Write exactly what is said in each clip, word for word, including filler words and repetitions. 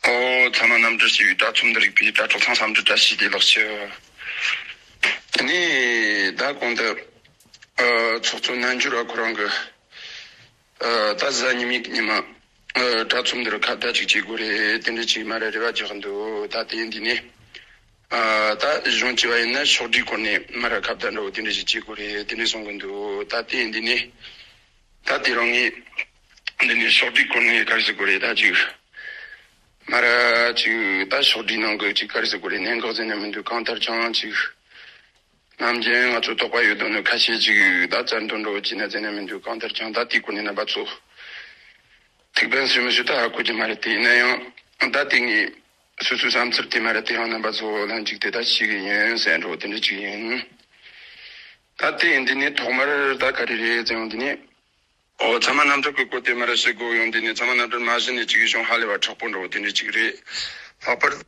ཨོ་ཚད་མ་རྣམ་འགྲེལ་ཞེས་པའི་དྲ་ཚོམས་འདི་རིག་པའི་དྲ་གྲོགས་ཚང་བསམ་འགྲུབ་བཀྲ་ཤིས་བདེ་ལེགས་ཞུ། དེ་ནས་ད་གོང་དུ་ཨ་ཚོགས་གཙོ་རྣལ་འབྱོར་བ་ཁོ་རང་གི་ཨ་ད་གཟའ་ཉི་མའི་ཉི་མ་ཨ་དྲ་ཚོམས་འདིར་ཁ་བརྡ་ཅིག་བྱེད་དགོས་རེད། དེ་འདྲ་ཅིག་མ་ར་རེ་བ་རྒྱག་གི་འདུག་ད་དེ་འདི་ནས་ཨ་ད་གཞུང་བྱས་པ་ཡིན་ན་ཕྱོགས་སྒྲིག་སྐོར་ནས་མ་ར་ཁ་བརྡ་འདྲ་བོ་དེ་འདྲ་ཅིག་བྱེད་དགོས་རེད། དེ་འདྲ་གསུང་གི་འདུག་ད་དེ་འདི་ནས་ད་དེ་རང་ངས་འདི་ནས་ཕྱོགས་སྒྲིག་སྐོར་ནས་ག་རེ་ཟེར་དགོས་རེད། ད་ཅིག་མ་ར་ཅིག་ད་ཕྱོགས་སྒྲིག་ནང་གི་ཅིག་ག་རེ་ཟེར་དགོས་རེད། གནད་འགག་ཟེར་ན་མི་འདུག་གང་ལྟར་ཀྱང་ཅིག་ནམ་རྒྱུན་ང་ཚོ་དོགས་པ་ཡོད་དོ་ནི་ཁ་ཤས་ཅིག་ད་བཙན་དོན་འགྲོ་བྱས་ན་ཟེར་ན་མི་འདུག་གང་ལྟར་ཀྱང་ད་དེའི་སྐོར་ནས་རྣམ་པ་ཚོ་ཐུགས་ཕན་གསོས་མི་གསོས་ད་ཧ་གོ་རྒྱུ་མ་རེད། དེ་ཡིན་ན་ཡང་ད་དེ་ངས་སོ་སོའི་བསམ་ཚུལ་དེ་མ་རེད། དེ་ཡང་རྣམ་པ་ཚོ་ལ་འཇིགས་ཏེ་ད་ཞིག་ཡིན་ཟེར་འགྲོ་དེ་འདྲ་ཅིག་ཡིན། ད་དེ་ཡིན་དེ་ནས་ཐོག་མར་ད་ག་རེ་རེད་ཟེར་ཡང་དེ་ནས། ཨོ་ཚད་མ་རྣམ་འགྲེལ་གྱི་སྐོར་དེ་མ་ར་ཞུ་དགོས་ཡོང་། དེ་ནས་ཚད་མ་རྣམ་འགྲེལ་མ་གཞི་ནས་ཅིག་གཞུང་ཧ་ལས་པ་མཁྲེགས་པོ་འདྲ་བོ་དེ་འདྲ་ཅིག་རེད། ལྷག་པར་འདྲ་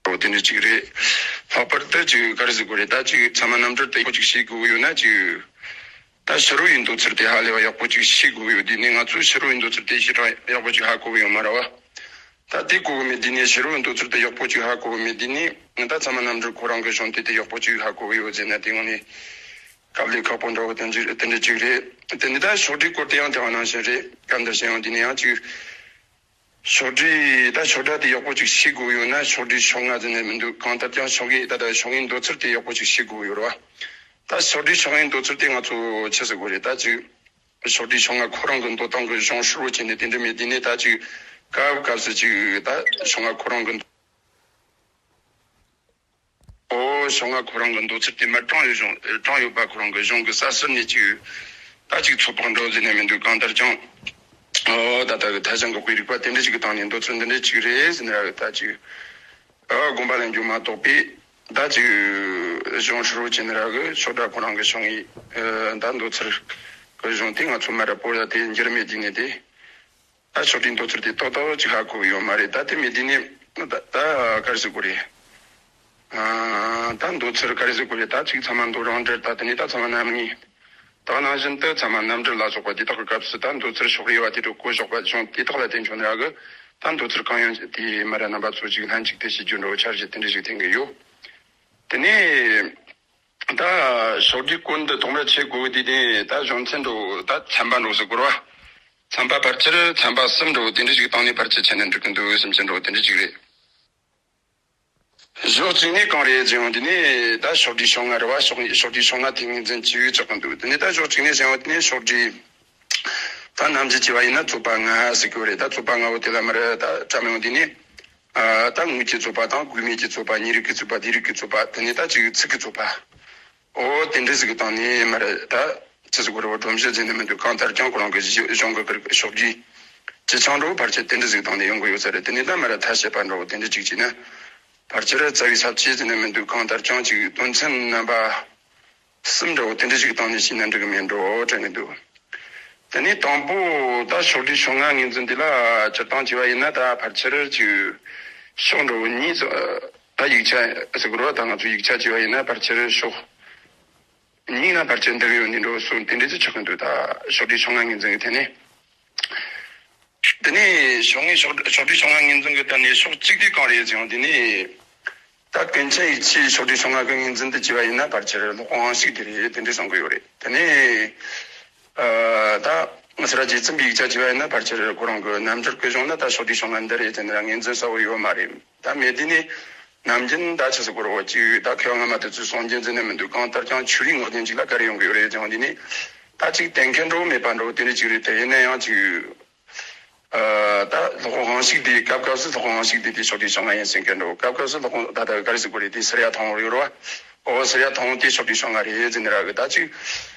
བོ་དེ་འདྲ་ཅིག་རེད། ལྷག་པར་དུ་ཅིག་ག་རེ་ཟེར་དགོས་རེད། ད་ཅིག་ཚད་མ་རྣམ་འགྲེལ་དེ་ཡག་པོ་ཅིག་ཤེས་དགོས་ཡོད་ན་ཅིག་ད་ཕྱི་རོལ་ཡི་མདོ་ཚུལ་དེ་ཧ་ལས་པ་ཡག་པོ་ཅིག་ཤེས་དགོས་ཡོད། དེ་ནས་ང་ཚོས་ཕྱི་རོལ་ཡི་མདོ་ཚུལ་དེ་ཞེ་དྲག་ཡག་པོ་ཅིག་ཧ་གོ་གི་ཡོད་མ་རེད་བ། ད་དེ་གོ་གི་མེད་དུས་ནས་ཕྱི་རོལ་མདོ་ཚུལ་དེ་ཡག་པོ་ཅིག་ཧ་གོ་གི་མེད་དུས་ནས་ད་ཚད་མ་རྣམ་འགྲེལ་ཁོ་རང་གི་གཞུང་དེ་དེ་ཡག་པོ་ཅིག་ཧ་གོ་གི་ཡོད་ཟེར་ན་དེ་ངོ་ནས་དཀའ་ལས་ཁག་པོ་འདྲ་བོ་དེ་འདྲ་དེ་འདྲ་ཅིག་རེད། དེ་ནས་ད་ཕྱོགས་སྒྲིག་སྐོར་དེ་ཡང་དེ་བ་ནང་བཞིན་རེད། སྐབས་འདིར་བཤད་ཡང་དེ་ནས་ཡང་ཅིག་ཕྱོགས་སྒྲིག་ད་ཕྱོགས་སྒྲིག་དེ་ཡག་པོ་ཅིག་ཤེས་དགོས་ཡོད་ན་ཕྱོགས་སྒྲིག་ཕྱོགས་སྔ་ཟེར་ནས་མི་འདུག་གང་ལྟར་ཀྱང་ཕྱོགས་སྒྲིག་ད་ལྟ་ཕྱོགས་སྔའི་མདོ་ཚུལ་དེ་ཡག་པོ་ཅིག་ཤེས་དགོས་ཡོད་རེད་བ། ད་ཕྱོགས་སྒྲིག་ཕྱོགས་སྔའི་མདོ་ཚུལ་དེ་ང་ཚོ་ཆི་ཟེར་དགོས་རེད། ད་ཅིག་ཕྱོགས་སྒྲིག་ཕྱོགས་སྔ་ཁོ་རང་གི་འདོད་སྟངས་ཀྱི་གཞུང་ཧྲིལ་བོ་བྱས་ནས་དེ་འདྲ་མེད་དུས་ནས་ད་ཅིག་སྐབས་སྐབས་སུ་ཅིག་ད་ཕྱོགས་སྔ་ཁོ་རང་གི་ཨོ་ཕྱོགས་སྔ་ཁོ་རང་གི་མདོ་ཚུལ་དེ་མར་དྲངས་ཡོད་གཞུང་དྲངས་ཡོད་པ་ཁོ་རང་གི་གཞུང་གི་ས་ཟུར་ནས་ཅིག་ད་ཅིག་ཚོད་དཔག་འགྲོ་ཟེར་ནས་མི་འདུག་གང་ལྟར་ཀྱང་ཨོ་ད་ལྟ་གི་ཐ་ཞང་གི་དཔེ་རིག་པ་དེ་འདྲ་ཅིག་གི་སྟེང་ནས་མདོ་ཚུལ་འདི་འདྲ་ཅིག་རེད་ཟེར་ནས་ར་གི་ད་ཅིག་ཨ་དགོངས་པ་ལེན་རྒྱུ་མ་གཏོགས་པས། ད་ཅིག་གཞུང་ཧྲིལ་བོ་བྱས་ནས་ར་གི་ཕྱོགས་སྒྲ་ཁོ་རང་གི་གཞུང་ཡིན། ཨ་ད་མདོ་ཚུལ་གི་གཞུང་དེ་ང་ཚོ་མ་ར་པོ་ཡ་དེ་འགྱུར་མེད་དུས་ནས་དེ་ད་ཕྱོགས་སྒྲིག་མདོ་ཚུལ་དེ་ཏོག་ཏོག་ཅིག་ཧ་གོ་ཡོད་མ་རེད། ད་དེ་མེད་དུས་ནས་ད་ད་ག་རེ་ཟེར་དགོས་རེད། ཨ་ད་མདོ་ཚུལ་ག་རེ་ཟེར་དགོས་རེད། ད་ཅིག་ཚད་མ་མདོ་རང་འགྲེལ་ད་དེ་ནས་ད་ཚད་མ་རྣམ་ངེས་ད་ནང་བཞིན་དུ་ཚད་མ་རྣམ་འགྲེལ་ལ་སོགས་པ་དེ་དག་གི་སྐབས་སུ་ད་མདོ་ཚུལ་ཕྱོགས་རིས་པ་དེ་འདྲ་བཀོད་བཞག་པ་གཞུང་དེ་དག་ལ་བརྟེན་བྱུང་ནས་ར་གི་ད་མདོ་ཚུལ་གང་ཡོང་དེ་མ་ར་རྣམ་པ་ཚོ་ཅིག་ལྷན་ཅིག་ཏུ་ཤེས་རྒྱུ་འདྲ་བོ་འཆར་གཞི་དེ་འདྲ་ཞིག་འཐེན་གི་ཡོད། དེ་ནས་ད་ཕྱོགས་སྒྲིག་སྐོར་འདི་ཐོག་མར་བྱེད་དགོས་དུས་དེ་ད་གཞུང་ཚན་འགྲོ་ད་ཚན་པ་འགྲོ་ཟེར་དགོས་ར། ཚན་པ་ཕལ་ཆེར་ཚན་པ་གསུམ་འགྲོ་དེ་འདྲ་ཞིག་བཏང་ནས་ཕལ་ཆེར་ཆེ་ནས་འགྲིག་གི་འདུག་སེམས་ཅན་འགྲོ་དེ་འདྲ་ཞིག་རེད། ཕྱོགས་གཅིག་ནས་གང་རེད་ཟེར་ཡང་དེ་ནས་ད་ཕྱོགས་སྒྲིག་ཕྱོགས་སྔ་རེད་བ། ཕྱོགས་ཕྱོགས་སྒྲིག་ཕྱོགས་སྔ་དེ་ངོས་འཛིན་བྱེད་ཆོག་གི་འདུག་དེ་ནས་ད་ཕྱོགས་གཅིག་ནས་ཟེར་ཡང་དེ་ནས་ཕྱོགས་སྒྲིག་ད་ནམ་རྒྱུན་བྱས་པ་ཡིན་ན་རྩོད་པ་ལྔ་ཟེར་གྱི་ཡོད་རེད། ད་རྩོད་པ་ལྔ་བོ་དེ་ལ་མར་ད་བཀྲམ་ཡོང་དུས་ནས་ཨ་ད་དངོས་ཀྱི་རྩོད་པ་དང་དངོས་མེད་ཀྱི་རྩོད་པ་ཉེ་རིགས་ཀྱི་རྩོད་པ་དེ་ནས་ད་ཅིག་ཚིག་གི་རྩོད་པ་ཨོ་དེ་འདྲ་ཟིག་གི་སྟེང་ནས་མར་ད་ཅི་ཟེར་དགོས་རེད་བ། སྒྲོམ་གཞི་ཟེར་ནས་མི་འདུག་གང་ལྟར་ཀྱང་ཁོ་རང་གི་གཞི་གཞུང་གི་ཕྱོགས་ཀྱི་ཅི་ཆང་འགྲོ་བོ་ཕལ་ཆེར་དེ་འདྲ་ཟིག་སྟེང་ནས་ཡོང་གི་ཡོད་ས་རེད། དེ་ནས་ད་མར་ཐ་ཤལ་པ་འགྲོ་བོ་དེ་འདྲ་ཅིག་བྱས་ན་ཕལ་ཆེར་རྩ་བའི་ས་བཅད་ཟེར་ནས་མི་འདུག་གང་ལྟར་ཀྱང་ཅིག་དོན་ཚན་རྣམ་པ་གསུམ་འདྲ་བོ་དེ་འདྲ་ཞིག་བཏང་ནས་ཤེས་ན་འགྲིག་གི་མེད་འགྲོ་དྲན་གི་འདུག་དེ་ནས་དང་པོ་ད་ཕྱོགས་སྒྲིག་ཕྱོགས་སྔ་ངོས་འཛིན་དེ་ལ་སྤྱིར་བཏང་བྱས་པ་ཡིན་ན་ད་ཕལ་ཆེར་ཅིག་ཕྱོགས་འདྲ་བོ་གཉིས་སུ་ད་ཡིག་ཆ་ཟེར་དགོས་རེད་བ། ད་ང་ཚོ་ཡིག་ཆ་བྱས་པ་ཡིན་ན་ཕལ་ཆེར་ཕྱོགས་གཉིས་ན་ཕལ་ཆེར་འདུ་གི་ཡོད་འདི་འདྲ་བོ་གསུངས་དེ་འདྲ་ཅིག་ཆགས་གི་འདུག་ད་ཕྱོགས་སྒྲིག་ཕྱོགས་སྔ་ངོས་འཛིན་གི་ཐད་ནས། དེ་ནས་ཕྱོགས་སྔའི་ཕྱོགས་ཕྱོགས་སྒྲིག་ཕྱོགས་སྔ་ངོས་འཛིན་གི་ཐད་ནས་ཕྱོགས་གཅིག་དེ་གང་རེད་ཟེར་ཡང་དེ་ནས་ད་ཀུན་མཁྱེན་ཡིད་ཆེས་ཕྱོགས་སྒྲིག་ཕྱོགས་སྔ་གི་ངོས་འཛིན་དུ་བྱས་པ་ཡིན་ན་ཕལ་ཆེར་ཀློག་དབང་ཞིག་དེ་རེད་དེ་འདྲ་གསུང་གི་ཡོད་རེད། དེ་ནས་ཨ་ད་ང་ཚོ་ར་རྗེ་བཙུན་པའི་ཡིག་ཆ་བྱས་པ་ཡིན་ན་ཕལ་ཆེར་ཁོ་རང་གི་རྣམ་འགྱུར་གི་གཞུང་ན་ད་ཕྱོགས་སྒྲིག་ཕྱོགས་སྔ་འདི་རེད་དེ་འདྲ་ངོས་འཛིན་གསལ་བོ་ཡོད་མ་རེད། ད་མེད་དུས་ནས་ནམ་རྒྱུན་ད་ཆི་ཟེར་དགོས་རེད་བ། ཅིག་ད་མཁས་པ་སྔ་མ་དེ་ཚོས་གསུང་རྒྱུ་འཛིན་ནས་མི་འདུག་གང་ལྟར་ཀྱང་ཆོས་རིག་ངག་རྒྱུན་ཅིག་ལ་ག་རེ་ཡོང་གི་ཡོད་རེད་ཟེར་ཡང་དེ་ནས་ད་ཅིག་གཏན་འཁེལ་འགྲོ་མེད་པ་འགྲོ་དེ་འདྲ་ཅིག་རེད། དེ་ཡིན་ན་ཡང་ཅིག་ཨ་ད་ཀློག་དབང་ཞིག་དེ་སྐབས་སྐབས་སུ་ཀློག་དབང་ཞིག་དེ་དེ་ཕྱོགས་སྒྲིག་ཕྱོགས་སྔ་ཡིན་ཟེར་མཁན་འགྲོ། སྐབས་སྐབས་སུ་ཀློག་དབང་ད་ལྟ་ག་རེ་ཟེར་དགོས་རེད། དེ་སུརྱ་ཐང་པ་ཡོད་རེད་བ། ཨོ་སུརྱ་ཐང་པ་དེ་ཕྱོགས་སྒྲིག་ཕྱོགས་སྔ་རེད་ཟེར་ནས་ར་གི་ད་ཅིག་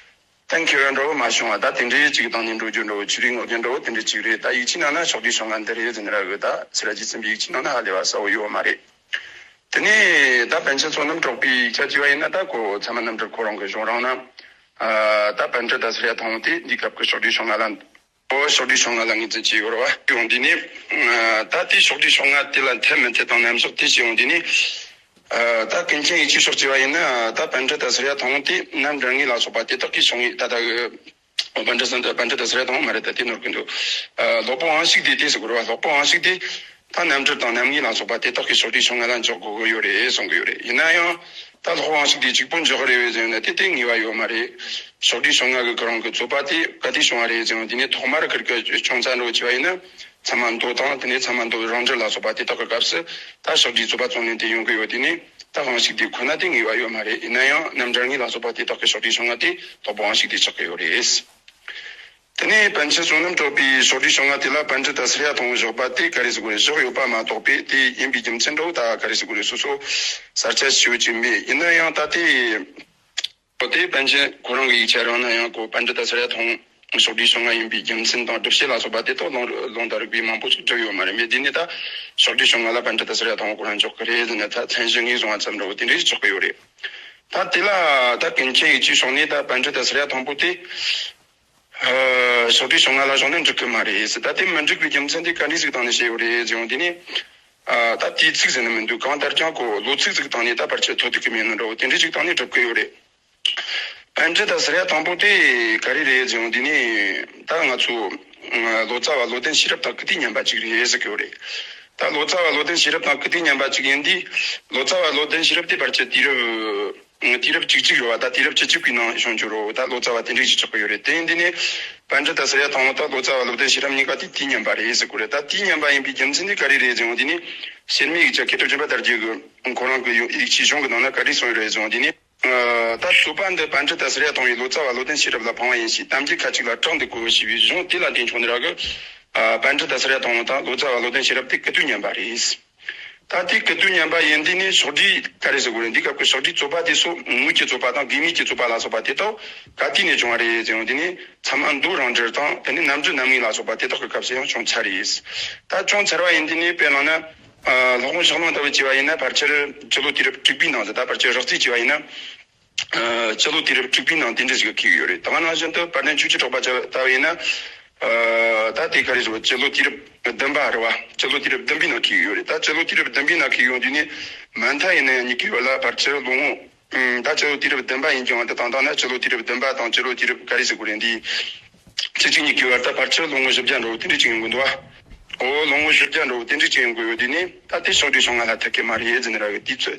གཏན་འཁེལ་བ་འདྲ་བོ་མ་བྱུང་བ། ད་དེ་འདྲའི་ཅིག་བཏང་ནས་འགྲོ་རྒྱུ་འདྲ་བོ་ཆོས་རིག་ངག་རྒྱུན་འདྲ་བོ་དེ་འདྲ་ཅིག་རེད། ད་ཡིག་ཆའི་ནང་ན་ཕྱོགས་སྒྲིག་ཕྱོགས་སྔ་འདི་རེད་ཟེར་ནས་ར་གི་ད་སུརྱ་རྗེ་བཙུན་པའི་ཡིག་ཆའི་ནང་ན་ཧ་ལས་པ་གསལ་བོ་ཡོད་མ་རེད། དེ་ནས་ད་པཎ་ཆེན་བསོད་ནམས་གྲགས་པའི་ཡིག་ཆ་བྱས་པ་ཡིན་ན་ད་ཁོ་ཚད་མ་རྣམ་འགྲེལ་ཁོ་རང་གི་གཞུང་རང་ན་ཨ་ད་པཎ་ཌི་ཏ་སུརྱ་ཐང་པ་དེ་འདི་སྐབས་ཀྱི་ཕྱོགས་སྒྲིག་ཕྱོགས་སྔ་ལ། ཨོ་ཕྱོགས་སྒྲིག་ཕྱོགས་སྔ་ལ་ངོས་འཛིན་བྱས་ཡོད་རེད་བ། ཡོང་དུས་ནས་ཨ་ད་དེ་ཕྱོགས་སྒྲིག་ཕྱོགས་སྔ་དེ་ལ་འཐད་མི་འཐད་དང་རྣམ་གཞག་དེ་བྱས་ཡོང་དུས་ནས་ཨ་ད་ཀུན་མཁྱེན་ཡིད་ཆེས་ཕྱོགས་བྱས་པ་ཡིན་ན་ད་པཎ་ཌི་ཏ་སུརྱ་ཐང་པ་དེ་རྣམ་འགྲེལ་ངོས་ལ་སོགས་པ་དེ་དག་གིས་ཕྱོགས་ངོས་ད་ལྟ་གི་ པཎ་ཌི་སན་པཎ་ཌི་ཏ་ཨ་སྲ་ཡ་དང་པོ་མ་རེད། ད་དེ་ནོར་གི་འདུག་ཨ་སློབ་དཔོན་དབང་ཕྱུག་སྡེ་དེ་ཟེར་དགོས་རེད་བ། སློབ་དཔོན་དབང་ཕྱུག་སྡེ་ད་རྣམ་འགྲེལ་དང་རྣམ་ངེས་ལ་སོགས་པ་དེ་དག་གི་ཕྱོགས་སྒྲིག་ཕྱོགས་སྔ་ལ་འཇོག་དགོས་ཀྱི་ཡོད་རེད་གསུང་གི་ཡོད་རེད། ཡིན་ན་ཡང་ད་སློབ་དཔོན་དབང་ཕྱུག་སྡེ་གཅིག་པོ་འཇོག་གི་རེད་བས་ཟེར་ན་དེ་དེ་ངེས་པ་ཡོད་མ་རེད། ཕྱོགས་སྒྲིག་ཕྱོགས་སྔ་གི་ཁོ་རང་གི་རྩོད་པ་དེ་ག་དུས་བྱུང་བ་རེད་ཟེར་ན། དེ་ནས་ཐོག་མར་ཁིར་གི་བྱུང་ཚར་འགྲོ་བྱས་པ་ཡིན་ན། ཚད་མ་མདོ་དང་དེ་ནས་ཚད་མ་མདོ་རང་འགྲེལ་ལ་སོགས་པ་དེ་དག་གི་སྐབས་སུ་ད་ཕྱོགས་སྒྲིག་རྩོད་པ་རྩོད་ལེན་དེ་ཡོང་གི་ཡོད། དེ་ནས་ད་དབང་ཕྱུག་སྡེ་ཁོ་ན་དེ་ངེས་པ་ཡོད་མ་རེད། ཡིན་ན་ཡང་རྣམ་འགྲེལ་ངེས་ལ་སོགས་པ་དེ་དག་གི་ཕྱོགས་སྒྲིག་ཕྱོགས་སྔ་དེ་སློབ་དཔོན་དབང་ཕྱུག་སྡེ་ཆགས་ཀྱི་ཡོད་རེད། དེ་ནས་པཎ་ཆེན་བསོད་ནམས་གྲགས་པའི་ཕྱོགས་སྒྲིག་ཕྱོགས་སྔ་དེ་ལ་པཎ་ཌི་ཏ་ཨ་སྲ་ཡ་དང་པོ་བཞག་པ་དེ་ག་རེ་ཟེར་དགོས་རེད། བཞག་ཡོད་པ་མ་གཏོགས་པས་དེ་ཡིན་པའི་རྒྱུ་མཚན་འདྲ་བོ་ད་ག་རེ་ཟེར་དགོས་རེད། སོ་སོ་གསལ་ཆ་ཞེ་པོ་ཅིག་མེད། ཡིན་ན་ཡང་ད་དེ། འོ་དེ་པཎ་ཆེན་ཁོ་རང་གི་ཡིག་ཆ་རང་ན་ཡང་ཁོ་པཎ་ཌི་ཏ་ཨ་སྲ་ཡ་དང་པོ་ཕྱོགས་སྒྲིག་ཕྱོགས་སྔ་ཡིན་པའི་རྒྱུ་མཚན་དང་སྒྲུབ་བྱེད་ལ་སོགས་པ་དེ་དག་ལུང་ལུང་དང་རིགས་པས་མང་པོ་ཞིག་བསྒྲུབས་ཡོད་མ་རེད། མེད། དེ་ནས་ད་ཕྱོགས་སྒྲིག་ཕྱོགས་སྔ་ལ་པཎ་ཌི་ཏ་ཨ་སྲ་ཡ་དང་པོ་ཁོ་རང་འཇོག་གི་རེད་ཟེར་ནས་ད་མཚན་གཞི་ངོས་བཟུང་བ་ཙམ་འདྲ་བོ་དེ་འདྲ་ཞིག་ཆགས་ཀྱི་ཡོད་རེད། ད་དེ་ལ་ད་ཀུན་མཁྱེན་ཡིད་ཆེས་ཕྱོགས་ནས་ད་པཎ་ཌི་ཏ་ཨ་སྲ་ཡ་དང་པོ་དེ་ཨ་ཕྱོགས་སྒྲིག་ཕྱོགས་སྔ་ལ་བཞག་ན་འགྲིག་གི་མ་རེད་ཟེར། ད་དེ་མི་འགྲིག་པའི་རྒྱུ་མཚན་དེ་ག་འདྲ་ཞིག་སྟེང་ནས་བཤད་ཡོད་རེད་ཟེར་ཡོང་དུས་ནས། ཨ་ད་དུས་ཚིགས་ཟེར་ན་མི་འདུག་གང་ལྟར་ཀྱང་ཁོ་ལོ་ཚིགས་ཅིག་སྟེང་ནས་ད་ཕལ་ཆེར་ཐོ་ཐུག་གི་མེད་ནོ་འདྲ་བོ་དེ་འདྲ་ཞིག་སྟེང་ནས་གྲུབ་ཀྱི་ཡོད་རེད། པཎ་ཌི་ཏ་ཨ་སྲ་ཡ་དང་པོ་དེ་ག་རེ་རེད་ཟེར་ཡོང་དུས་ནས་ད་ང་ཚོ་ལོ་ཙཱ་བ་བློ་ལྡན་ཤེས་རབ་དང་གི་དུས་མཉམ་པ་ཅིག་རེད་ཟེར་གྱི་ཡོད་རེད། ད་ལོ་ཙཱ་བ་བློ་ལྡན་ཤེས་རབ་དང་གི་དུས་མཉམ་པ་ཅིག་ཡིན་དུས། ལོ་ཙཱ་བ་བློ་ལྡན་ཤེས་རབ་དེ་ཕལ་ཆེར་དུས་རབས་དུས་རབས་བཅུ་གཅིག་རེད་བ། ད་དུས་རབས་བཅུ་གཅིག་པའི་ནང་བྱུང་རྒྱུ་རེད། ད་ལོ་ཙཱ་བ་དེ་འདྲ་ཞིག་ཆགས་ཀྱི་ཡོད་རེད། དེ་ཡིན་དུས་ནས་པཎ་ཌི་ཏ་ཨ་སྲ་ཡ་དང་པོ་དང་ལོ་ཙཱ་བ་བློ་ལྡན་ཤེས་རབ་གཉིས་ཀ་དེ་དུས་མཉམ་པ་རེད་ཟེར་གྱི་ཡོད་རེད། ད་དུས་མཉམ་པ་ཡིན་པའི་རྒྱུ་མཚན་དེ་ག་རེ་རེད་ཟེར་ཡོང་དུས་ནས། གཤེར་མའི་ཡིག་ཆ་མཁས་གྲུབ་ཆོས་འཕེལ་དར་རྒྱས་ཀྱི་ཁོ་རང་གི་ཡོ་ཡིག་ཆའི་གཞུང་གི་ནང་ན་ག་རེ་གསུངས་ཡོད་རེད་ཟེར་ཡོང་དུས་ནས། ཨ་ད་རྩོད་པ་འདི་པཎ་ཌི་ཏ་ཨ་སྲ་ཡ་དང་པོས་ལོ་ཙཱ་བ་བློ་ལྡན་ཤེས་རབ་ལ་ཕངས་པ་ཡིན་ཞེས་གཏམ་རྒྱུད་ཁ་ཅིག་ལ་དྲངས་ཏེ་བཀོད་ཞེས་པའི་གཞུང་དེ་ལ་བརྟེན་ཆོག་ནི་ར་གི། ཨ་པཎ་ཌི་ཏ་ཨ་སྲ་ཡ་དང་པོ་དང་ལོ་ཙཱ་བ་བློ་ལྡན་ཤེས་རབ་དེ་གི་དུས་མཉམ་པ་རེད། ད་དེ་གི་དུས་མཉམ་པ་ཡིན་དུས་ནས་ཕྱོགས་སྒྲིག་ག་རེ་ཟེར་དགོས་རེད། འདི་སྐབས་ཀྱི་ཕྱོགས་སྒྲིག་རྩོད་པ་དེ་ཚོ་དངོས་ཀྱི་རྩོད་པ་དང་དགོས་མེད་ཀྱི་རྩོད་པ་ལ་སོགས་པ་དེ་དག་ག་དུས་ནས་བྱུང་བ་རེད་ཟེར་ཡོང་དུས་ནས། ཚད་མ་མདོ་རང་འགྲེལ་དང་དེ་ནས་རྣམ་འགྲེལ་རྣམ་ངེས་ལ་སོགས་པ་དེ་དག་གི་སྐབས་སུ་ཡང་བྱུང་ཚར་རེད། ད་བྱུང་ཚར་བ་ཡིན་དུས་ནས་དཔེ་བླངས་ན། ཨ་སློབ་དཔོན་ཕྱག་ན་ལེགས་པར་བྱས་པ་ཡིན་ན་ཕལ་ཆེར་སྤྱི་ལོ་དུས་རབས་དྲུག་པའི་ནང་དུ། ད་ཕལ་ཆེར་རགས་རྩིས་བྱས་པ་ཡིན་ན། ཨ་སྤྱི་ལོ་དུས་རབས་དྲུག་པའི་ནང་དེ་འདྲ་ཞིག་འཁེལ་གྱི་ཡོད་རེད། ད་ག་ནང་བཞིན་དུ་དཔལ་ལྡན་ཆོས་ཀྱི་གྲགས་པ་ལྟ་བུ་ཡིན་ན། ཨ་ད་དེ་ག་རེ་ཟེར་བ། སྤྱི་ལོ་དུས་རབས་བདུན་པ་རེད་བ། སྤྱི་ལོ་དུས་རབས་བདུན་པའི་ནང་འཁེལ་གྱི་ཡོད་རེད། ད་སྤྱི་ལོ་དུས་རབས་བདུན་པའི་ནང་འཁེལ་ཡོང་དུས་ནས་མ་མཐའ་ཡིན་ན་ཡང་གཉིས་ཀའི་བར་ལ་ཕལ་ཆེར་ལོ་ངོ་། ཨུམ། ད་སྤྱི་ལོ་དུས་རབས་བདུན་པ་ཡིན་ཀྱང་དེ་དང་ད་ནི་སྤྱི་ལོ་དུས་རབས་བདུན་པ་དང་སྤྱི་ལོ་དུས་རབས་ག་རེ་ཟེར་དགོས་རེད། འདི་བཅུ་གཅིག་གཉིས་ཀའི་བར་ད་ཕལ་ཆེར་ལོ་ངོ་བཞི་བརྒྱ་འདྲ་བོ་དེ་འདྲ་ཅིག་ཡོང་གི་འདུག་བ། འོ་ལོ་ངོ་བཞི་བརྒྱ་འདྲ་བོ་དེ་འདྲ་ཅིག་ཡོང་གི་ཡོད་དུས་ནས། ད་དེ་ཕྱོགས་སྒྲིག་ཕྱོགས་སྔ་ལ་ཐུག་གི་མ་རེད་ཟེར་ནི་ར་གི། དུས་ཚོད།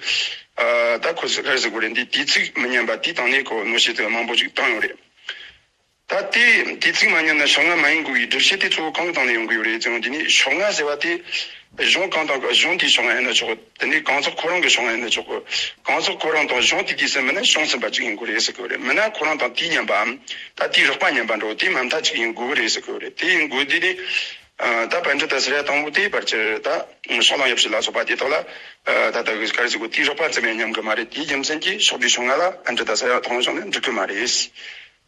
ཨ་ད་ཁོ་ག་རེ་ཟེར་དགོས་རེད། འདི་དུས་ཚིགས་མི་མཉམ་པ་དེའི་སྟེང་ནས་ཁོ་གནོད་བྱེད་དེ་མང་པོ་ཞིག་བཏང་ཡོད་རེད། ད་དེ་དུས་ཚིགས་མ་མཉམ་ན་ཕྱོགས་སྔ་མ་ཡིན་དགོས་པའི་སྒྲུབ་བྱེད་དེ་གཙོ་བོ་གང་གི་སྟེང་ནས་ཡོང་གི་ཡོད་རེད་ཟེར་ཡོང་དུས་ནས། ཕྱོགས་སྔ་ཟེར་བ་དེ་གཞུང་གང་དང་གཞུང་དེའི་ཕྱོགས་སྔ་ཡིན་ན་ཆོག་གི། དེ་ནས་གང་ཟག་ཁོ་རང་གི་ཕྱོགས་སྔ་ཡིན་ན་ཆོག་གི། གང་ཟག་ཁོ་རང་དང་གཞུང་དེ་དུས་ཟིན་མིན་ན་བྱུང་ཟིན་པ་ཅིག་ཡིན་དགོས་རེད་ཟེར་གི་ཡོད་རེད། མིན་ན་ཁོ་རང་དང་དུས་མཉམ་པའམ་ད་དུས་རགས་པ་མཉམ་པ་འདྲ་བོ་དེ་མ་མཐའ་ཅིག་ཡིན་དགོས་གི་རེད་ཟེར་གི་ཡོད་རེད། དེ་ཡིན་དགོས་དུས་ནས། ཨ་ད་པཎ་ཌི་ཏ་ཨ་སྲ་ཡ་དང་པོ་དེ་ཕལ་ཆེར་ད་ཕྱོགས་གླང་ཡབ་སྲས་ལ་སོགས་པ་དེ་དག་ལ། ཨ་ད་ལྟ་གི་ག་རེ་ཟེར་དགོས། དུས་རགས་པ་ཙམ་ཡང་མཉམ་གི་མ་རེད། དེའི་རྒྱུ་མཚན་གྱིས་ཕྱོགས་སྒྲིག་ཕྱོགས་སྔ་ལ་པཎ་ཌི་ཏ་ཨ་སྲ་ཡ་དང་པོ་བཞག་ན་འགྲིག་གི་མ་རེད།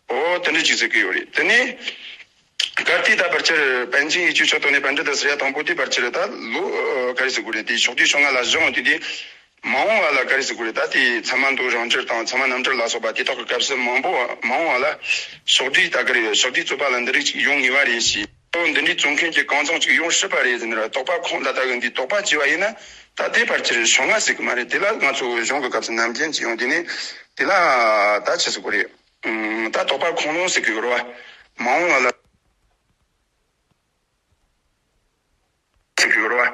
འོ་དེ་འདྲ་ཅིག་ཟེར་གི་ཡོད་རེད། དེ་ནས་གལ་ཏེ་ད་ཕལ་ཆེར་པཎ་ཆེན་ཡིད་ཆེས་ཕྱོགས་གཏོགས་ནས་པཎ་ཌི་ཏ་ཨ་སྲ་ཡ་དང་པོ་དེ་ཕལ་ཆེར་ད་ལོ་ཨ་ག་རེ་ཟེར་དགོས་རེད། དེ་ཕྱོགས་སྒྲིག་ཕྱོགས་སྔ་ལ་བཞག་ཡོང་དུས་དེ། མ་འོངས་པ་ལ་ག་རེ་ཟེར་དགོས་རེད། ད་དེ་ཚད་མ་མདོ་རང་འགྲེལ་དང་ཚད་མ་རྣམ་འགྲེལ་ལ་སོགས་པ་དེ་དག་གི་སྐབས་སུ་མང་པོ་མ་འོངས་པ་ལ་ཕྱོགས་སྒྲིག་ད་ག་རེ་ཕྱོགས་སྒྲིག་རྩོད་པ་ལ་འདི་རིགས་ཅིག་ཡོང་ངེས་པ་རེད་ཞེས། འོ་འདི་འདྲའི་རྩོད་མཁན་གྱི་གང་ཟག་ཅིག་ཡོང་སྲིད་པ་རེད་ཟེར་ནས་ར་དོགས་པ་ཁོང་ལ་ལྟ་གི་འདི་དོགས་པ་བྱས་པ་ཡིན་ན། ད་དེ་ཕལ་ཆེར་ཕྱོགས་སྔ་ཟེར་གི་མ་རེད། དེ་ལ་ང་ཚོ་གཞུང་གི་སྐབས་སུ་ནམ་རྒྱུན་གྱི་ཡོང་དུས་ནས་དེ་ལ་ད་ཆི་ཟེར་དགོས་རེད། ཨུམ། ད་དོགས་པ་ཁུངས་ལུང་ཟེར་གི་ཡོད་རེད་བ། མ་འོངས་པ་ལ། ཟེར་གི་ཡོད་རེད་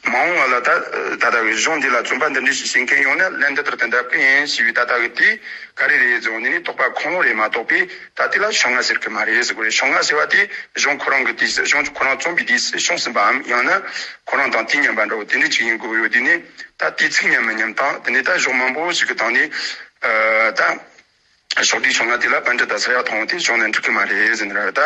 བ། མ་འོངས་པ་ལ་ད་ད་ལྟ་གི་གཞུང་འདི་ལ་རྩོད་པ་འདི་འདྲ་ཞིག་བྱེད་མཁན་ཡོང་ན་ལན་འདི་ལྟར་དེ་འདྲ་སྤེལ་ཡིན་ཞེས་པའི་ད་ལྟ་གི་དེ་ག་རེ་རེད་ཟེར་འོང་དུས་ནས་དོགས་པ་ཁུངས་ལུང་རེད་མ་གཏོགས་པས། ད་དེ་ལ་ཕྱོགས་སྔ་ཟེར་གི་མ་རེད་ཟེར་གི་རེད། ཕྱོགས་སྔ་ཟེར་བ་དེ་གཞུང་ཁོ་རང་གི་དུས་སུ་གཞུང་ཁོ་རང་རྩོམ་པའི་དུས་སུ་བྱུང་ཟིན་པའམ་ཡང་ན་ཁོ་རང་དང་དུས་མཉམ་པ་འདྲ་བོ་དེ་འདྲ་ཅིག་ཡིན་དགོས་ཡོད་དུས་ནས། ད་དུས་ཚིགས་མཉམ་མི་མཉམ་དང་དེ་ནས་ད་གཞུང་མང་པོ་ཞིག་གི་སྟེང་ནས་ཨ་ད། ཕྱོགས་སྒྲིག་ཕྱོགས་སྔ་དེ་ལ་པཎ་ཌི་ཏ་ཨ་སྲ་ཡ་དང་པོ་དེ་བྱུང་ན་འགྲིག་གི་མ་རེད་ཟེར་ནི་རེད། ད་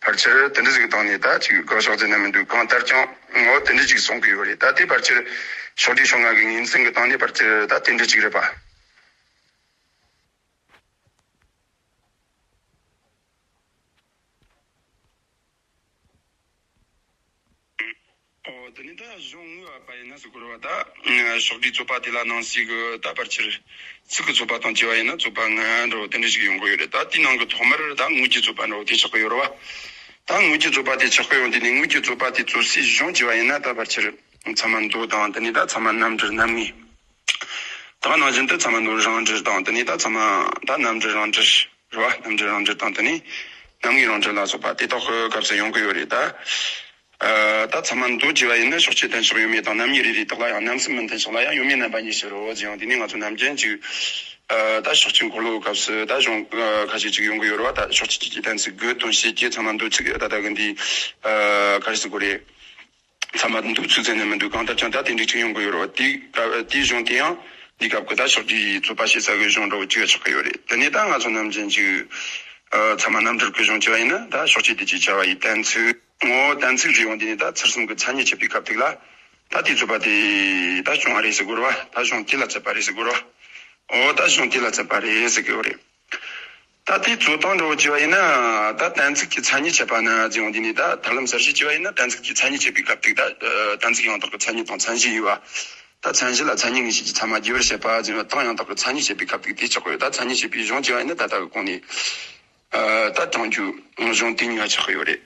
ཕལ་ཆེར་དེ་འདྲ་ཟིག་གི་སྟེང་ནས་ད་ཅིག་དགག་བཞག་ཟེར་ན་མི་འདུག་གང་ལྟར་ཀྱང་ངོ་དེ་འདྲ་ཅིག་གསུང་གི་ཡོད་རེད། ད་དེ་ཕལ་ཆེར་ཕྱོགས་སྒྲིག་ཕྱོགས་སྔ་གི་ངོས་འཛིན་གི་སྟེང་ནས་ཕལ་ཆེར་ད་དེ་འདྲ་ཅིག་རེད་པ། ཨོ། དེ་ནས་ད་གཞུང་དངོས་བབ་པ་ཡིན་ན་ཟེར་དགོས་རེད་བ། ད་ཕྱོགས་སྒྲིག་རྩོད་པ་དེ་ལ་ནང་གསེས་ཀྱི་ད་ཕལ་ཆེར་ཚིག་གི་རྩོད་པ་དང་བཅས་པ་ཡིན་ན་རྩོད་པ་ལྔ་འདྲ་བོ་དེ་འདྲ་ཞིག་ཡོང་གི་ཡོད་རེད། ད་དེའི་ནང་གི་ཐོག་མར་ད་དངོས་ཀྱི་རྩོད་པ་འདྲ་བོ་དེ་ཆགས་ཀྱི་ཡོད་རེད་བ། ད་དངོས་ཀྱི་རྩོད་པ་དེ་ཆགས་ཀྱི་ཡོང་དུས་ནས་དངོས་ཀྱི་རྩོད་པ་དེ་རྩོད་སའི་གཞུང་བྱས་པ་ཡིན་ན་ད་ཕལ་ཆེར་ཚད་མ་མདོ་དང་དེ་ནས་ད་ཚད་མ་རྣམ་འགྲེལ་རྣམ་ངེས། ད་ག་ནང་བཞིན་དུ་ཚད་མ་མདོ་རང་འགྲེལ་དང་དེ་ནས་ད་ཚད་མ་ད་རྣམ་འགྲེལ་རང་འགྲེལ། རེད་བ། རྣམ་འགྲེལ་རང་འགྲེལ་དང་དེ་ནས་ རྣམ་ངེས་རང་འགྲེལ་ལ་སོགས་པ་དེ་དག་གི་སྐབས་སུ་ཡོང་གི་ཡོད་རེད་ད། ཨ་ད་ཚད་མ་མདོ་བྱས་པ་ཡིན་ན་ཕྱོགས་ཆོས་མཐུན་ཕྱོགས་ཡོད་མེད་དང་རྣམ་ངེས་རེ་རེའི་རྟགས་ལ་ཡང་རྣམ་སེམས་མི་མཐུན་ཕྱོགས་ལ་ཡང་ཡོད་མེད་རྣམ་པ་གཉིས་ཕྱིར་རོ་ཟེར་ཡང་དེ་ནས་ང་ཚོ་ནམ་རྒྱུན་ཅིག་ཨ་ད་ཕྱོགས་ཆོས་འཁོར་ལོའི་སྐབས་སུ་ད་གཞུང་ཨ་ཁ་ཤས་ཅིག་ཡོང་གི་ཡོད་རེད་བ། ད་ཕྱོགས་ཆོས་ཀྱི་གཏན་ཚིགས་དགོས་དོན་བཤད་ཀྱི་ཚད་མ་མདོ་ཚིག་ད་ལྟ་གི་འདི་ཨ་ག་རེ་ཟེར་དགོས་རེད། ཚད་མ་མདོ་ཚིག་ཟེར་ནས་མི་འདུག་གང་ལྟར་ཀྱང་ད་དེ་འདྲའི་ཚིག་ཡོང་གི་ཡོད་རེད་བ། དེའི་སྐབས་དེའི་གཞུང་དེ་ཡང་འདི་སྐབས་ཀྱི་ད་ཕྱོགས་བསྡུས་རྩོད་པ་བྱེད་ས་གི་གཞུང་འདྲ་བོ་ཅིག་ཆགས་ཀྱི་ཡོད་རེད། དེ་ནས་ད་ང་ཚོ་ནམ་རྒྱུན་ཅིག་ཨ་ཚད་མ་རྣམ་འགྲེལ་གྱི་གཞུང་བྱས་པ་ཡིན་ན་ད་ཕྱོགས་ཆོས་དེ་ཅིག་བྱ་བ་ཡི་གཏན་ཚིགས། ངོ་བོ་གཏན་ཚིགས་རེད་ཡོང་དེ་ནས་ད་ཚུལ་གསུམ་གྱི་མཚན་ཉིད་བྱེད་པའི་སྐབས་ཐིག་ལ་ད་དེ་རྩོད་པ་དེ་ད་གཞུང་ཨ་རེད་ཟེར་དགོས་རེད་བ། ད་གཞུང་དེ་ལ་བརྩད་པ་རེད་ཟེར་དགོས་རེད་བ། འོ་ད་གཞུང་དེ་ལ་བརྩད་པ་རེད་ཟེར་གི་ཡོད་རེད། ད་དེ་རྩོད་སྟངས་འདྲ་བོ་བྱས་པ་ཡིན་ན་ད་གཏན་ཚིགས་ཀྱི་མཚན་ཉིད་བྱེད་པ་ན་ཟེར་ཡོང་དེ་ནས་ད་ཐབས་ལམ་གསར་བརྗེ་བྱས་པ་ཡིན་ན་གཏན་ཚིགས་ཀྱི་མཚན་ཉིད་བྱེད་པའི་སྐབས་ཐིག་ད་གཏན་ཚིགས་ཡང་དག་གི་མཚན་ཉིད་དང་མཚན་གཞི་ཡོད་བ། ད་མཚན་གཞི་ལ་མཚན་ཉིད་ངེས་བྱེད་ཀྱི་ཚད་མ་རྒྱས་པར་བཤད་པ་ཟེར་ན་དང་ཡང་དག་གི་མཚན་ཉིད་བྱེད་པའི་སྐབས་ཐིག་དེ་ཆགས་ཡོད། ད་མཚན་ཉིད་བྱེད་པའི་གཞུང་བྱས་པ་ཡིན་ན་ད་ལྟ་གི་གོང་ནས་ད་དྲང་རྒྱུ་གཞུང་དེ་གཉིས་ཀ་ཆགས་ཡོད་རེད།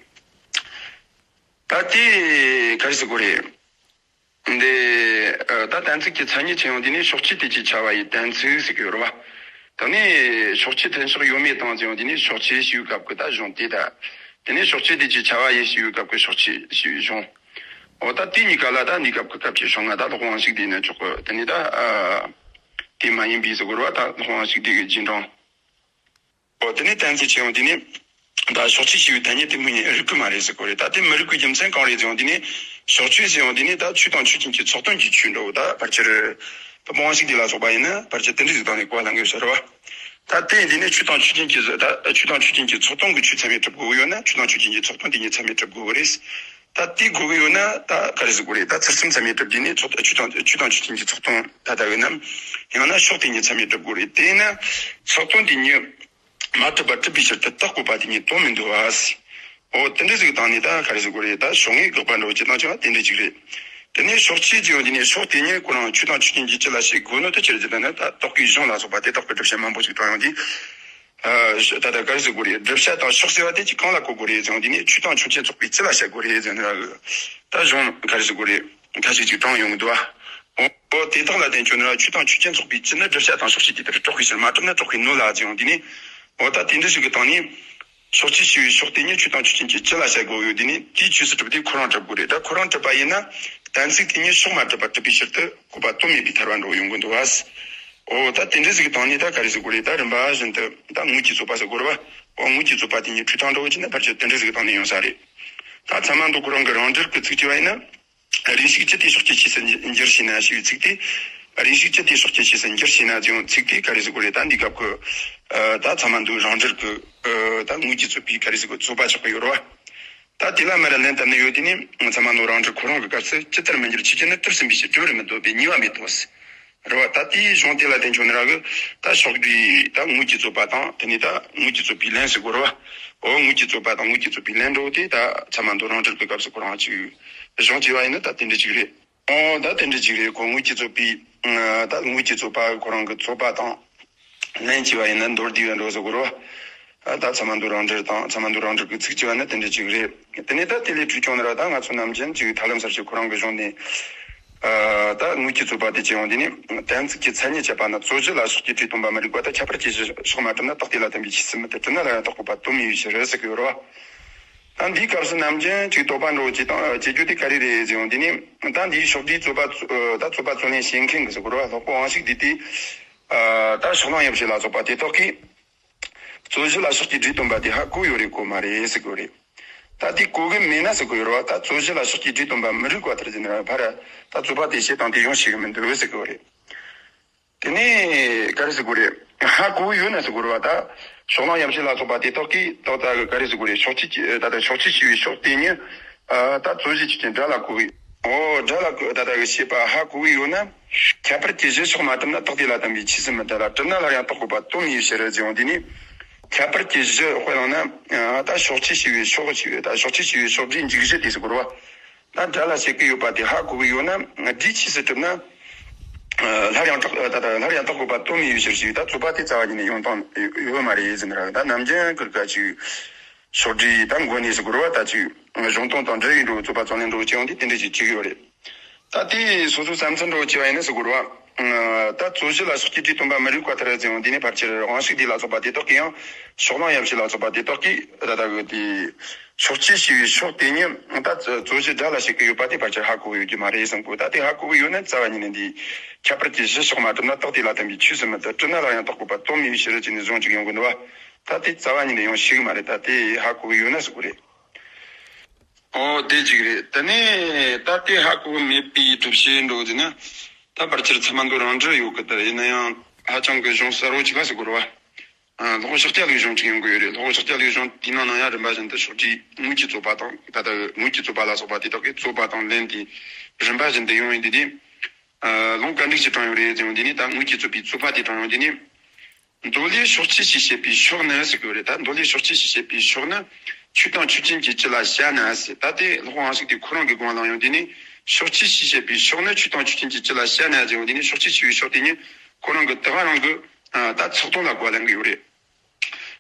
ད་དེ་ག་རེ་ཟེར་དགོས་རེད། འདི་ད་གཏན་ཚིགས་ཀྱི་མཚན་ཉིད་ཅན་ཡང་དེ་ནི་ཕྱོགས་ཆོས་དེ་ཅིག་བྱ་བ་ཡི་གཏན་ཚིགས་ཟེར་གི་ཡོད་རེད་བ། ད་ནི་ཕྱོགས་ཆོས་མཐུན་ཕྱོགས་ཡོད་མེད་དང་ཅན་ཡང་དེ་ནི་ཕྱོགས་ཆོས་ཞེས་པའི་སྐབས་ཀྱི་ད་གཞུང་དེ་ད། དེ་ནི་ཕྱོགས་ཆོས་དེ་ཅིག་བྱ་བ་ཡི་ཞེས་པའི་སྐབས་ཀྱི་ཕྱོགས་ཆོས་ཞེས་པའི་གཞུང་། འོ་ད་དེ་གཉིས་ཀ་ལ་ད་འདི་སྐབས་ཀྱི་སྐབས་ཀྱི་གཞུང་ང་ད་ལོག་དབང་ཞིག་དེ་ནི་ཆོག་གི་དེ་ནི་ད། དེ་མ་ཡིན་པའི་ཟེར་གི་ཡོད་རེད་བ། ད་ལོག་དབང་ཞིག་དེ་གི་རྗེས་འབྲང་། འོ་དེ་ནས་གཏན་ཚིགས་ཅན་ཡང་དེ་ནི། ད་ཕྱོགས་ཆོས་ཞེས་པའི་ཐ་སྙད་དེ་མིན་ཡང་རིགས་ཀྱི་མ་རེད་ཟེར་གོ་རེད། ད་དེ་མི་རིགས་ཀྱི་རྒྱུ་མཚན་གང་རེད་ཟེར་ཡང་དེ་ནི། ཕྱོགས་ཆོས་ཟེར་ཡང་དེ་ནི་ད་ཆོས་དང་ཆོས་ཅན་གྱི་ཚོགས་དོན་གྱི་ཆོས་འདྲ་བོ་ད་ཕལ་ཆེར། ད་པོ་ཝང་ཞིག་དེ་ལ་སོགས་པ་ཡིན་ན་ཕལ་ཆེར་དེ་འདྲའི་ཟིག་དང་ནི་གོ་བ་ལེན་གི་ཡོད་ས་རེད་བ། ད་དེ་ཡིན་དེ་ནི་ཆོས་དང་ཆོས་ཅན་གྱི་ད་ཆོས་དང་ཆོས་ཅན་གྱི་ཚོགས་དོན་གྱི་ཆོས་ཚད་མས་གྲུབ་དགོས་ཀྱི་ཡོད་ན་ཆོས་དང་ཆོས་ཅན་གྱི་ཚོགས་དོན་དེ་ཉིད་ཚད་མས་གྲུབ་དགོས་ཀྱི་རེད། ད་དེ་དགོས་ཀྱི་ཡོད་ན་ད་ག་རེ་ཟེར་དགོས་རེད། ད་ཚུལ་གསུམ་ཚད་མས་གྲུབ་དེ་ནི་ཚོགས་ཆོས་དང་ཆོས་དང་ཆོས་ཅན་གྱི་ཚོགས་དོན་ད་ལྟ་བས་ན། ཡང་ན་ཕྱོགས་དེ་ཉིད་ཚད་མས་གྲུབ་དགོས་རེད། དེས་ན་ཚོགས་དོན་དེ་ཉིད། མ་གྲུབ་པ་གྲུབ་པའི་ཕྱིར་དུ་རྟགས་བཀོད་པ་དེ་ཉིད་དོན་མི་འདུ་བ། འོ་དེ་འདྲ་ཟིག་བཏང་ནས་ད་ག་རེ་ཟེར་དགོས་རེད། ད་ཕྱོགས་ངེས་དགག་པ་འདྲ་བོ་ཅིག་བཏང་ཆོག་པ་དེ་འདྲ་ཅིག་རེད། དེ་ནས་ཕྱོགས་ཆོས་ཀྱི་ཡོད་དེ་ནས་ཕྱོགས་དེ་ཉིད་ཁོ་རང་ཆོས་དང་ཆོས་ཅན་གྱི་སྤྱི་ལ་བྱེད་དགོས་ནོ་དེ་ཆི་རེད་ཟེར་ན་ད་རྟོག་གེའི་གཞུང་ལ་སོགས་པ་དེ་དག་གི་བསྒྲུབ་བྱ་མང་པོ་ཅིག་བཏང་ཡོང་དུས། ད་ལྟ་ག་རེ་ཟེར་དགོས་རེད། བསྒྲུབ་བྱ་དང་ཕྱོགས་ཟེར་བ་དེ་ཅིག་གང་ལ་གོ་དགོས་རེད་ཟེར་ཡོང་དུས་ནས་ཆོས་དང་ཆོས་ཅན་ཚོགས་པའི་སྤྱི་ལ་བྱ་དགོས་རེད་ཟེར་ན། ད་གཞུང་ག་རེ་ཟེར་དགོས་རེད། ཁ་ཤས་ཅིག་དྲངས་ཡོང་གི་འདུག་བ། འོ་དེ་དག་ལ་བརྟེན་ཆོག་ན་ཆོས་དང་ཆོས་ཅན་ཚོགས་པའི་སྤྱི་ནི་བསྒྲུབ་བྱ་དང་ཕྱོགས་ཆོས་ཀྱི་དེ་ལྟར་གྲོགས་ཤིག་ཕྱིར་མ་གྲུབ་ན་གྲོགས་ཤིག་ནོ་ལ་ཟེར་ཡོང་དུས་ནས། འོ་ད་དེ་འདྲ་ཞིག་གི་སྟེང་ནས། ཕྱོགས་ཆོས་ཞེས་པའི་ཕྱོགས་དེ་ཉིད་ཆོས་དང་ཆོས་ཅན་གྱི་སྤྱི་ལ་བྱ་དགོས་ཡོད་དུས་ནས་དེའི་ཆོས་སུ་གྲུབ་དུས་ཁོ་རང་གྲུབ་དགོས་རེད། ད་ཁོ་རང་གྲུབ་པ་ཡིན་ན་གཏན་ཚིགས་དེ་ཉིད་ཕྱོགས་མ་གྲུབ་པར་གྲུབ་པའི་ཕྱིར་དུ་བཀོད་པ་དོན་མེད་པའི་ཐལ་བ་འགྲོ་ཡོང་གི་འདུག་བ། འོ་ད་དེ་འདྲ་ཞིག་གི་སྟེང་ནས་ད་ག་རེ་ཟེར་དགོས་རེད། ད་རིམ་པ་བཞིན་དུ་ད་དངོས་ཀྱི་རྩོད་པ་ཟེར་དགོས་རེད་བ། འོ་དངོས་ཀྱི་རྩོད་པ་དེ་ཉིད་འཁྲུལ་སྟངས་འདྲ་བོ་ཅིག་ན་ཕལ་ཆེར་དེ་འདྲ་ཞིག་གི་སྟེང་ནས་ཡོང་ས་རེད། ད་ཚད་མ་མདོ་ཁོ་རང་གི་རང་འགྲེལ་གྱི་ཚིག་བྱས་པ་ཡིན་ན། རེ་ཞིག་ཅི་སྟེ་ཕྱོགས་ཀྱི་ཆོས་སུ་འགྱུར་ཞེ་ན་ཞེས་པའི་ཚིག་དེ། རེ་ཞིག་ཅི་སྟེ་ཕྱོགས་ཀྱི་ཆོས་སུ་འགྱུར་ཞེ་ན་ཅེས་ཚིག་དེ་ག་རེ་ཟེར་དགོས་རེད། ད་འདི་སྐབས་ཀྱི་ད་ཚད་མ་མདོའི་རང་འགྲེལ་གྱི་ད་དངོས་ཀྱི་རྩོད་པའི་ག་རེ་ཟེར་དགོས་རྩོད་པ་ཆགས་ཀྱི་ཡོད་རེད་བ། ད་དེ་ལ་མར་ལན་བཏབ་ནས་ཡོད་དུས་ནི་ཚད་མ་མདོ་རང་འགྲེལ་ཁོ་རང་གི་སྐབས་སུ་ཇི་ལྟར་མི་འགྱུར་ཆོས་ཅན་ནི་གྲུབ་ཟིན་པའི་ཕྱིར་གྲུབ་པར་མི་འདོད་པས་ཉེས་པ་མེད་དོ། རེད་བ། ད་དེའི་གཞུང་དེ་ལ་བརྟེན་ཆོག་ན་ར་གི་ད་ཕྱོགས་བསྡུས་ད་དངོས་ཀྱི་རྩོད་པ་དང་དེ་ནས་ད་དངོས་ཀྱི་རྩོད་པའི་ལན་ཟེར་དགོས་རེད་བ། འོ་དངོས་ཀྱི་རྩོད་པ་དང་དངོས་ཀྱི་རྩོད་པའི་ལན་འདྲ་བོ་དེ་ད་ཚད་མ་མདོ་རང་འགྲེལ་གྱི་སྐབས་སུ་ཁོ་རང་ཅིག་གཞུང་བྱས་པ་ཡིན་ན་ད་དེ་འདྲ་ཅིག་རེད། ཨོ་ད་དེ་འདྲ་ཅིག་རེད། ཁོ་དངོས་ཀྱི་རྩོད་པའི་ད་དངོས་ཀྱི་རྩོད་པ་ཁོ་རང་གི་རྩོད་པ་དང་ལན་བྱས་པ་ཡིན་ན་མདོར་བསྡུས་པ་འདྲ་བོ་ཟེར་དགོས་རེད་བ། ད་ཚད་མ་མདོ་རང་འགྲེལ་དང་ཚད་མ་མདོ་རང་འགྲེལ་གྱི་ཚིག་བྱས་པ་ན་དེ་འདྲ་ཅིག་རེད། དེ་ནས་ད་དེ་ལས་འཕྲོས་ཀྱང་ན་ར་ད་ང་ཚོ་ནམ་རྒྱུན་ཅིག་ཐབས་ལམ་གསར་བརྗེ་ཁོ་རང་གི་གཞུང་ནས། ཨ་ད་དངོས་ཀྱི་རྩོད་པ་དེ་བྱས་ཡོང་དུས་ནི་གཏན་ཚིགས་ཀྱི་མཚན་ཉིད་བྱེད་པ་ན་རྩོད་གཞི་ལ་ཕྱོགས་ཀྱི་སྒྲས་སྟོན་པ་མི་རིགས་པ་དང་ཁྱད་པར་གྱི་གཞི་ཕྱོགས་མ་གྲུབ་ན་རྟགས་དེ་ལ་བརྟེན་པའི་ཆོས་སུ་མི་ལྟར་གྲུབ་ན་སླར་ཡང་རྟགས་བཀོད་པ་དོན་མེད་པའི་ཕྱིར་ཟེར་གྱི་ཡོད་རེད་བ། ད་འདིའི་སྐབས་སུ་ནམ་རྒྱུན་ཅིག་དོགས་པ་འདྲ་བོ་ཅིག་དང་བྱེད་རྒྱུ་དེ་ག་རེ་རེད་ཟེར་ཡོང་དུས་ནི་ད་འདིའི་ཕྱོགས་བསྡུས་རྩོད་པ་ད་རྩོད་པ་རྩོད་ལེན་བྱེད་མཁན་གྱི་ཟེར་དགོས་རེད་བ། ལྷག་པར་དབང་ཕྱུག་འདི་དེ་ད་ཕྱོགས་གླང་ཡབ་སྲས་ལ་སོགས་པ་དེ་དག་གིས། རྩོད་གཞི་ལ་ཕྱོགས་ཀྱི་སྒྲས་སྟོན་པ་དེ་ཧ་གོ་ཡོད་རེད་གོ་མ་རེད་ཟེར་གི་ཡོད་རེད། ད་དེ་གོ་གི་མེད་ན་ཟེར་གི་ཡོད་རེད་བ། ད་རྩོད་གཞི་ལ་ཕྱོགས་ཀྱི་སྒྲས་སྟོན་པ་མི་རིགས་པ་དེར་ཟེར་ན་ཕར་ད་རྩོད་པ་དེ་བྱེད་སྟངས་དེ་ཡང་ཤེས་གི་མི་འདུག་ཟེར་གི་ཡོད་རེད། དེ་ནས་ག་རེ་ཟེར་གི་ཡོད་རེད། ཧ་གོ་གི་ཡོད་ན་ཟེར་གི་ཡོད་རེད་བ། ད་ཕྱོགས་གླང་ཡབ་སྲས་ལ་སོགས་པ་དེ་དག་གིས་ཏག་ཏག་གི་ག་རེ་ཟེར་གི་ཡོད་རེད། ཕྱོགས་ཆོས་ཀྱི་ད་ལྟ་ཕྱོགས་ཆོས་ཞེས་པའི་ཕྱོགས་དེ་ཉིད་ད་རྩོད་གཞི་ཆོས་ཅན་སྒྲ་ལ་གོ་གི། འོ་སྒྲ་ལ་གོ་ད་ལྟ་གི་བྱེད་པ་ཧ་གོ་གི་ཡོད་ན། ཁྱད་པར་གྱི་གཞི་ཕྱོགས་མ་གྲུབ་ན་རྟགས་དེ་ལ་བརྟེན་པའི་ཆོས་སུ་མི་ལྟ་ལ་གྲུབ་ན་སླར་ཡང་རྟགས་བཀོད་པ་དོན་མེད་པའི་ཕྱིར་ཟེར་ཡོང་དུས་ནི། ཁྱད་པར་གྱི་གཞི་དཔེ་བླངས་ན་ད་ཕྱོགས་ཆོས་ཞེས་པའི་ཕྱོགས་ཞེས་པའི་ད་ཕྱོགས་ཆོས་ཞེས་པའི་ཕྱོགས་སྒྲའི་འཇུག་གཞི་དེ་ཟེར་དགོས་རེད་བ། ད་སྒྲ་ལ་བྱེད་ཀྱི་ཡོད་པ་དེ་ཧ་གོ་གི་ཡོད་ན་སྒྲའི་ཆོས་སུ་གྲུབ་ན། སླར་ཡང་རྟགས་ད་ལྟ་སླར་ཡང་རྟགས་བཀོད་པ་དོན་མེད་པའི་ཕྱིར་ཞེས་ད་རྩོད་པ་དེ་རྩ་བ་ཉིད་ནས་ཡོང་སྟངས་ཡོད་མ་རེད་ཟེར་ན་ར། ད་ནམ་རྒྱུན་ཀིར་ཀ་ཅིག་ཕྱོགས་སྒྲའི་ད་མགོ་ནས་ཟེར་དགོས་རེད་བ། ད་ཅིག་གཞུང་དོན་དང་འབྲེལ་བའི་འགྲོ་རྩོད་པ་རྩོད་ལེན་འགྲོ་བྱེད་ཡོང་དུས་དེ་འདྲ་ཞིག་བྱེད་ཀྱི་ཡོད་རེད། ད་དེ་སོ་སོའི་བསམ་ཚུལ་འདྲ་བོ་བྱས་པ་ཡིན་ན་ཟེར་དགོས་རེད་བ། ད་རྩོད་གཞི་ལ་ཕྱོགས་གཅིག་སྒྲིལ་སྟོན་པ་མི་རིགས་པ་ལྟར་ཟེར་ཡོང་དུས་ནས། ཕལ་ཆེར་དབང་ཤུགས་འདི་ལ་སོགས་པ་དེ་དག་གིས་ཡང་ཕྱོགས་གླང་ཡབ་སྲས་ལ་སོགས་པ་དེ་དག་གིས་ད་ལྟ་གི་དེ་ཕྱོགས་གཅིག་ཞེས་པའི་ཕྱོགས་དེ་ཉིད་ད་རྩོད་གཞི་དགྲ་ལ་བྱེད་ཀྱི་ཡོད་པ་དེ་ཕལ་ཆེར་ཧ་གོ་གི་ཡོད་རྒྱུ་མ་རེད་བསམ་གོ། ད་དེ་ཧ་གོ་གི་ཡོད་ན་རྩ་བ་ཉིད་ནས་འདི་ཁྱད་པར་གྱི་གཞི་ཕྱོགས་མ་གྲུབ་ན་རྟགས་དེ་ལ་བརྟེན་པའི་ཆོས་སུ་མི་ལྟ། གྲུབ་ན་ལ་ཡང་རྟགས་པ་དོན་མེད་པའི་ཕྱིར་ཅེས་ནས་གཞུང་གཅིག་ཡོང་གི་འདུག་བ། ད་དེ་རྩ་བ་ཉིད་ནས་ཡང་ཤེས་གི་མ་རེད། ད་དེ་ཧ་གོ་གི་ཡོད་ན་ཟེར་གོ་རེད། ཨོ་དེ་གཅིག་རེད། དེ་ནས་ད་དེ་ཧ་གོ་མེད་པའི་སྒྲུབ་བྱེད་འགྲོ་ཟེར་ན། ད་ཕལ་ཆེར་ཚད་མ་མདོ་རང་འགྲེལ་ཡོད་གི། ད་ཡིན་ན་ཡང་ཧ་ཅང་གི་གཞུང་གསལ་བོ་ཅིག་ག་ཟེར་དགོས་རེད་བ། ཨ། སློབ་དཔོན་ཕྱག་རྒྱ་ལུགས་གཞུང་ཅིག་ཡོང་གི་ཡོད་རེད། སློབ་དཔོན་ཕྱག་རྒྱ་ལུགས་གཞུང་དེའི་ནང་ན་ཡང་རིམ་པ་བཞིན་དུ་ཕྱོགས་སྒྲིག་དངོས་ཀྱི་རྩོད་པ་དང་། ད་ལྟ་དངོས་ཀྱི་རྩོད་པ་ལ་སོགས་པ་དེ་དག་གི་རྩོད་པ་དང་ལན་དེ་རིམ་པ་བཞིན་དུ་ཡོང་ཡོང་དུས་དེ། ཨ། ལུང་ག་འགྲིག་ཅིག་དྲངས་ཡོད་རེད་ཟེར་ཡོང་དུས་ནས། ད་དངོས་ཀྱི་རྩོད་པའི་རྩོད་པ་དེ་དྲངས་ཡོང་དུས་ནས། མདོ་ལས་ཕྱོགས་གཅིག་ཞེས་བཤད་པའི་ཕྱོགས་ནི་ཟེར་གྱི་ཡོད་རེད། ད་མདོ་ལས་ཕྱོགས་གཅིག་ཞེས་བཤད་པའི་ཕྱོགས་ནི་ཆོས་དང་ཆོས་ཅན་གྱི་སྤྱི་ལ་བྱ་ན་ཟེར། ད་དེ་སློབ་དཔོན་དབང་ཕྱུག་དེ་ཁོ་རང་གི་དགོངས་པ་བླངས་ཡོང་དུས་ནས། ཕྱོགས་གཅིག་ཞེས་བཤད་པའི་ཕྱོགས་ནི་ཆོས་དང་ཆོས་ཅན་གྱི་སྤྱི་ལ་བྱ་ན་ཟེར་ཡོང་དུས་ནས། ཕྱོགས་གཅིག་ཞེས་པའི་ཕྱོགས་དེ་ཉིད་ཁོ་རང་གི་ད་ག་རང་གི། ཨ། ད་ཚིག་དོན་ལ་གོ་བ་ལེན་གྱི་ཡོད་རེད།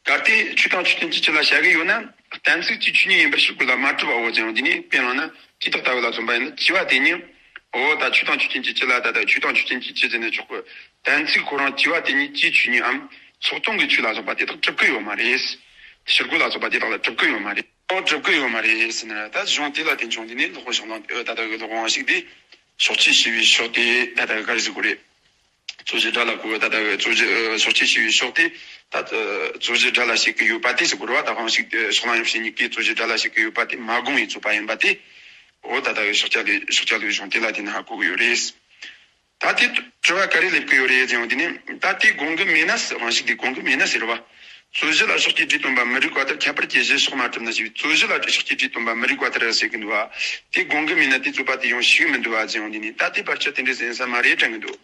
གལ་ཏེ་ཆོས་དང་ཆོས་ཅན་གྱི་སྤྱི་ལ་བྱ་གི་ཡོད་ན། གཏན་ཚིགས་ཀྱི་ཆོས་ཉིད་ཡིན་པར་ཕྱིར་རྒོལ་ལ་མ་གྲུབ་པའོ་ཟེར་ཡོང་དུས་ནས། དཔེ་བླངས་ན་དེ་དག་ལྟ་བུ་ལ་མཚོན་པ་ཡིན་ན། བྱས་པ་དེ་ཉིད། འོ་ད་ཆོས་དང་ཆོས་ཅན་གྱི་སྤྱི་ལ། ད་ལྟ་ཆོས་དང་ཆོས་ཅན་གྱི་སྤྱི་ཟེར་ནས་ཆོག་གི། གཏན་ཚིགས་ཁོ་རང་བྱས་པ་དེ་ཉིད་ཀྱི་ཆོས་ཉིད་འམ། ཚོགས་དོན་གྱི་ཆོས་ལ་སོགས་པ་དེ་དག་གྲུབ་ཀྱི་ཡོད་མ་རེད། ཕྱིར་རྒོལ་ལ་སོགས་པ་དེ་དག་ལ་གྲུབ་ཀྱི་ཡོད་མ་རེད། འོ་གྲུབ་ཀྱི་ཡོད་མ་རེད་ཟེར་ན། ད་གཞུང་དེ་ལ་བརྟེན་བྱུང་དུས་ནས་སློབ་དཔོན་ཕྱོགས་གླང་། ད་ལྟ་གི་སློབ་དཔོན་དབང་ཕྱུག་དེ་ཕྱོགས་གཅིག་ཞེས་པའི་ཕྱོགས་དེ་ད་ལྟ་གི་ག་རེ་ཟེར་དགོས་རེད། རྩོད་གཞི་དགྲ་ལ་གོ། ད་ལྟ་གི་རྩོད་གཞི། ཨ། ཕྱོགས་གཅིག་ཞེས་པའི་ཕྱོགས་དེ། ད་རྩོད་གཞི་དགྲ་ལ་བྱེད་ཀྱི་ཡོད་པ་དེ་ཟེར་དགོས་རེད་བ། ད་དབང་ཕྱུག་དེ་ཕྱོགས་གླང་ཡབ་སྲས་གཉིས་ཀས་རྩོད་གཞི་དགྲ་ལ་བྱེད་ཀྱི་ཡོད་པ་དེ་མ་དགོངས་པའི་རྩོད་པ་ཡིན་པ་དེ། འོ་ད་ལྟ་གི་ཕྱོགས་གཅིག་ལས། ཕྱོགས་གཅིག་ལས་གཞུང་དེ་ལ་བརྟེན་ནས་ཧ་གོ་གི་ཡོད་རེད། ད་དེ་དྲི་བ་ག་རེ་སླེབས་ཀྱི་ཡོད་རེད་ཟེར་ཡོང་དུས་ནས། ད་དེ་དགོངས་ཀྱི་མེད་ན་ཟེར། དབང་ཕྱུག་དེ་དགོངས་ཀྱི་མེད་ན་ཟེར་བ། རྩོད་གཞི་ལ་ཕྱོགས་གཅིག་སྒྲིལ་སྟོན་པ་མི་རིགས་པ་ལྟར། ཁྱད་པར་གྱི་གཞི་ཕྱོགས་མ་གྲུབ་ན་ཞེས་པའི། རྩོད་གཞི་ལ་ཕྱོགས་གཅིག་སྒྲིལ་སྟོན་པ་མི་རིགས་པ་ལྟར་ཟེར་གྱི་འདུག་བ། དེ་དགོངས་ཀྱི་མེད་ན་དེ་རྩོད་པ་དེ་ཡང་ཞུགས་མི་འདུག་བ་ཟེར་ཡོང་དུས་ནས། ད་དེ་ཕལ་ཆེར་དེ་འདྲ་ཟེར་ས་མ་རེད་དྲན་གྱི་འདུག་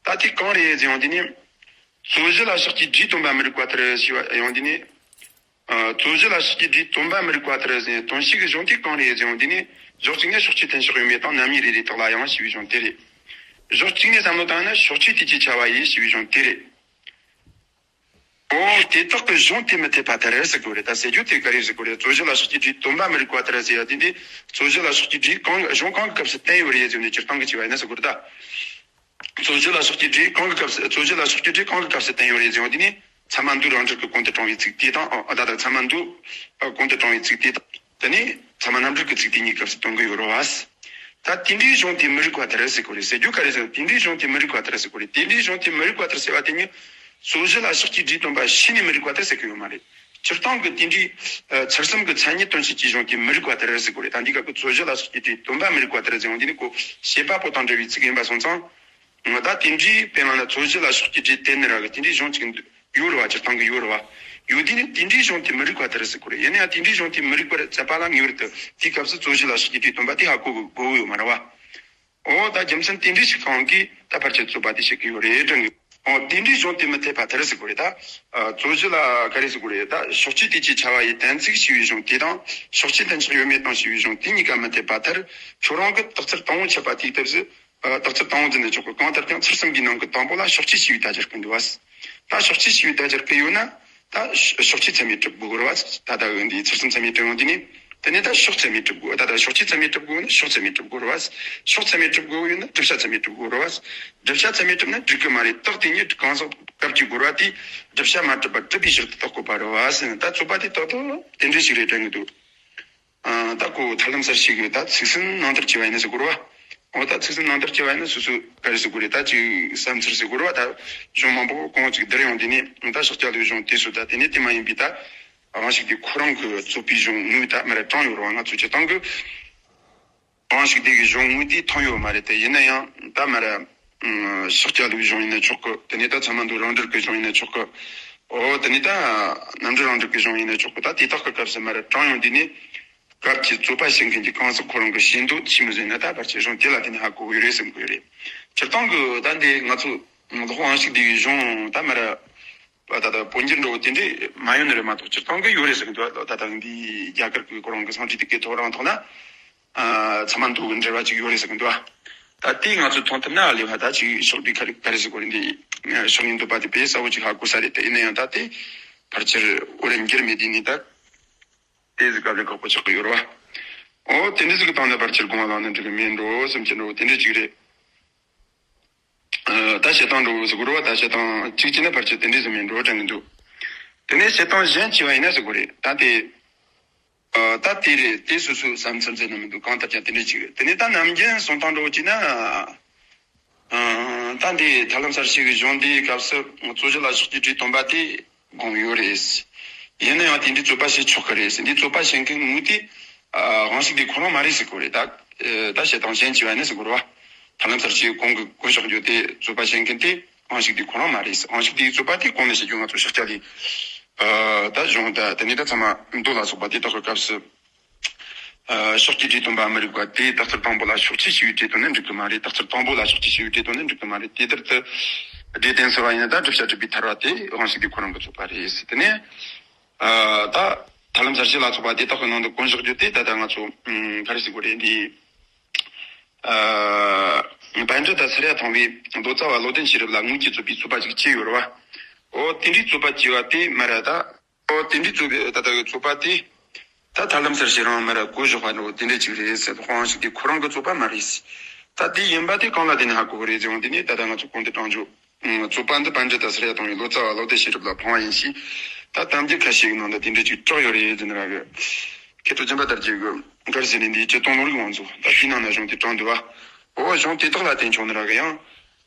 ད་དེ་གང་རེད་ཟེར་ཡོང་དུས་ནས། རྩོད་གཞི་ལ་ཕྱོགས་གཅིག་སྒྲིལ་སྟོན་པ་མི་རིགས་པ་ལྟར་ཞེས་པ་ཡོང་དུས་ནས། ཨ། རྩོད་གཞི་ལ་ཕྱོགས་གཅིག་སྒྲིལ་སྟོན་པ་མི་རིགས་པ་ལྟར་ཟེར་དོན་ཞིག་གི་གཞུང་དེ་གང་རེད་ཟེར་ཡོང་དུས་ནས། ཕྱོགས་གཅིག་ནས་ཕྱོགས་ཆོས་མཐུན་ཕྱོགས་ཡོད་མེད་དང་། རྣམ་དབྱེ་རེ་རེའི་རྟགས་ལ་ཡང་ཞེས་པའི་གཞུང་དེ་རེད། ཕྱོགས་གཅིག་ནས་བསམ་བློ་བཏང་ན་ཕྱོགས་ཆོས་དེ་ཅིག་ཆ་བ་ཡིན་ཞེས་པའི་གཞུང་དེ་རེད། འོ་དེ་དག་གི་གཞུང་དེ་མི་འཐད་པ་ལྟར་ཟེར་དགོས་རེད། ད་ཟེར་རྒྱུ་དེ་ག་རེ་ཟེར་དགོས་རེད། རྩོད་གཞི་ལ་ཕྱོགས་གཅིག་སྒྲིལ་སྟོན་པ་མི་རིགས་པ་ལྟར་ཟེར་ཡ་དེ་འདི། རྩོད་གཞི་ལ་ཕྱོགས་གཅིག་སྒྲིལ་གང་གཞུང་གང་གི་སྐབས་སུ་བསྟན་ཡོད་རེད་ཟེར་ནས་སྤྱིར་བཏང་གི་བྱས་པ་ཡིན་ན་ཟེར་དགོས་རེད་ད། རྩོད་གཞི་ལ་ཕྱོགས་གཅིག་སྒྲིལ་གང་གི་སྐབས་སུ། རྩོད་གཞི་ལ་ཕྱོགས་གཅིག་སྒྲིལ་གང་གི་སྐབས་སུ་བསྟན་ཡོད་རེད་ཟེར་བ་དེ་ནི། ཚད་མ་མདོའི་རང་འགྲེལ་གྱི་གོང་དུ་དྲངས་པའི་ཚིག་དེ་དང་། ཨ། ད་ལྟ་ཚད་མ་མདོ། ཨ། གོང་དུ་དྲངས་པའི་ཚིག་དེ་དང་། དེ་ནས་ཚད་མ་རྣམ་འགྲེལ་གྱི་ཚིག་དེ་གཉིས་སྐབས་སུ་སྟོན་གྱི་ཡོད་རེད་བ། ད་དེ་འདྲའི་གཞུང་དེ་མི་རིགས་པ་ལྟར་ཟེར་དགོས་རེད། ཟེར་རྒྱུ་ག་རེ་ཟེར། དེ་འདྲའི་གཞུང་དེ་མི་རིགས་པ་ལྟར་ཟེར་དགོས་རེད། དེ་འདྲའི་གཞུང་དེ་མི་རིགས་པ་ལྟར་ཟེར་བ་དེ་ཉིད། རྩོད་གཞི་ལ་ཕྱོགས་གཅིག་སྒྲིལ་སྟོན་པ་ཕྱིས་ནས་མི་རིགས་པ་ལྟར་ཟེར་གྱི་ཡོད་མ་རེད། སྤྱིར་བཏང་གི་དེ་འདྲའི། ཨ། ཚུལ་གསུམ་གྱི་མཚན་ཉིད་སྟོན་བྱེད་ཀྱི་གཞུང་དེ་མི་རིགས་པ་ལྟར་ཟེར་དགོས་རེད། ད་འདི་སྐབས་ཀྱི་རྩོད་གཞི་ལ་ཕྱོགས་གཅིག་སྒྲིལ་སྟོན་པ་མི་རིགས་པ་ལྟར་ཟེར་ཡོང་དུས་ནི། ཁོ་བྱེད་པ་པོ་དང་འབྲེལ་བའི་ཚིག་ཡིན་པ་སོང་ཙང་། ད་དེ་འདྲའི། དཔེར་ན་རྩོད་གཞི་ལ་ཕྱོགས་གཅིག་སྒྲིལ་དེ་ནི་ར་གི་དེ་འདྲའི་གཞུང་ཅིག་ཡོད་རེད་བ། སྤྱིར་བཏང་གི་ཡོད་རེད་བ། ཡོད་དུས་ནི་དེ་འདྲའི་གཞུང་དེ་མི་རིགས་པ་ལྟར་ཟེར་དགོས་རེད། ཡིན་ན་ཡང་དེ་འདྲའི་གཞུང་དེ་མི་རིགས་པར་བྱེད་པ་ལ་ངེས་པར་དུ་དེའི་སྐབས་སུ་རྩོད་གཞི་ལ་ཕྱོགས་གཅིག་སྒྲིལ་སྟོན་པ་དེ་ཧ་གོ་དགོས་ཀྱི་ཡོད་མ་རེད་བ། འོ་ད་རྒྱུ་མཚན་དེ་འདྲའི་ཞིག་གང་གིས་ད་ཕལ་ཆེར་རྩོད་པ་དེ་བྱེད་ཀྱི་ཡོད་རེད་དྲན་གི། འོ་དེ་འདྲའི་གཞུང་དེ་མི་འཐད་པ་ལྟར་ཟེར་དགོས་རེད་ད། ཨ། རྩོད་གཞི་ལ་ག་རེ་ཟེར་དགོས་རེད་ད། ཕྱོགས་ཆོས་དེ་ཅིག་ཆ་བ་ཡི་གཏན་ཚིགས་ཞེས་པའི་གཞུང་དེ་དང་། ཕྱོགས་ཆོས་མཐུན་ཕྱོགས་ཡོད་མེད་དང་ཞེས་པའི་གཞུང་དེ་གཉིས་ཀ་མི་འཐད་པ་ལྟར། ཁྱོད་རང་གི་རྟགས་ཚུལ་དང་པོ་འཆད་པ་དེའི་སྐབས་སུ། ཨ། རྟགས་ཚུལ་དང་པོ་འཛིན་ནས་ཆོག་གི། གང་ལྟར་ཀྱང་ཚུལ་གསུམ་གྱི་ནང་གི་དང་པོ་ལ་ཕྱོགས་ཆོས་ཞེས་པའི་བརྡ་སྦྱར་གྱི་འདུག་བ། ད་ཕྱོགས་ཆོས་ཞེས་པའི་བརྡ་སྦྱར་གྱི་ཡོད་ན། ད་ཕྱོགས་ཆོས་ཚད་མས་གྲུབ་དགོས་རེད་བ། ད་ལྟ་འདི་ཚུལ་གསུམ་ཚད་མས་གྲུབ་ཡོང་དུས་ནི། དེ་ནས་ད་ཕྱོགས་ཚད་མས་གྲུབ་དགོས། ད་ལྟ་ཕྱོགས་ཆོས་ཚད་མས་གྲུབ་དགོས་ན་ཕྱོགས་ཚད་མས་གྲུབ་དགོས་རེད་བ། ཕྱོགས་ཚད་མས་གྲུབ་དགོས་ཡོད་ན་བསྒྲུབ་བྱ་ཚད་མས་གྲུབ་དགོས་རེད་བ། བསྒྲུབ་བྱ་ཚད་མས་གྲུབ་ན་འགྲིག་གི་མ་རེད། རྟགས་དེ་ཉིད་གང་ཟག་སྐབས་ཀྱི་རྒོལ་བ་དེས་བསྒྲུབ་བྱ་མ་གྲུབ་པར་གྲུབ་པའི་ཕྱིར་དུ་རྟོགས་དགོས་པ་རེད་བ་ཟེར་ན། ད་རྩོད་པ་དེ་ཏག་ཏག་དེ་འདྲ་ཞིག་རེད་དྲན་གི་འདུག་ཨ། ད་ཁོ་ཐབས་ལམ་གསར་ཞིག་གི་ད་ཚིག་ཟིན་ནང་ལྟར་བྱས་པ་ཡིན་ན་ཟེར་དགོས་རེད་བ། འོ་ད་ཚིག་ཟིན་ནང་ལྟར་བྱས་པ་ཡིན་ན་སོ་སོ་ག་རེ་ཟེར་དགོས་རེད། ད་ཅིག་བསམ་ཚུལ་ཟེར་དགོས་རེད་བ། ད་གཞུང་མང་པོ་གོང་ཅིག་བསྡུར་ཡོང་དུས་ནས། ད་ཕྱག་རྒྱ་ལོའི་གཞུང་དེ་སུ། ད་དེ་ནས་དེ་མ་ཡིན་པའི་ད་དབང་ཕྱུག་དེ་ཁོ་རང་གི་རྩོད་པའི་གཞུང་དངོས་ད་མར་དྲངས་ཡོད་རེད་བ། ང་ཚོ་སྤྱིར་བཏང་གི་དབང་ཕྱུག་དེ་གི་གཞུང་དངོས་དེ་མཐོང་ཡོད་མ་རེད་དེ། ཡིན་ན་ཡང་ད་མར། ཨ། ཕྱག་རྒྱ་ལོའི་གཞུང་ཡིན་ན་ཆོག་གི། དེ་ནས་ད་ཚད་མ་མདོ་རང་འགྲེལ་གྱི་གཞུང་ཡིན་ན་ཆོག་གི། འོ་དེ་ནས་ད་རྣམ་འགྲེལ་རང་འགྲེལ་གྱི་གཞུང་ཡིན་ན་ཆོག་གི། ད་དེ་དག་གི་སྐབས་སུ་མར་དྲངས་ཡོང་དུས་ནས། སྐབས་ཀྱི་རྩོད་པ་བྱེད་མཁན་གྱི་གང་ཟག་ཁོ་རང་གི་ཤེས་འདོད་ཆི་མོ་ཟིག་ཡིན་ན། ད་ཕལ་ཆེར་གཞུང་དེ་ལ་བརྟེན་ནས་ཧ་གོ་གི་ཡོད་རེད་བསམ་གི་ཡོད་རེད། སྤྱིར་བཏང་གི་ད་འདི་ང་ཚོ་སློབ་དཔོན་དབང་ཕྱུག་དེ་གི་གཞུང་ད་མར། ད་ལྟ་བོད་འགྱུར་འདྲ་བོ་དེ་འདྲས་མ་ཡོང་ནི་རེད་མ་གཏོགས། སྤྱིར་བཏང་གི་ཡོད་རེད་ཟེར་གི་འདུག་ད་ལྟ་འདི་རྒྱ་གར་གྱི་ཁོ་རང་གི་སཾ་སྐྲྀ་ཏ་གི་ཐོ་རངས་ཐོག་ན། ཨ། ཚད་མ་མདོ་གི་འགྲེལ་བ་ཅིག་ཡོད་རེད་ཟེར་གི་འདུག་ད་དེ་ང་ཚོས་མཐོང་ཐུབ་ན་ལེ་བ། ད་ཅིག་ཕྱོགས་བསྡུས་ག་རེ་ག་རེ་ཟེར་དགོས་རེད། འདི་ཕྱོགས་གཉིས་འདུས་པ་དེ་དཔེ་གསལ་བོ་ཅིག་ཧ་གོ་ས་རེད་དེ། ཡིན་ན་ཡང་ད་དེ་ཕལ་ཆེར་འོ་རེད་འགྱུར་མེད་དེ་ནི་ད་དེ་ཟིག་ག་ལས་ཁག་པོ་ཆགས་ཀྱི་ཡོད་རེད་བ། འོ་དེ་འདྲ་ཟིག་གི་སྟེང་ནས་ཕལ་ཆེར་དགོངས་པ་བླངས་ན་འགྲིག་གི་མེད་འགྲོ་བསམ་གྱི་འགྲོ། དེ་འདྲ་ཅིག་རེད། ད་བཤད་སྟངས་འགྲོ་ཟེར་དགོས་རེད་བ། ད་བཤད་སྟངས་གཅིག་བྱས་ན་ཕལ་ཆེར་དེ་འདྲའི་ཟིན་མིན་འགྲོ་དྲན་གི་འདུག་དེ་ནས་བཤད་སྟངས་གཞན་བྱས་པ་ཡིན་ན་ཟེར་དགོས་རེད། ད་དེ། ཨ། ད་དེ་རེད། དེ་སོ་སོའི་བསམ་ཚུལ་ཟེར་ན་མི་འདུག་གང་ལྟར་ཀྱང་དེ་འདྲ་ཅིག་རེད། དེ་ནས་ད་ནམ་རྒྱུན་གསུང་སྟངས་འདྲ་བོ་བྱས་ན། ཨ། ད་འདི་ཐར་ལམ་གསལ་བྱེད་ཀྱི་གཞུང་འདིའི་སྐབས་སུ་རྩོད་གཞི་ལ་ཕྱོགས་གཅིག་སྒྲིལ་སྟོན་པ་དེ་དགོངས་ཡོད་རེད། ཡིན་ན་ཡང་དེ་འདྲའི་རྩོད་པ་བྱེད་ཆོག་གི་རེད། འདི་རྩོད་པ་བྱེད་མཁན་དངོས་དེ། ཨ། དབང་ཕྱུག་དེ་ཁོ་རང་མ་རེད་ཟེར་དགོས་རེད། ད། ཨ། ད་བཤད་སྟངས་གཞན་བྱས་པ་ཡིན་ན་ཟེར་དགོས་རེད་བ། ཐར་ལམ་གསལ་བྱེད་གོང་གི་བཀོད་བཞག་རྒྱུ་དེ་རྩོད་པ་བྱེད་མཁན་དེ་དབང་ཕྱུག་དེ་ཁོ་རང་མ་རེད། དབང་ཕྱུག་དེའི་རྩོད་པ་དེ་གོང་ནས་བཤད་རྒྱུ་ང་ཚོ་ཕྱག་རྒྱ་ལས། ཨ། ད་གཞུང་ད་དེ་ནས་ད་ཚང་མ་མདོ་ལ་སོགས་པ་དེ་དག་གི་སྐབས་སུ། ཨ། ཕྱོགས་གཅིག་སྒྲིལ་སྟོན་པ་མི་རིགས་པ་དེ་རྟགས་ཚུལ་དང་པོ་ལ་ཕྱོགས་ཆོས་ཞེས་པའི་སྒྲས་སྟོན་ན་འགྲིག་གི་མ་རེད། རྟགས་ཚུལ་དང་པོ་ལ་ཕྱོགས་ཆོས་ཞེས་པའི་སྒྲས་སྟོན་ན་འགྲིག་གི་མ་རེད། དེ་ལྟར་དུ་སྒྲས་བསྟན་ཟེར་བ་ཡིན་ན་ད་བསྒྲུབ་བྱ་སྒྲུབ་པའི་ཐར་པ་དེ་དབང་ཕྱུག་དེ་ཁོ་རང་གི་རྩོད་པ་རེད། དེ་ནས། ཨ། ད་ཐར་ལམ་གསལ་བྱེད་ལ་སོགས་པ་དེ་དག་གི་ནང་དུ་བཀོད་བཞག་རྒྱུ་དེ་ད་ལྟ་ང་ཚོ། ཨ། ག་རེ་ཟེར་དགོས་རེད། འདི། ཨ། པཎྜི་ཏ་སུརྱ་ཐང་པའི་ལོ་ཙཱ་བ་བློ་ལྡན་ཤེས་རབ་ལ་དངོས་ཀྱིས་རྩོད་པའི་རྩོད་པ་ཅིག་བྱས་ཡོད་རེད་བ། འོ་དེ་འདྲའི་རྩོད་པ་བྱས་པ་དེ་མ་ར་ད། འོ་དེ་འདྲའི་རྩོད་པའི་ད་ལྟ་གི་རྩོད་པ་དེ། ད་ཐར་ལམ་གསལ་བྱེད་རང་མ་ར་བཀོད་བཞག་པ་འདྲ་བོ་དེ་འདྲ་ཅིག་རེད་ཟེར། དབང་ཕྱུག་དེ་ཁོ་རང་གི་རྩོད་པ་མ་རེད། ད་དེ་ཡིན་པ་དེ་གང་ལ་བརྟེན་ནས་ཧ་གོ་གི་རེད་ཟེར་བ་འདི་ནི་ད་ལྟ་ང་ཚོ་གོང་དུ་དྲངས་རྒྱུ། ཨ། རྩོད་པ་འདི་པཎྜི་ཏ་སུརྱ་ཐང་པའི་ལོ་ཙཱ་བ་བློ་ལྡན་ཤེས་རབ་ལ་འཕངས་པ་ཡིན་ཞེས། ད་གཏམ་རྒྱུད་ཁ་ཤས་ཀྱི་ནང་དུ་དེ་འདྲ་ཅིག་གྲགས་ཡོད་རེད་ཟེར་ནི་ར་གི། མཁས་གྲུབ་སྦྱིན་པ་དར་རྒྱས་ཀྱིས་ག་རེ་ཟེར་ནས་འདིའི་སྤྱིར་བཏང་ལུང་རིགས་མང་ཚོགས་ད་དེའི་ནང་ན་གཞུང་དེ་དྲངས་འདུག་བ། འོ་གཞུང་དེ་དག་ལ་བརྟེན་ཆོག་ནི་ར་གི་ཡང་།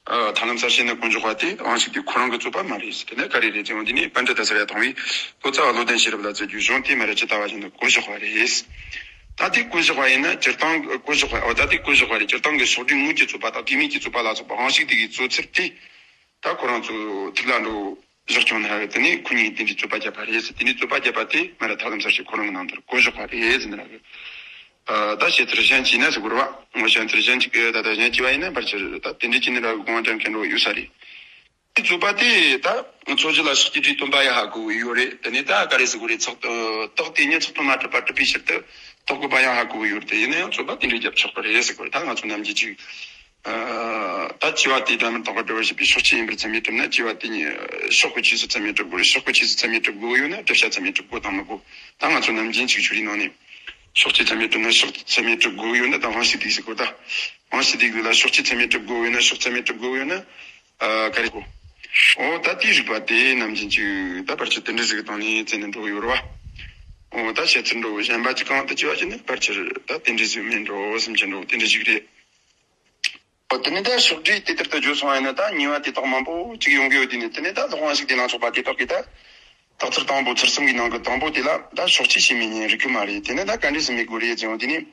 ཨ། ཐར་ལམ་གསལ་བྱེད་ནས་བཀོད་བཞག་པ་དེ་དབང་ཕྱུག་དེ་ཁོ་རང་གི་རྩོད་པ་མ་རེད་ཟེར། དེ་ནས་ག་རེ་རེད་ཟེར་བ་འདི་ནི་པཎྜི་ཏ་སུརྱ་ཐང་པས་ལོ་ཙཱ་བ་བློ་ལྡན་ཤེས་རབ་ལ་བརྩད་རྒྱུའི་གཞུང་དེ་མ་ར་ཇི་ལྟ་བ་བཞིན་དུ་བཀོད་བཞག་པ་རེད། ད་དེ་བཀོད་བཞག་པ་ཡིན་ན་སྤྱིར་བཏང་བཀོད་བཞག་པ། འོ་ད་དེ་བཀོད་བཞག་པ་རེད། སྤྱིར་བཏང་གི་ཕྱོགས་སྒྲིལ་དངོས་ཀྱི་རྩོད་པ་དང་དེ་མིན་གྱི་རྩོད་པ་ལ་སོགས་པ་དབང་ཕྱུག་དེ་གའི་རྩོད་ཚུལ་དེ། ད་ཁོ་རང་ཚོ་ཐུགས་ལ་འགྲོ་བཞག་ཀྱང་ན་དེ་ནས་ཁོ་གཉིས་དེ་འདྲའི་རྩོད་པ་བརྒྱབ་པ་རེད་ཟེར། དེ་འདྲའི་རྩོད་པ་བརྒྱབ་པ་དེ་མ་ར་ཐར་ལམ་གསལ་བྱེད་ཁོ་རང་གི་ནང་དུ་བཀོད་བཞག་པ་རེད་ཟེར་ནི་ར་གི། ཨ། ད་བཤད་ཚུལ་གཞན་བྱས་ན་ཟེར་དགོས་རེད་བ། ངོ་བཤད་ཚུལ་གཞན་གཅིག་གི་ད་ལྟ་གཞན་བྱས་པ་ཡིན་ན་ཕལ་ཆེར་ད་དེ་འདྲའི་བྱས་ནི་ར་གི་དགོངས་པ་འགྲེལ་མཁན་འགྲོ་ཡོད་ས་རེད། དེ་རྩོད་པ་དེ་ད་རྩོད་གཞི་ལ་ཕྱོགས་གཅིག་སྒྲིལ་སྟོན་པ་ཡང་ཧ་གོ་གི་ཡོད་རེད། དེ་ནས་ད་ག་རེ་ཟེར་དགོས་རེད། ཚགས་རྟགས་དེ་ཉིད་ཚགས་དོན་མ་གྲུབ་པ་གྲུབ་པའི་ཕྱིར་དུ་རྟོགས་དགོས་པ་ཡང་ཧ་གོ་གི་ཡོད་རེད། དེ་ཡིན་ན་ཡང་རྩོད་པ་དེ་འདྲའི་རྒྱབ་ཆོག་པ་རེད་ཟེར་དགོས་རེད། ད་ང་ཚོ་ནམ་རྒྱུན་ཅིག་ཨ། ད་དབྱེ་བ་དེ་སྒྲ་མི་རྟག་པར་སྒྲུབ་པར་བྱེད་པའི་ཕྱོགས་ཆོས་ཡིན་པར་ཚད་མས་གྲུབ་ན་དབྱེ་བ་དེ་ཉིད་ཕྱོགས་ཀྱི་ཆོས་སུ་ཚད་མས་གྲུབ་དགོས་རེད། ཕྱོགས་ཀྱི་ཆོས་སུ་ཚད་མས་གྲུབ་དགོས་ཡོད་ན་བསྒྲུབ་བྱ་ཚད་མས་གྲུབ་དགོས་དང་མི་དགོས། ད་ང་ཚོ་ནམ་རྒྱུན་ཅིག་ཆོས་རིག་ནང་ནས་ཕྱོགས་ཆོས་ཚད་མས་གྲུབ་ན་ཕྱོགས་ཚད་མས་གྲུབ་དགོས་ཡོད་ན་ད་དབང་ཕྱུག་དེ་ཟེར་དགོས། ད་དབང་ཕྱུག་དེ་ལ་ཕྱོགས་ཆོས་ཚད་མས་གྲུབ་དགོས་ཡོད་ན་ཕྱོགས་ཚད་མས་གྲུབ་དགོས་ཡོད་ན། ཨ། ག་རེ་གོ། འོ་ད་དེའི་རིགས་པ་དེ་ནམ་རྒྱུན་ཅིག་ད་ཕལ་ཆེར་དེ་འདྲ་ཟིག་གི་སྟེང་ནས་བཙལ་ནས་འགྲོ་གི་ཡོད་རེད་བ། འོ་ད་བཤད་ཚུལ་འདྲ་བོ་གཞན་པ་ཅིག་གང་དུ་བྱས་པ་ཅིག་ནི་ཕལ་ཆེར་ད་དེ་འདྲ་ཟིག་མིན་འགྲོ་བསམ་གྱི་འདྲ་བོ་དེ་འདྲ་ཟིག་རེད། འོ་དེ་ནས་ད་ཕྱོགས་སྒྲིལ་དེ་ལྟར་དུ་བརྗོད་སོང་བ་ཡིན་ན་ད་ཉེས་པ་དེ་དག་མང་པོ་ཅིག་ཡོང་གི་ཡོད། དེ་ནས་དེ་ནས་ད་སློབ་དཔོན་ཞིག་དེ་ལ་སོགས་པ་དེ་དག་གིས་ད་རྟགས་ཚུལ་དང་པོ་ཚུལ་གསུམ་གྱི་ནང་གི་དང་པོ་དེ་ལ་ད་ཕྱོགས་ཆོས་ཞེས་མི་ཉན་རིགས་ཀྱི་མ་རེད། དེ་ནས་ད་ག་འདྲས་སེ་མི་དགོས་རེད་ཟེར་ཡོང་། དེ་ནས།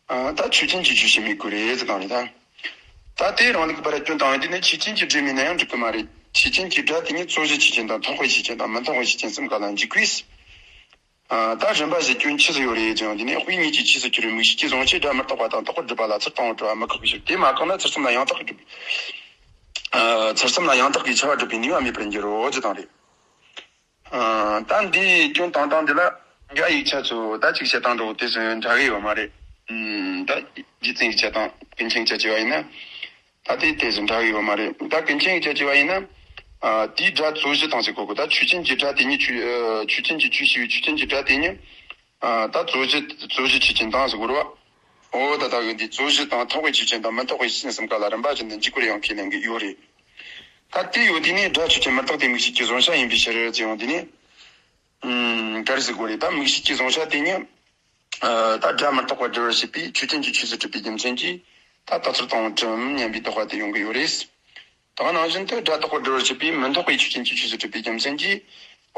ཨ། ད་ཆོས་ཅན་གྱི་ཆོས་ཞེས་མི་དགོས་རེད་ཟེར་བཏང་རེད་ད། ད་དེ་རང་ལུགས་ཀྱི་བར་སྐྱོན་བཏང་ཡོད། དེ་ནས་ཆོས་ཅན་གྱི་སྒྲས་མིན་ན་ཡང་འགྲིག་གི་མ་རེད། ཆོས་ཅན་གྱི་སྒྲ་དེ་ཉིད་རྩོད་གཞི་ཆོས་ཅན་དང་ཐོགས་པའི་ཆོས་ཅན་དང་མི་ཐོགས་པའི་ཆོས་ཅན་གསུམ་ག་ལ་འཇུག་པས། ཨ། ད་རིམ་པ་བཞིན་སྐྱོན་ཆི་ཟིག་ཡོད་རེད་ཟེར་ཡང་དེ་ནས་དཔེ་ཉིད་ཀྱི་ཆོས་སུ་གྱུར་པའི་མིག་ཤེས་ཀྱི་གཟུང་བྱས་སྒྲ་མི་རྟག་པ་དང་རྟག་པར་སྒྲུབ་པ་ལ་ཚུར་ལྟ་བ་གྲུབ་པ་མི་ཁོག་པའི་ཕྱིར་དེ་མ་བཀག་ན་ཚུལ་གསུམ་ལ་ཡང་དག་གི་སྒྲུབ། ཨ། ཚུལ་གསུམ་ལ་ཡང་དག་གི་ཁྱབ་པ་སྒྲུབ་པའི་ནུས་པ་མེད་པར་འགྱུར་རོ་ཟེར་བཏང་རེད། ཨ། ད་འདིའི་སྐྱོན་བཏང་སྟངས་འདི་ལ་རྒྱ་ཡིག་ཆ་ཚོ་ད་ཅིག་བཤད་སྟངས་འདྲ་བོ་དེ་ཚོ་འདྲ་གི་ཡོད་མ་རེད། ཨ། ད་རྗེ་བཙུན་ཡིག་ཆ་དང་ཀུན་མཁྱེན་ཡིག་ཆ་བྱས་པ་ཡིན་ན། ད་དེ་དེ་ཚོ་འདྲ་གི་ཡོད་མ་རེད། ད་ཀུན་མཁྱེན་ཡིག་ཆ་བྱས་པ་ཡིན་ན། ཨ། དེའི་སྒྲ་རྩོད་གཞི་དང་ཟེར་གོ་གི། ད་ཆོས་ཅན་གྱི་སྒྲ་དེ་ཉིད་ཆོས། ཨ། ཆོས་ཅན་གྱི་ཆོས་ཞེས་པའི་ཆོས་ཅན་གྱི་སྒྲ་དེ་ཉིད། ཨ། ད་རྩོད་གཞི་རྩོད་གཞི་ཆོས་ཅན་དང་ཟེར་གོ་རེད་བ། འོ་ད་ལྟ་གི་འདི་རྩོད་གཞི་དང་ཐོགས་པའི་ཆོས་ཅན་དང་མི་ཐོགས་པའི་ཆོས་ཅན་གསུམ་ཀ་ལ་རིམ་པ་བཞིན་དུ་འཇུག་པར་ཡང་ཁས་ལེན་གྱི་ཡོད་རེད། ད་དེ་ཡོད་དུས་ནས་སྒྲ་ཆོས་ཅན་མི་རྟག་སྟེ་མིག་ཤེས་ཀྱི་གཟུང་བྱ་ཡིན་པའི་ཕྱིར་ཟེར་ཡོང་དུས་ནས། ཨུམ། ག་རེ་ཟེར་དགོས་རེད། ད་མིག་ཤེས་ཀྱི་གཟུང་བྱ་དེ་ནི། ཨ། ད་སྒྲ་མི་རྟག་པར་སྒྲུབ་པར་བྱེད་པའི་ཆོས་ཅན་གྱི་ཆོས་སུ་གྲུབ་པའི་རྒྱུ་མཚན་གྱིས་ད་རྟགས་ཚུལ་དང་པོ་གྲུབ་སྙམ་པའི་རྟོག་པ་དེ་ཡོང་གི་ཡོད་རེད། དེ་ནང་བཞིན་དུ་སྒྲ་རྟག་པར་སྒྲུབ་པར་བྱེད་པའི་མི་ཐོགས་པའི་ཆོས་ཅན་གྱི་ཆོས་སུ་གྲུབ་པའི་རྒྱུ་མཚན་གྱིས།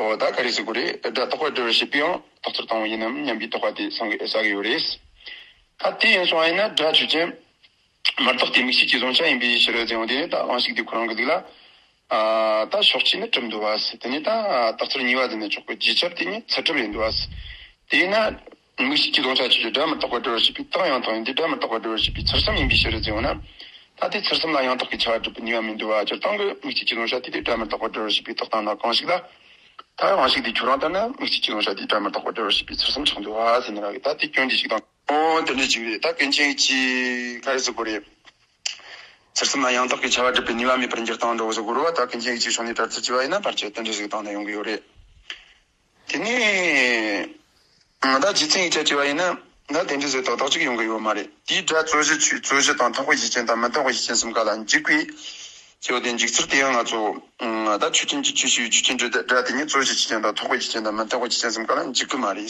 འོ་ད་ག་རེ་ཟེར་དགོས་རེད། སྒྲ་རྟག་པར་སྒྲུབ་པར་བྱེད་པའང་རྟགས་ཚུལ་དང་པོ་ཡིན་ནམ་སྙམ་པའི་རྟོག་པ་དེ་སངས་གི་ཟ་གི་ཡོད་རེད། ད་དེ་ཡིན་སོང་བ་ཡིན་ན་སྒྲ་ཆོས་ཅན། མི་རྟག་སྟེ་མིག་ཤེས་ཀྱི་གཟུང་བྱ་ཡིན་པའི་ཕྱིར་ཟེར་ཡོང་དུས་ནས་ད་དབང་ཕྱུག་དེ་ཁོ་རང་གི་ལུགས་ལ། ཨ། ད་ཕྱོགས་ཆོས་ནི་གྲུབ་འདུག་བ་ཟེར། དེ་ནས་ད་རྟགས་ཚུལ་གཉིས་པ་ཟེར་ནས་ཆོག་གི། རྗེས་ཁྱབ་དེ་ནི་ཚུལ་གྲུབ་ཡིན་འདུག་བ་ཟེར། དེས་ན། མིག་ཤེས་ཀྱི་གཟུང་བྱ་ཆོས་ཅན་སྒྲ་མི་རྟག་པར་སྒྲུབ་པར་བྱེད་པའི་རྟགས་ཡང་དག་ཡིན་ཏེ་སྒྲ་མི་རྟག་པར་སྒྲུབ་པར་བྱེད་པའི་ཚུལ་གསུམ་ཡིན་པའི་ཕྱིར་ཟེར་ཡོང་ན། ད་དེ་ཚུལ་གསུམ་ལ་ཡང་དག་གི་ཁྱབ་པ་སྒྲུབ་པའི་ནུས་པ་མི་འདུག་བ། སྤྱིར་བཏང་གི་མིག་ཤེས་ཀྱི་གཟུང་བྱ་དེ་དེ་སྒྲ་མི་རྟག་པར་སྒྲུབ་པར་བྱེད་པའི་རྟགས་དང་ན་གང་ཞིག་ལ། ད་དབང་ཕྱུག་དེ་ཁྱོད་རང་ལྟར་ན་མིག་ཤེས་ཀྱི་གཟུང་བྱ་དེ་སྒྲ་མི་རྟག་པར་སྒྲུབ་པར་བྱེད་པའི་ཚུལ་གསུམ་ཆགས་འདུག་བ་ཟེར་ནི་ར་གི། ད་དེ་སྐྱོན་འདི་ཞིག་དང་། ཨོ་དེ་འདྲ་ཅིག་རེད། ད་ཀུན་མཁྱེན་ཡིག་ཆའི་ག་རེ་ཟེར་དགོས་རེད། ཚུལ་གསུམ་ལ་ཡང་དག་གི་ཁྱབ་པ་སྒྲུབ་པའི་ནུས་པ་མེད་པར་འགྱུར་སྟངས་འདྲ་བོ་ཟེར་དགོས་རེད་བ། ད་ཀུན་མཁྱེན་ཡིག་ཆའི་ཕྱོགས་ནས་དྲི་རྩད་བྱས་པ་ཡིན་ན་ཕལ་ཆེར་དེ་འདྲ་ཞིག་སྟེང་ན་ཡོང་གི་ཡོད་རེད། དེ་ནས་ད་རྗེ་བཙུན་ཡིག་ཆ་བྱས་པ་ཡིན་ན་ད་དེ་འདྲ་ཟེར་ཏག་ཏག་ཅིག་ཡོང་གི་ཡོད་མ་རེད། དེའི་སྒྲ་རྩོད་གཞི་ཆོས། རྩོད་གཞི་དང་ཐོགས་པའི་གཞི་ཅན་དང་མི་ཐོགས་པའི་གཞི་ཅན་གསུམ་ཀ་ལ་འཇུག་པའི། ཅེས་པ་དེ་འཇུག་ཚུལ་དེ་ཡང་ང་ཚོ་ཨ་ད་ཆོས་ཅན་གྱི་ཆོས་ཅིག་ཡོད། ཆོས་ཅན་སྒྲ་དེ་ཉིད་རྩོད་གཞི་ཆོས་ཅན་དང་རྟོག་པའི་ཆོས་ཅན་དང་མི་རྟོག་པའི་ཆོས་ཅན་གསུམ་ག་ལ་འཇུག་གི་མ་རེད།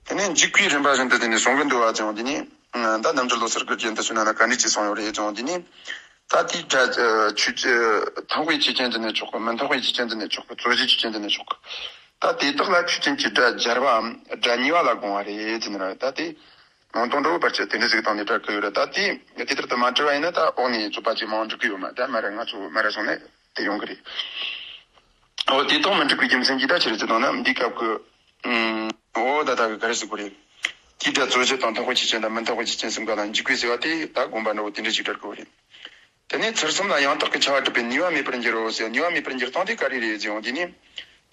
དེ་ནས་འཇུག་པའི་རིམ་པ་བཞིན་དུ་དེ་ནས་གསུང་གི་འདུག་བ་ཅེས་པ་དེ་ནི་ད་རྣམ་འགྲེལ་ལོ་གསར་གྱི་རྒྱན་དུ་བྱུང་ན་ན་ག་འདྲ་ཅིག་གསུངས་ཡོད་རེད་ཅེས་པ་དེ་ནི། ད་དེའི་སྒྲ་ཨ་ཆོས་ཅན་རྟོག་པའི་ཆོས་ཅན་དུ་ནས་ཆོག་གི། མི་རྟོག་པའི་ཆོས་ཅན་དུ་ནས་ཆོག་གི། རྩོད་གཞི་ཆོས་ཅན་དུ་ནས་ཆོག་གི། ད་དེ་དག་ལ་ཆོས་ཅན་གྱི་སྒྲ་སྦྱར་བའམ་སྒྲ་ཉེས་པ་ལ་དགོངས་པ་རེད་ཟེར་ནི་རེད། ད་དེ་ལུང་སྟོང་འགྲོ་བའི་བར་ཆད་དེ་འདྲ་ཟིག་བཏང་ནས་སྒྲ་བཀོད་ཡོད་རེད། ད་དེ་དེ་ལྟར་དུ་མ་བྲིས་པ་ཡིན་ན་ད་འོག་ནས་རྩོད་པ་ཅིག་མང་འགྲིག་གི་ཡོད་མ་རེད། ད་མ་རེད་ང་ཚོ་མ་རེད་སོང་ནས་དེ་ཡོང་གི་རེད། འོ་དེ་དག་མི་འགྲིག་པའི་རྒྱུ་མཚན་གྱིས་ད་ཆི་རེད་ཟེར་བཏང་ན་འདིའི་སྐབས་ཀྱི་ཨུམ། འོ་ད་ད་གི་ག་རེ་ཟེར་དགོས་རེད། དེའི་སྒྲ་རྩོད་གཞི་དང་རྟོག་པའི་ཆོས་ཅན་དང་མི་རྟོག་པའི་ཆོས་ཅན་གསུམ་ག་ལ་འཇུག་པའི་ཟེར་བ་དེ་ད་དགོངས་པ་འདྲ་བོ་དེ་འདྲ་ཞིག་སྒྲ་དགོས་རེད། དེ་ནས་ཚུལ་གསུམ་ལ་ཡང་དག་གི་ཁྱབ་པ་གྲུབ་པའི་ནུས་པ་མེད་པར་འགྱུར་རོ་ཟེར། ནུས་པ་མེད་པར་འགྱུར་སྟངས་དེ་ག་རེ་རེད་ཟེར་ཡོང་དུས་ནི།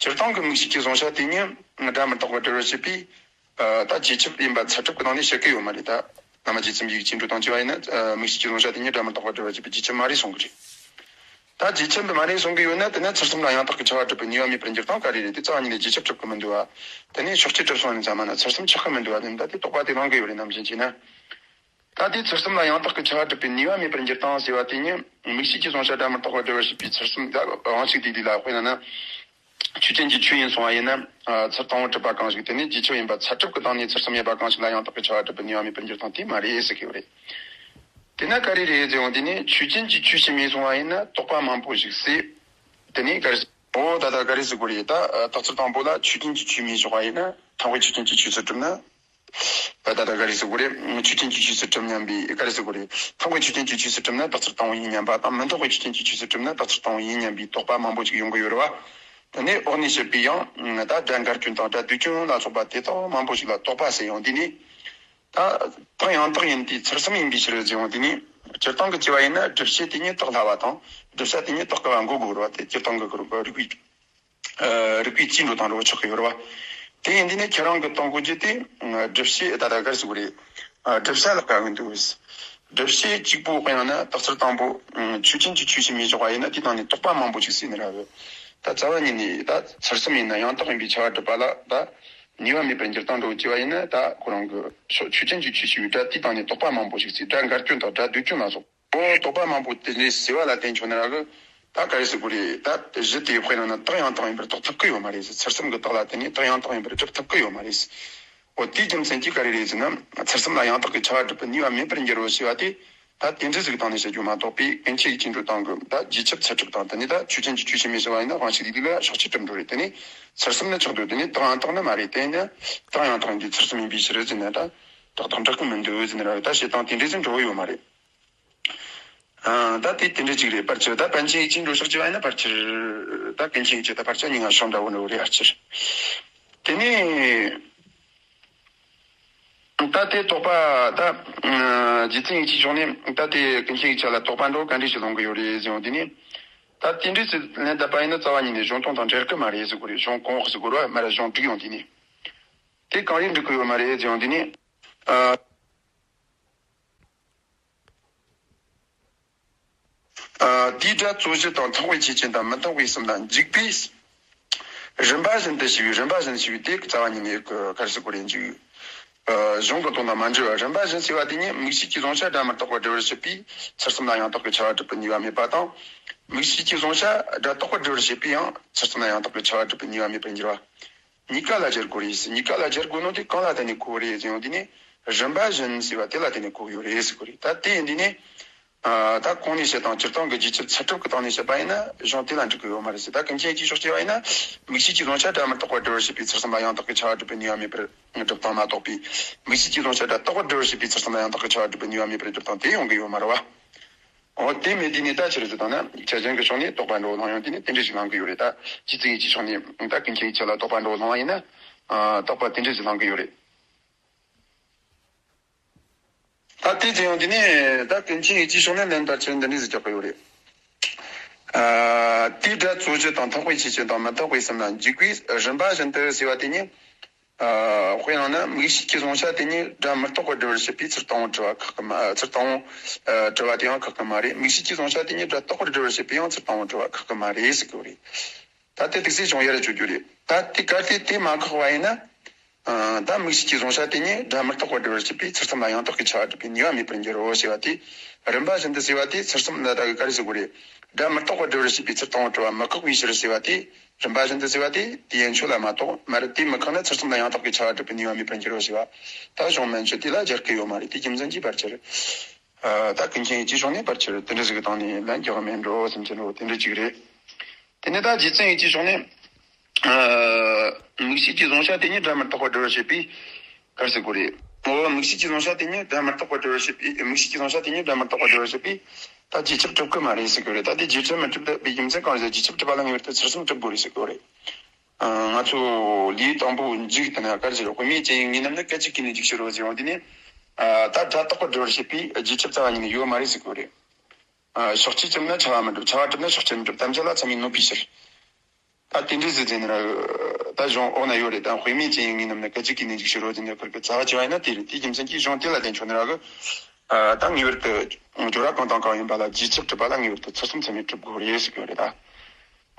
སྤྱིར་བཏང་གི་དམིགས་བྱེད་ཀྱི་གཟུང་བྱ་དེ་ཉིད་སྒྲ་མི་རྟག་པར་སྒྲུབ་པར་བྱེད་པའི་ད་རྗེས་ཁྱབ་ཡིན་པ་ཚད་གྲུབ་ཀྱི་སྟེང་ནས་བཤད་ཀྱི་ཡོད་མ་རེད། ད་བླ་མ་རྗེ་བཙུན་པའི་ཡིག་ཆའི་འགྲོ་སྟངས་བྱས་པ་ཡིན་ན་དམིགས་བྱེད་ཀྱི་གཟུང་བྱ་དེ་ཉིད་སྒྲ་མི་རྟག་པར་སྒྲུབ་པར་བྱེད་པའི་རྗེས་ཁྱབ་མ་རེད་གསུང་གི་རེད། ད་རྗེས་ཁྱབ་འདི་མ་རེད་གསུང་གི་ཡོད་ན་དེ་ནས་ཚུལ་གསུམ་ལ་ཡང་དག་གི་ཁྱབ་པ་གྲུབ་པའི་ནུས་པ་མེད་པར་འགྱུར་སྟངས་ག་རེ་རེད། དེ་རྩ་བ་ཉིད་ནས་རྗེས་ཁྱབ་གྲུབ་ཀྱི་མི་འདུག་བ། དེ་ནས་ཕྱོགས་ཆོས་གྲུབ་སོང་ནས་ཚང་མ་ན་ཚུལ་གསུམ་ཆགས་ཀྱི་མི་འདུག་བ། དེ་ནི་ད་དེ་རྟོག་པ་དེ་ལང་གི་ཡོད་རེད། ནམ་རྒྱུན་བྱས་ན། ད་དེ་ཚུལ་གསུམ་ལ་ཡང་དག་གི་ཁྱབ་པ་གྲུབ་པའི་ནུས་པ་མེད་པར་འགྱུར་སྟངས་ཟེར་བ་དེ་ནི་དམིགས་བྱེད་ཀྱི་གཟུང་བྱ་སྒྲ་མི་རྟག་པར་སྒྲུབ་པར་བྱེད་པའི་ཚུལ་གསུམ། ད་དབང་ཕྱུག་དེ་དུས་ལ་དཔེར་ན་ན། ཆོས་ཅན་གྱི་ཆོས་ཡིན་གསུང་བ་ཡིན་ན། ཚུལ་དང་པོ་གྲུབ་པ་གང་ཞིག་དེ་ནི་རྗེས་ཁྱབ་ཡིན་པ་ཚད་གྲུབ་ཀྱི་སྟེང་ནས་ཚུལ་གསུམ་ཡོད་པ་གང་ཞིག་ལ་ཡང་དག་གི་ཁྱབ་པ་གྲུབ་པའི་ནུས་པ་མེད་པར་འགྱུར་སྟངས་དེ་མ་རེད་ཟེར་གྱི་ཡོད་རེད། དེ་ན་ག་རེ་རེད་ཟེར་ཡོང་དུས་ནི་ཆོས་ཅན་གྱི་ཆོས་ཅིག་མིན་གསུང་བ་ཡིན་ན་རྟོག་པ་མང་པོ་ཞིག་སྲིད། དེ་ནི་ག་རེ་ཟེར། འོ་ད་ལྟ་ག་རེ་ཟེར་དགོས་རེད། ད་རྟགས་ཚུལ་དང་པོ་ལ་ཆོས་ཅན་གྱི་ཆོས་མིན་གསུང་བ་ཡིན་ན་མཐོང་བའི་ཆོས་ཅན་གྱི་ཆོས་སུ་གྲུབ་ན། ད་ད་ལྟ་ག་རེ་ཟེར་དགོས་རེད། ཆོས་ཅན་གྱི་ཆོས་སུ་གྲུབ་སྙམ་པའི་ག་རེ་ཟེར་དགོས་རེད། མཐོང་བའི་ཆོས་ཅན་གྱི་ཆོས་སུ་གྲུབ་ན་རྟགས་ཚུལ་དང་པོ་ཡིན་སྙམ་པ་དང་། མི་མཐོང་བའི་ཆོས་ཅན་གྱི་ཆོས་སུ་གྲུབ་ན་རྟགས་ཚུལ་དང་པོ་ཡིན་སྙམ་པའི་རྟོག་པ་མང་པོ་ཞིག་ཡོང་གི་ཡོད་རེད་བ། དེ་ནས་འོག་ནས་བཤད་པའི་ཡང་ད་སྒྲ་འགལ་སྐྱོན་དང་སྒྲ་སྡུད་སྐྱོན་ལ་སོགས་པ་དེ་དག་མང་པོ་ཞིག་ལ་རྟོག་པ་ཟེར་ཡོང་དུས་ནི། ད་རྟགས་ཡང་དག་ཡིན་དུས་ཚུལ་གསུམ་ཡིན་པའི་ཕྱིར་ཟེར་ཡོང་དུས་ནི། སྤྱིར་བཏང་གི་བྱས་པ་ཡིན་ན་སྒྲུབ་བྱེད་དེ་ཉིད་རྟགས་སླ་བ་དང་། བསྒྲུབ་བྱ་དེ་ཉིད་རྟགས་སྐུལ་བ་འགོག་དགོས་རེད་བ། དེ་སྤྱིར་བཏང་གི་རིགས་པའི། ཨ་རིགས་པའི་རྩིས་འགྲོ་སྟངས་འདྲ་བོ་ཆགས་ཀྱི་ཡོད་རེད་བ། དེ་ཡིན་དུས་ནི་ཁྱེད་རང་གི་གཏོང་སྒོ་བརྒྱུད་དེ་སྒྲུབ་བྱེད་ད་ལྟ་ག་རེ་ཟེར་དགོས་རེད། ཨ་བསྒྲུབ་བྱ་ལ་དགའ་གི་འདུག་སྒྲུབ་བྱེད་གཅིག་པོ་དཔེར་ན་རྟགས་ཚུལ་དང་པོ་ཆོས་ཅན་གྱི་ཆོས་ཅིག་མིན་གསུང་བ་ཡིན་ན་དེའི་སྟེང་ནས་རྟོག་པ་མང་པོ་ཞིག་སྲིད་ནི་རེད་བ། ད་རྩ་བ་ཉིད་ནས་ད་ཚུལ་གསུམ་ཡིན་ན་ཡང་དག་ཡིན་པའི་ཁྱབ་པ་གྲུབ་པ་ལ་ད་ནུས་པ་མེད་པར་འགྱུར་སྟངས་འདྲ་བོ་བྱས་པ་ཡིན་ན། ད་ཁོ་རང་གི་ཕྱོགས་ཆོས་ཅན་གྱི་ཆོས་ཅིག་ཡོད་དྲ་དེའི་སྟེང་ནས་རྟོག་པ་མང་པོ་ཞིག་སྲིད། སྒྲ་འགལ་སྐྱོན་དང་སྒྲ་སྡུད་སྐྱོན་ལ་སོགས། ཨོ་རྟོག་པ་མང་པོ་དེ་འདྲའི་ཟེར་བ་ལ་བརྟེན་ཆོག་ནི་ར་གི། ད་ག་རེ་ཟེར་དགོས་རེད། ད་གཞི་དེ་དཔེར་ན་ན་རྟགས་ཡང་དག་ཡིན་པར་རྟོགས་ཐུབ་ཀྱི་ཡོད་མ་རེད། ཚུལ་གསུམ་གྱི་རྟགས་ལ་བརྟེན་ནས་རྟགས་ཡང་དག་ཡིན་པར་སྒྲུབ་ཐུབ་ཀྱི་ཡོད་མ་རེད། ཨོ་དེའི་རྒྱུ་མཚན་གྱིས་ག་རེ་རེད་ཟེར་ན། ཚུལ་གསུམ་ལ་ཡང་དག་གི་ཁྱབ་པ་གྲུབ་པའི་ནུས་པ་མེད་པར་འགྱུར་རོ་ཞེས་པ་དེ། ད་དེ་འདྲ་ཟིག་སྟེང་ནས་བཤད་རྒྱུ་མ་གཏོགས་པའི་ཀུན་མཁྱེན་ཡིད་ཀྱིས་འགྲོ་སྟངས་ཀྱི་ད་རྗེས་ཁྱབ་ཚད་གྲུབ་དང་། དེ་ནས་ད་ཆོས་ཅན་གྱི་ཆོས་ཅིག་མིན་གསུང་བ་ཡིན་ན་དབང་ཕྱུག་དེ་དུས་ལ་ཕྱོགས་ཆོས་གྲུབ་འགྲོ་རེད། དེ་ནས་ཚུལ་གསུམ་ནི་ཆགས་འདུག་དེ་ནས་རྟགས་ཡང་དག་ནི་མ་རེད། དེ་ནས་རྟགས་ཡང་དག་ཡིན་དུས་ཚུལ་གསུམ་ཡིན་པའི་ཕྱིར་ཟེར་ན་ད་རྟགས་དང་འགྲིག་གི་མི་འདུག་ཟེར་ནི་ར། ད་བཤད་སྟངས་དེ་འདྲ་ཟིག་འགྲོ་གི་ཡོད་མ་རེད། ཨ་ད་དེ་དེ་འདྲ་ཅིག་རེད། ཕལ་ཆེར་ད་པཎ་ཆེན་ཡིད་ཀྱིས་འགྲོ་ཕྱོགས་ཀྱི་བ་ཡིན་ན་ཕལ་ཆེར་ད་ཀུན་མཁྱེན་ཡིད་ཀྱི་ད་ཕལ་ཆེར་མིང་ང་ཤོང་འདྲ་བོ་འདྲ་བོ་རེད། ཕལ་ཆེར་དེ་ནས་ད་དེ་རྟོག་པ་ད་རྗེ་བཙུན་ཡིད་ཀྱི་ཕྱོགས་ནས་ད་དེ་ཀུན་མཁྱེན་ཡིད་ཀྱི་ལ་རྟོག་པ་འདྲ་བོ་ག་འདྲ་ཞིག་ལོང་གི་ཡོད་རེད་ཟེར་ཡོང་དུས་ནི། ད་དེ་འདྲ་ཞིག་ལན་བཏབ་པ་ཡིན་ན་རྩ་བ་ཉིད་ནས་གཞུང་སྟོང་དང་འབྲེལ་གི་མ་རེད་ཟེར་དགོས་རེད། གཞུང་གོང་འོག་ཟེར་དགོས་རེད་བ། མ་རེད། གཞུང་འགྲིག་ཡོང་དུས་ནི། དེ་གང་ཡིན་འགྲིག་གི་ཡོད་མ་རེད་ཟེར་ཡོང་དུས་ནི། ཨ། ཨ་དེའི་སྒྲ་རྩོད་གཞི་དང་མཐོང་བའི་ཆོས་ཅན་དང་མི་མཐོང་བའི་གསུམ་ལ་འཇུག་པས། རིམ་པ་བཞིན་དུ་ཞེས་པའི་རིམ་པ་བཞིན་ཞེས་པའི་དེ་རྩ་བ་ཉིད་ནས་ག་རེ་ཟེར་དགོས་རེད། འཇུག་ཨ་གཞུང་གི་དོན་དང་མ་འབྲེལ་བར་རིམ་པ་བཞིན་ཞེས་པ་དེ་ཉིད་དམིགས་བྱེད་ཀྱི་གཟུང་བྱ་སྒྲ་མི་རྟག་པར་སྒྲུབ་པར་བྱེད་པའི་ཚུལ་གསུམ་ལ་ཡང་དག་གི་ཁྱབ་པ་གྲུབ་པའི་ནུས་པ་མེད་པ་དང་། དམིགས་བྱེད་ཀྱི་གཟུང་བྱ་སྒྲ་རྟག་པར་སྒྲུབ་པར་བྱེད་པའི་ཡང་ཚུལ་གསུམ་ལ་ཡང་དག་གི་ཁྱབ་པ་གྲུབ་པའི་ནུས་པ་མེད་པར་འགྱུར་བ། གཉིས་ཀ་ལ་སྦྱར་དགོས་རེད། གཉིས་ཀ་ལ་སྦྱར་དགོས་ནོ་དེ་གང་ལ་བརྟེན་ནས་གོ་གི་རེད་ཟེར་ཡོང་དུས་ནི། རིམ་པ་བཞིན་ཞེས་པ་དེ་ལ་བརྟེན་ནས་གོ་གི་ཡོད་རེད་ཟེར་གོ་རེད། ད་དེ་ཡིན་དུས་ནི། ཨ་ད་གོང་ནས་བཤད་སྟངས་སྤྱིར་བཏང་གི་རྗེས་ཁྱབ་ཚད་གྲུབ་ཀྱི་སྟེང་ནས་བཤད་པ་ཡིན་ན་གཞུང་དེ་ལ་འགྲིག་གི་ཡོད་མ་རེད་ཟེར། ད་ཀུན་མཁྱེན་གྱི་ཕྱོགས་བྱས་པ་ཡིན་ན། དམིགས་བྱེད་ཀྱི་གཟུང་བྱ་སྒྲ་མི་རྟག་པར་སྒྲུབ་པར་བྱེད་པའི་ཚུལ་གསུམ་ལ་ཡང་དག་གི་ཁྱབ་པ་གྲུབ་པའི་ནུས་པ་མེད་པར་སྒྲུབ་སྟངས་མ་གཏོགས་པའི། དམིགས་བྱེད་ཀྱི་གཟུང་བྱ་སྒྲ་རྟག་པར་སྒྲུབ་པར་བྱེད་པའི་ཚུལ་གསུམ་ལ་ཡང་དག་གི་ཁྱབ་པ་གྲུབ་པའི་ནུས་པ་མེད་པར་སྒྲུབ་སྟངས་དེ་ཡོང་གི་ཡོད་མ་རེད་བ། འོ་དེ་མེད་དུས་ནི་ད་ཆི་རེད་ཟེར་དང་ན། ཁྱད་གཞན་གྱི་ཕྱོགས་ནས་རྟོག་པ་འདྲ་བོ་ལྷུང་ཡོང་དུས་ནི་དེ་འདྲ་ཞིག་ལང་གི་ཡོད་རེད། ད་རྗེ་བཙུན་ཡིད་ཀྱི་ཕྱོགས་ནས་ད་ཀུན་མཁྱེན་ཡིད་ཀྱི་ལ་རྟོག་པ་འདྲ་བོ་ལྷུང་བ་ཡིན་ན། ཨ་རྟོག་པ་དེ་འདྲ་ཞིག་ལང་གི་ཡོད་རེད། ད་དེ་ཚེ་ཡང་དེ་ནས་ད་ཀུན་མཁྱེན་ཡིད་ཀྱི་ཕྱོགས་ནས་ལན་ད་ཆེར་འདི་འདྲ་ཞིག་རྒྱག་གི་ཡོད་རེད། ཨ་དེའི་སྒྲ་རྩོད་གཞི་དང་མཐོང་བའི་ཆོས་ཅན་དང་མི་མཐོང་བའི་གསུམ་ལ་འཇུག་པས་རིམ་པ་བཞིན་དུ་ཞེས་པ་དེ་ཉིད། ཨ་དཔེར་ན་ན་དམིགས་བྱེད་ཀྱི་གཟུང་བྱ་དེ་ཉིད་སྒྲ་མི་རྟག་པར་སྒྲུབ་པར་བྱེད་པའི་ཚུལ་དང་པོ་སྒྲུབ་པ་ཁག་གི་མ། ཚུལ་དང་པོ་ཨ་སྒྲུབ་པ་དེ་ཡང་ཁག་གི་མ་རེད། དམིགས་བྱེད་ཀྱི་གཟུང་བྱ་དེ་ཉིད་སྒྲ་རྟག་པར་སྒྲུབ་པར་བྱེད་པའི་ཡང་ཚུལ་དང་པོ་སྒྲུབ་པ་ཁག་གི་མ་རེད་ཟེར་གྱི་ཡོད་རེད། ད་དེ་དུས་ཚེ་ཅུང་ཡར་གཅོད་རྒྱུ་རེད། ད་དེ་གལ་ཏེ་དེ་མ་ཁག་པ་ཡིན་ན། ཨ། ད་དམིགས་བྱེད་ཀྱི་གཟུང་བྱ་དེ་ཉིད་སྒྲ་མི་རྟག་པར་སྒྲུབ་པར་བྱེད་པའི་ཚུལ་གསུམ་ལ་ཡང་དག་གི་ཁྱབ་པ་གྲུབ་པའི་ནུས་པ་མེད་པར་འགྱུར་རོ་ཞེས་པ་དེ། རིམ་པ་བཞིན་དུ་ཟེར་བ་དེ་ཚུལ་གསུམ་ལ་ད་གི་ག་རེ་ཟེར་དགོས་རེད། སྒྲ་མི་རྟག་པར་སྒྲུབ་པར་བྱེད་པའི་ཚུལ་དང་པོ་གྲུབ་པ་མི་བཀག་པའི་ཕྱིར་ཞེས་པ་དེ། རིམ་པ་བཞིན་དུ་ཟེར་བ་དེ་དེ་ཡན་ཆོད་ལ་མ་གཏོགས་མ་རེད། དེ་མི་བཀག་ན་ཚུལ་གསུམ་ལ་ཡང་དག་གི་ཁྱབ་པ་གྲུབ་པའི་ནུས་པ་མེད་པར་འགྱུར་རོ་ཞེས་པ། ད་གཞུང་མན་ཆད་དེ་ལ་སྦྱར་གི་ཡོད་མ་རེད། དེ་རྒྱུ་མཚན་གྱིས་ཕལ་ཆེར། ཨ། ད་ཀུན་མཁྱེན་ཡིད་ཀྱི་གཞུང་ནས་ཕལ་ཆེར་དེ་འདྲ་ཟིག་གི་སྟེང་ནས་ལན་རྒྱག་མེད་འགྲོ་བསམ་གྱི་འགྲོ། དེ་འདྲ་ཅིག་རེད། དེ་ནས་ད་རྗེ་བཙུན་ཡིད་ཀྱི་གཞུང་ནས། ཨ། དམིགས་བྱེད་ཀྱི་གཟུང་བྱ་དེ་ཉིད་སྒྲ་མི་རྟག་པར་སྒྲུབ་པར་བྱེད་པའི། ག་རེ་ཟེར་དགོས་རེད། འོ། དམིགས་བྱེད་ཀྱི་གཟུང་བྱ་དེ་ཉིད་སྒྲ་མི་རྟག་པར་སྒྲུབ་པར་བྱེད་པའི། དམིགས་བྱེད་ཀྱི་གཟུང་བྱ་དེ་ཉིད་སྒྲ་མི་རྟག་པར་སྒྲུབ་པར་བྱེད་པའི། ད་རྗེས་ཁྱབ་གྲུབ་གི་མ་རེད་ཟེར་གི་རེད། ད་དེ་རྗེས་ཁྱབ་མི་གྲུབ་པའི་རྒྱུ་མཚན་གང་ཞིག་རྗེས་ཁྱབ་གྲུབ་པ་ལ་ངེས་པར་དུ་ཚུལ་གསུམ་གྲུབ་དགོས་རེད་ཟེར་གི་རེད། ཨ། ང་ཚོ་ལེའུ་དང་པོ་མཇུག་དེ་ན་ག་རེ་ཟེར། དཔེ་མེད་ཅན་ཡི་ངེས་རྣམས་ནི། སྐད་ཅིག་གིས་ནི་འཇིག་ཕྱིར་རོ་ཟེར་བ་འདི་ནས། ཨ། ད་སྒྲ་རྟག་པར་སྒྲུབ་པར་བྱེད་པའི་རྗེས་ཁྱབ་རྩ་བ་ཉིད་ནས་ཡོད་མ་རེད་ཟེར་གི་རེད། ཨ། ཕྱོགས་ཆོས་གྲུབ་ན་ཁྱབ་པ་མི་འགྲུབ། ཁྱབ་པ་གྲུབ་ན་ཕྱོགས་ཆོས་མི་འགྲུབ། ཐམས་ཅད་ལ་ཚད་མས་གནོད་པའི་ཕྱིར། ད་དེ་འདྲའི་ཟིག་ཟེར་ནི་ར། ད་གཞུང་འོག་ན་ཡོད་རེད། ད་དཔེ་མེད་ཅན་ཡི་ངེས་རྣམས་ནི། སྐད་ཅིག་གིས་ནི་འཇིག་ཕྱིར་རོ་ཟེར་ནས་ཁུར་གི་རྩ་བ་བྱས་པ་ཡིན་ན་དེ་རེད། དེའི་རྒྱུ་མཚན་གྱིས་གཞུང་དེ་ལ་བརྟེན་ཆོག་ནི་ར་གི། ཨ། ད་ངེས་པར་དུ་སྦྱོར་བ་གང་དང་གང་ཡིན་པ་ལ་རྗེས་ཁྱབ་གྲུབ་པ་ལ་ངེས་པར་དུ་ཚུལ་གསུམ་ཚད་མས་གྲུབ་དགོས་རེད་ཟེར་གི་རེད་ད།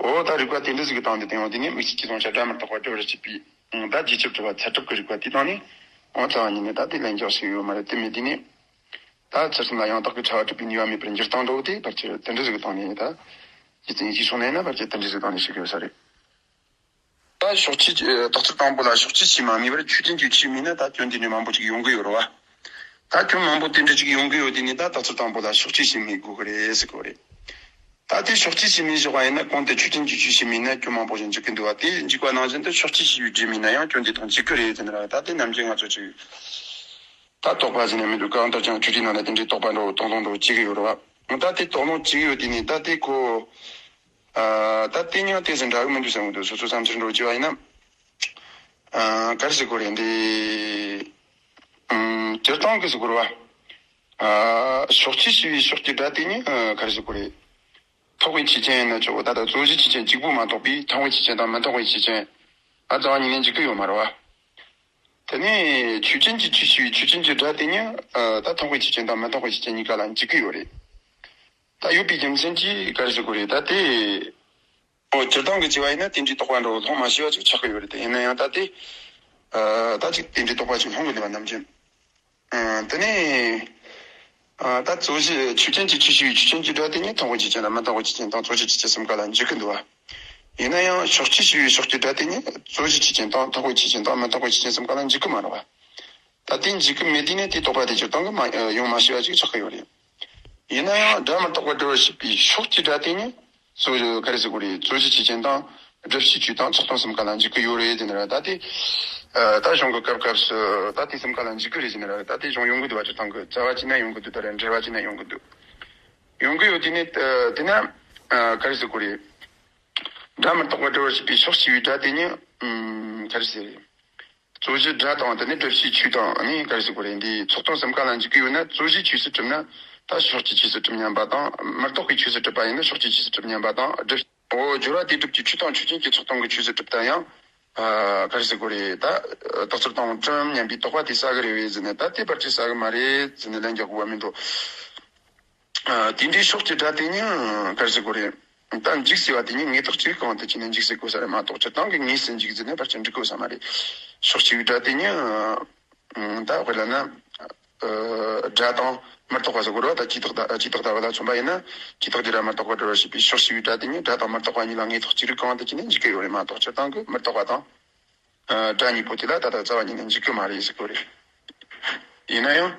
འོ། ད་རིགས་པ་དེ་འདྲ་ཟིག་གི་སྟེང་དུ་བསྟན་ཡོང་དུས་ནི། དམིགས་བྱེད་ཀྱི་གཟུང་བྱ་སྒྲ་མི་རྟག་པར་སྒྲུབ་པར་བྱེད་པའི། ད་རྗེས་ཁྱབ་གྲུབ་པ་ཚད་གྲུབ་ཀྱི་རིགས་པ་དེའི་སྟེང་ནས། འོ། རྩ་བ་ཉིད་ནས་ད་དེ་ལན་རྒྱག་ས་ཡོད་མ་རེད། དེ་མེད་དུས་ནི། ད་ཚུལ་གསུམ་ལ་ཡང་དག་གི་ཁྱབ་པ་གྲུབ་པའི་ནུས་པ་མེད་པར་འགྱུར་སྟངས་འདྲ་བོ་དེ་ཕལ་ཆེར་དེ་འདྲ་ཟིག་གི་སྟེང་ནས། ད་རྗེ་བཙུན་ཡིད་ཀྱི་གཞུང་ནས་ན་ཕལ་ཆེར་དེ་འདྲ་ཟིག་གི་སྟེང་ནས་ཞུགས་ཡོད་ས་རེད། ད་ཕྱོགས་ཆོས། ཨ། དག་ཚུལ་དང་པོ་ལ་ཕྱོགས་ཆོས་ཞེས་མ་སྨོས་པར་ཆོས་ཅན་གྱི་ཆོས་སྨོས་ན། ད་སྐྱོན་དེ་འདྲའི་མང་པོ་ཅིག་ཡོང་གི་ཡོད་རེད་བ། ད་སྐྱོན་མང་པོ་དེ་འདྲ་ཅིག་ཡོང་གི་ཡོད་དུས་ནི། ད་དག་ཚུལ་དང་པོ་ལ་ཕྱོགས་ཆོས་ཞེས་སྨོས་དགོས་གི་རེད་ཟེར་གི་རེད། ད་དེ་ཕྱོགས་ཆོས་ཞེས་སྨོས་བཞག་པ་ཡིན་ན། གོང་དུ་ཆོས་ཅན་གྱི་ཆོས་ཞེས་སྨོས་ན་སྐྱོན་མང་པོ་ཞིག་འཇུག་གི་འདུག་བ། དེ་འཇུག་པ་ནང་བཞིན་དུ་ཕྱོགས་ཆོས་ཞེས་པའི་སྒྲས་སྨོས་ན་ཡང་སྐྱོན་དེ་དང་འཇུག་གི་རེད་ཟེར་ནི་ར། ད་དེ་ནམ་རྒྱུན་ང་ཚོ་ཅིག་ད་དོགས་པ་ཟེར་ནས་མི་འདུག། གང་ལྟར་ཀྱང་ཆོས་འབྲེལ་ནང་ལ་དེ་འདྲའི་དོགས་པ་འདྲ་བོ་དོགས་སློང་འདྲ་བོ་བྱེད་ཀྱི་ཡོད་རེད་བ། ད་དེ་དོགས་སློང་བྱེད་ཀྱི་ཡོད་དུས་ནི། ད་དེ་ཁོ། ཨ། ད་དེ་ཡང་དེ་ཟེར་འདྲ་གི་མི་འདུག་བསམ་གི་འདུག། སོ་སོ་བསམ་ཚུལ་འདྲ་བོ་བྱས་པ་ཡིན་ན། ཨ། ག་རེ་ཟེར་དགོས་རེད་འདི། ཨམ། སྤྱིར་བཏང་གི་ཟེར་དགོས་རེད་བ། ཨ། ཕྱོགས་ཆོས་ཞེས་པའི་ཕྱོགས་ཀྱི་སྒྲ་དེ་ནི། ཨ། ག་རེ་ཟེར་དགོས་རེད། ཐོགས་པའི་ཆོས་ཅན་ཡིན་ན་ཆོག་གོ། ད་ལྟ་རྩོད་གཞི་ཆོས་ཅན་གཅིག་པུ་མ་གཏོགས་པའི་ཐོགས་པའི་ཆོས་ཅན་དང་མི་ཐོགས་པའི་ཆོས་ཅན། ཨ། རྩ་བ་ཉིད་ནས་འཇུག་གི་ཡོད་མ་རེད་བ། དེ་ནས་ཆོས་ཅན་གྱི་ཆོས་ཞེས་པའི་ཆོས་ཅན་གྱི་སྒྲ་དེ་ནི། ཨ། ད་ཐོགས་པའི་ཆོས་ཅན་དང་མི་ཐོགས་པའི་ཆོས་ཅན་གཉིས་ཀ་ལ་འཇུག་གི་ཡོད་རེད། ད་ཡོད་པའི་རྒྱུ་མཚན་གྱིས་ག་རེ་ཟེར་དགོས་རེད། ད་དེ། འོ། སྤྱིར་བཏང་གི་བྱས་པ་ཡིན་ན་དེ་འདྲའི་དོགས་པ་འདྲ་བོ་ལྷུང་མ་ཤེས་པ་ཅིག་ཆགས་ཀྱི་ཡོད་རེད་དེ། ཡིན་ན་ཡང་ད་དེ། ཨ། ད་ཅིག་དེ་འདྲའི་དོགས་པ་ཅིག་ལྷུང་གི་འདུག་བ། ནམ་རྒྱུན། ཨ། དེ་ནས། ཨ། ད་རྩོད་གཞི་ཆོས་ཅན་གྱི་ཆོས་ཞེས་པའི་ཆོས་ཅན་གྱི་སྒྲ་དེ་ནི་ཐོགས་པའི་ཆོས་ཅན་དང་མི་ཐོགས་པའི་ཆོས་ཅན་དང་རྩོད་གཞི་ཆོས་ཅན་གསུམ་ཀ་ལ་འཇུག་གི་འདུག་བ། ཡིན་ན་ཡང་ཕྱོགས་ཆོས་ཞེས་པའི་ཕྱོགས་ཀྱི་སྒྲ་དེ་ནི་རྩོད་གཞི་ཆོས་ཅན་དང་ཐོགས་པའི་ཆོས་ཅན་དང་མི་ཐོགས་པའི་ཆོས་ཅན་གསུམ་ཀ་ལ་འཇུག་གི་མ་རེད་བ། ད་དེ་འཇུག་གི་མེད་དུས་ནི་དེའི་དོགས་པ་དེ་སྤྱིར་བཏང་གི་མ། ཡོང་མ་ཤེས་པ་ཅིག་ཆགས་ཀྱི་ཡོད་རེད། ཡིན་ན་ཡང་སྒྲ་མི་རྟག་པར་སྒྲུབ་པར་བྱེད་པའི་ཕྱོགས་ཀྱི་སྒྲ་དེ་ནི། རྩོད་གཞི། ག་རེ་ཟེར་དགོས་རེད། རྩོད་གཞི་ཆོས་ཅན་དང་། སྒྲུབ་བྱའི་ཆོས་དང་ཚོགས་དོན་གསུམ་ཀ་ལ་འཇུག་གི་ཡོད་རེད་ཟེར་ནི་ར། ད་དེ། ཨ། ད་གཞུང་གི་སྐབས་སྐབས་སུ་ད་དེ་གསུམ་ཀ་ལ་འཇུག་གི་རེད་ཟེར་ནི་ར། ད་དེ་གཞུང་ཡོང་གི་འདུག་བ། སྤྱིར་བཏང་གི་རྩ་བ་བྱས་ན་ཡོང་གི་འདུག། ད་རེས་འགྲེལ་བ་བྱས་ན་ཡོང་གི་འདུག། ཡོང་གི་ཡོད་དུས་ནི། ཨ། དེ་ན། ཨ། ག་རེ་ཟེར་དགོས་རེད། སྒྲ་མི་རྟག་པར་སྒྲུབ་པར་བྱེད་པའི་ཕྱོགས་ཞེས་པའི་སྒྲ་དེ་ནི། ཨམ། ག་རེ་ཟེར། རྩོད་གཞི་སྒྲ་དང་། དེ་ནས་སྒྲུབ་བྱའི་ཆོས་དང་། ཨ་ནི་ག་རེ་ཟེར་དགོས་རེད། འདི་ཚོགས་དོན་གསུམ་ཀ་ལ་འཇུག་གི་ཡོད་ན། རྩོད་གཞི་ཆོས་སུ་གྲུབ་ན་ད་ཕྱོགས་ཀྱི་ཆོས་སུ་གྲུབ་སྙམ་པ་དང་། མི་རྟག་པའི་ཆོས་སུ་གྲུབ་པ་ཡིན་ན་ཕྱོགས་ཀྱི་ཆོས་སུ་གྲུབ་སྙམ་པ་དང་། སྒྲུབ། འོ། སྦྱོར་བ་དེ་སྒྲུབ་ཀྱི་ཆོས་དང་ཆོས་ཅན་གྱི་ཚོགས་དོན་གྱི་ཆོས་སུ་གྲུབ་ན་ཡང་། ཨ། ག་རེ་ཟེར་དགོས་རེད། ད་དག་ཚུལ་དང་པོ་གྲུབ་སྙམ་པའི་དོགས་པ་དེ་བསལ་གི་རེད་པས་ཟེར་ནས། ད་དེ་ཕལ་ཆེར་བསལ་གི་མ་རེད་ཟེར་ནས་ལན་རྒྱག་དགོས་པ་མིན་འགྲོ། ཨ། དེ་འདྲའི་ཕྱོགས་ཀྱི་སྒྲ་དེ་ནི་ག་རེ་ཟེར་དགོས་རེད། ད་འཇུག་ཟེར་བ་དེ་ནི་ངེས་རྟོག་ཅི་རིགས་གང་དུ་བྱས་ནས་འཇུག་ཟེར་དགོས་ས་རེད་མ་གཏོགས། སྤྱིར་བཏང་གི་ངེས་སུ་འཇུག་ཟེར་ནས་ཕལ་ཆེར་འགྲིག་གི་ཡོད་ས་མ་རེད། ཕྱོགས་ཆོས་པའི་སྒྲ་དེ་ནི། ཨ། ད་དཔེར་ན། ཨ། སྒྲ་དང་མི་རྟག་པ་ཟེར་དགོས་རེད་བ། ད་ཇུས་ཏོག་ད། ཇུས་ཏོག་ལྟ་བུ་ལ་མཚོན་པ་ཡིན་ན། ཇུས་ཏོག་སྒྲའི་སྒྲ་མི་རྟག་པར་སྒྲུབ་པར་བྱེད་པའི་ཕྱོགས་ཆོས་པའི་སྒྲ་དེ་ནི་སྒྲ་དང་མི་རྟག་པ་གཉིས་ལ་ངེས་རྟོག་ཅི་རིགས་གང་དུ་བྱས་ནས་འཇུག་གི་ཡོད་རེད་མ་གཏོགས། སྤྱིར་བཏང་གི་མི་རྟག་པ་དང་། ཨ། སྒྲ་གཉིས་པོ་དེ་ལ་ད་ལྟ་རྩ་བ་ཉིད་ནས་འཇུག་གི་མ་རེད་ཟེར་དགོས་རེད། ཡིན་ན་ཡང་།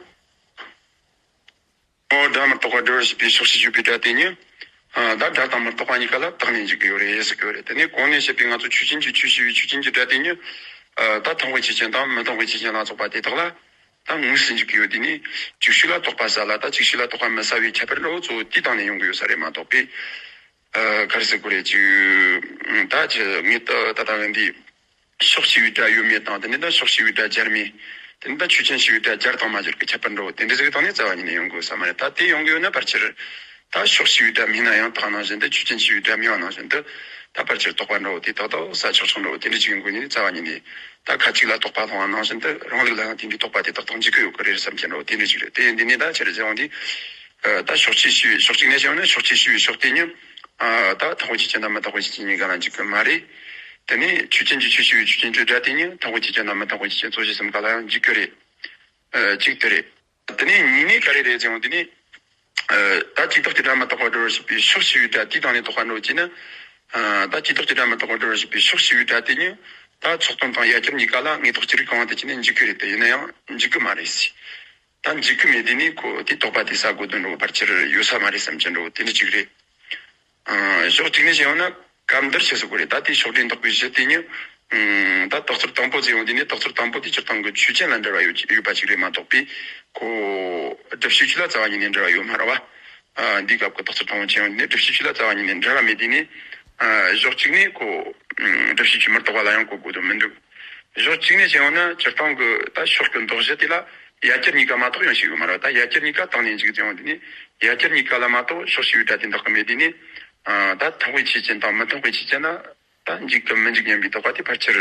འོ། སྒྲ་མི་རྟག་པར་སྒྲུབ་པར་བྱེད་པའི་ཕྱོགས་ཆོས་ཞེས་པའི་སྒྲ་དེ་ནི། ཨ། ད་སྒྲ་དང་མི་རྟག་པ་གཉིས་ཀ་ལ་བཏགས་ནས་འཇུག་གི་ཡོད་རེད་ཟེར་གི་ཡོད་རེད། དེ་ནས་གོང་ནས་བཤད་པའི་ང་ཚོ་ཆོས་ཅན་གྱི་ཆོས་ཞེས་པའི་ཆོས་ཅན་གྱི་སྒྲ་དེ་ནི། ཨ། ད་ཐོགས་པའི་ཆོས་ཅན་དང་མི་ཐོགས་པའི་ཆོས་ཅན་ལ་སོགས་པ་དེ་དག་ལ་ད་དངོས་སུ་འཇུག་གི་ཡོད་དུས་ནི། ཅིག་ཤོས་ལ་དོགས་པ་ཟ་ལ། ད་ཅིག་ཤོས་ལ་དོགས་པ་མི་ཟ་བའི་ཁྱད་པར་འདྲ་བོ་གཙོ་བོ་དེའི་སྟེང་ནས་ཡོང་གི་ཡོད་ས་རེད་མ་གཏོགས་པས། ཨ། ག་རེ་ཟེར་དགོས་རེད། ཅིག་ད་ཅི་ངས་ད་ད་ལྟ་ངས་འདི། ཕྱོགས་ཆོས་པའི་སྒྲ་ཡོད་མེད་དང་། དེ་ནས་ད་ཕྱོགས་ཆོས་པའི་སྒྲ་སྦྱར་མེད། དེ་ནས་ད་ཆོས་ཅན་ཆོས་པའི་སྒྲ་སྦྱར་དང་མ་སྦྱར་གྱི་ཁྱད་པར་འདྲ་བོ་དེ་འདྲ་ཟིག་གི་སྟེང་ནས་རྩ་བ་ཉིད་ནས་ཡོང་དགོས་ས་མ་རེད། ད་དེ་ཡོང་གི་ཡོད་ན་ཕལ་ཆེར། ད་ཕྱོགས་ཆོས་པའི་སྒྲ་མེད་ན་ཡང་དག་ནང་བཞིན་དུ། ཆོས་ཅན་ཆོས་པའི་སྒྲ་མེད་པ་ནང་བཞིན་དུ། ད་ཕལ་ཆེར་དོགས་པ་འདྲ་བོ་དེ་དག་དག་ཟ་ཆོག་ཆོག་འདྲ་བོ་དེ་འདྲ་ཅིག་ཡོང་དགོས་ནི་རྩ་བ་ཉིད་ནས། ད་ཁ་ཅིག་ལ་དོགས་པ་སློང་བ་ནང་བཞིན་དུ། རང་ལུགས་ལ་ཡང་དེ་འདྲའི་དོགས་པ་དེ་དག་དག་འཇུག་གི་ཡོད་གི་རེད་བསམ་གྱི་འདྲ་བོ་དེ་འདྲ་ཅིག་རེད། དེ་འདི་ནས་ད་ཆི་རེད་ཟེར་ཡོང་དུས། ཨ། ད་ཕྱོགས་ཆོས་ཞེས་པའི་ཕྱོགས་གཅིག་ནས་བཤད་པ་ན། ཕྱོགས་ཆོས་ཞེས་པའི་ཕྱོགས་དེ་ནི། ཨ། ད་ཐོགས་པའི་ཆོས་ཅན་དང་མི་ཐོགས་པའི་ཆོས་ཅན་གཉིས་ཀ་ལ་འཇུག་གི་མ་རེད། དེ་ནས་ཆོས་ཅན་གྱི་ཆོས་ཞེས་པའི་ཆོས་ཅན་གྱི་སྒྲ་དེ་ཉིད་མཐུན་དཔེའི་ཆོས་ཅན་དང་མི་མཐུན་དཔེའི་ཆོས་ཅན་རྫོགས་ཆོས་གསུམ་ག་ལ་ཡང་འཇུག་གི་རེད། ཨ། གཅིག་དེ་རེད། དེ་ནས་གཉིས་ནས་ག་རེ་རེད་ཟེར་ཡོང་དུས་ནི། ཨ། ད་ཇུས་གཏོགས་ཀྱི་སྒྲ་མི་རྟག་པར་སྒྲོ་བར་བྱེད་པའི་ཕྱོགས་ཞེས་པའི་སྒྲ་དེའི་སྟེང་ནས་རྟོགས་པ་འགྲོ་བྱས་ན། ཨ། ད་ཇུས་གཏོགས་ཀྱི་སྒྲ་མི་རྟག་པར་སྒྲོ་བར་བྱེད་པའི་ཕྱོགས་ཞེས་པའི་སྒྲ་དེ་ཉིད་ད་ཚོགས་དོན་དང་ཡ་གྱལ་གཉིས་ཀ་ལ་ངེས་རྟོགས་ཅི་རིགས་གང་དེ་བྱས་ནས་འཇུག་གི་རེད་དེ། ཡིན་ན་ཡང་འཇུག་གི་མ་རེད་ཟེར། ད་འཇུག་གི་མེད་དུས་ནི་ཁོ་དེ་རྟོག་པ་དེ་ས་དགོས་དོན་འགྲོ་ཕལ་ཆེར་ཡོད་ས་མ་རེད་བསམ་གྱི་འགྲོ་དེ་འདྲ་ཅིག་རེད། ཨ། ཕྱོགས་གཅིག་ནས་བཤད་ཡོང་ན་སྐབས་འདིར་བཤད་ཟེར་གོ་རེད། ད་དེ་ཕྱོགས་སྒྲིས་འདོགས་པའི་གཞི་དེ་ཉིད། ཨ། ད་རྟགས་ཚུལ་དང་པོ་ཟེར་ཡོང་དུས་ནི་རྟགས་ཚུལ་དང་པོ་དེ་སྤྱིར་བཏང་གི་ཆོས་ཅན་ལ་འབྲེལ་བ་ཡོད་ཡོད་པ་ཅིག་རེད་མ་གཏོགས་པའི་ཁོ་སྒྲུབ་བྱེད་ཆོས་ལ་རྩ་བ་ཉིད་ནས་འབྲེལ་བ་ཡོད་མ་རེད་བ། ཨ། འདིའི་སྐབས་ཀྱི་རྟགས་ཚུལ་དང་པོ་བྱས་ཡོང་དུས་ནི་སྒྲུབ་བྱེད་ཆོས་ལ་རྩ་བ་ཉིད་ནས་འབྲེལ་བ་མེད་དུས་ནི། ཨ། ཕྱོགས་གཅིག་ནས་ཁོ་སྒྲུབ་བྱེད་ཆོས་མི་རྟག་པ་ལ་ཡང་གོ་དགོས་དོན་མི་འདུག་ཕྱོགས་གཅིག་ནས་བཤད་ཡོང་ན་སྤྱིར་བཏང་གི་ད་ཕྱོགས་ཀྱི་འདོགས་གཞི་དེ་ལ་ཡ་གྱལ་གཉིས་ཀ་མ་གཏོགས་ཡང་ཞིག་ཡོད་མ་རེད། ད་ཡ་གྱལ་གཉིས་ཀ་དང་ནས་འཇུག་ཅིང་ཡོང་དུས་ནི་ཡ་གྱལ་གཉིས་ཀ་ལ་མ་གཏོགས་ཕྱོགས་ཞེས་པའི་སྒྲ་དེ་འདོགས་ཀྱི་མེད་དུས་ནི། ཨ། ད་མཐུན་དཔེའི་ཆོས་ཅན་དང་མི་མཐུན་དཔེའི་ཆོས་ཅན་ལ་ད་འཇུག་གམ་མི་འཇུག་སྙམ་པའི་རྟོག་པ་དེ་ཕལ་ཆེར་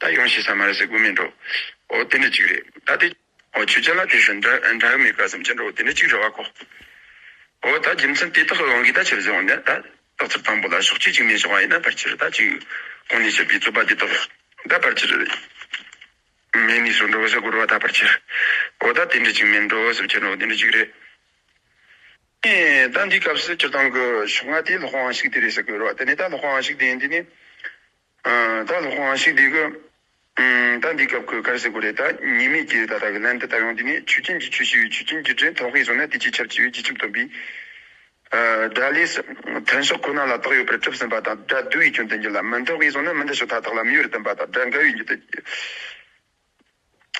ད་ཡོང་ཤེས་ས་མ་རེད་ཟེར་དགོས་མེད་འགྲོ། འོ་དེ་འདྲ་ཅིག་རེད། ད་དེ་འོ་ཆོས་ཅན་ལ་དེ་བཞིན་འདྲ་འདྲ་མེད་ཀ་བསམ་གྱི་འགྲོ་དེ་འདྲ་ཅིག་རེད་བ་ཁོ། འོ་ད་རྒྱུ་མཚན་དེ་དག་གི་དབང་གིས་ད་ཆི་ཟེར་འོང་ན་ད་རྟགས་ཚུལ་དང་པོ་ལ་ཕྱོགས་གཅིག་གཅིག་མིན་ཞོག་པ་ཡིན་ན་ཕལ་ཆེར་ད་ཅིག་གོང་ནས་བཤད་པའི་རྩོད་པ་དེ་དག་ད་ཕལ་ཆེར་མེད་ནས་སུ་འགྲོ་ཟེར་དགོས་རེད་བ། ད་ཕལ་ཆེར་འོ་ད་དེ་འདྲ་ཅིག་མིན་འགྲོ་ཟེར་གྱི་འགྲོ་དེ་འདྲ་ཅིག་རེད། ཨེ། ད་འདིའི་སྐབས་སུ་སྤྱིར་བཏང་གི་ཕྱོགས་སྔ་དེ་སློབ་དཔོན་དབང་ཕྱུག་དེ་རེད་ཟེར་དགོས་རེད་བ། དེ་ནས་ད་སློབ་དཔོན་དབང་ཕྱུག་དེ་ཡིན་དུས་ནི། ཨ། ད་སློབ་དཔོན་དབང་ཕྱུག་དེ་གི། ཨ། ད་འདིའི་སྐབས་ཀྱི་ག་རེ་ཟེར་དགོས་རེད། ད་ཉེས་དམིགས་ཀྱི་ད་ལྟ་གི་ལན་དུ་ད་ཡོང་དུས་ནི་ཆོས་ཅན་གྱི་ཆོས་ཞེས་པའི་ཆོས་ཅན་གྱི་སྒྲས་མཐུན་དཔེ་བཟུང་ན་དེ་ཆོས་ཁྱབ་ཆེ་བའི་རྗེས་ཁྱབ་སྟོན་པའི། ཨ། སྒྲ་ལས་སུ་མཐུན་ཕྱོགས་ཁོ་ན་ལ་རྟགས་ཡོད་པར་གྲུབ་ཟིན་པ་དང་སྒྲ་བསྡུ་བའི་སྐྱོན་དུ་འགྱུར་ལ་མི་མཐུན་དཔེ་བཟུང་ན་མི་མཐུན་ཕྱོགས་མཐའ་དག་ལ་མི་ཡོད་པར་སྟོན་པ་དང་སྒྲ་འགལ་བའི་རྒྱུ་དུ།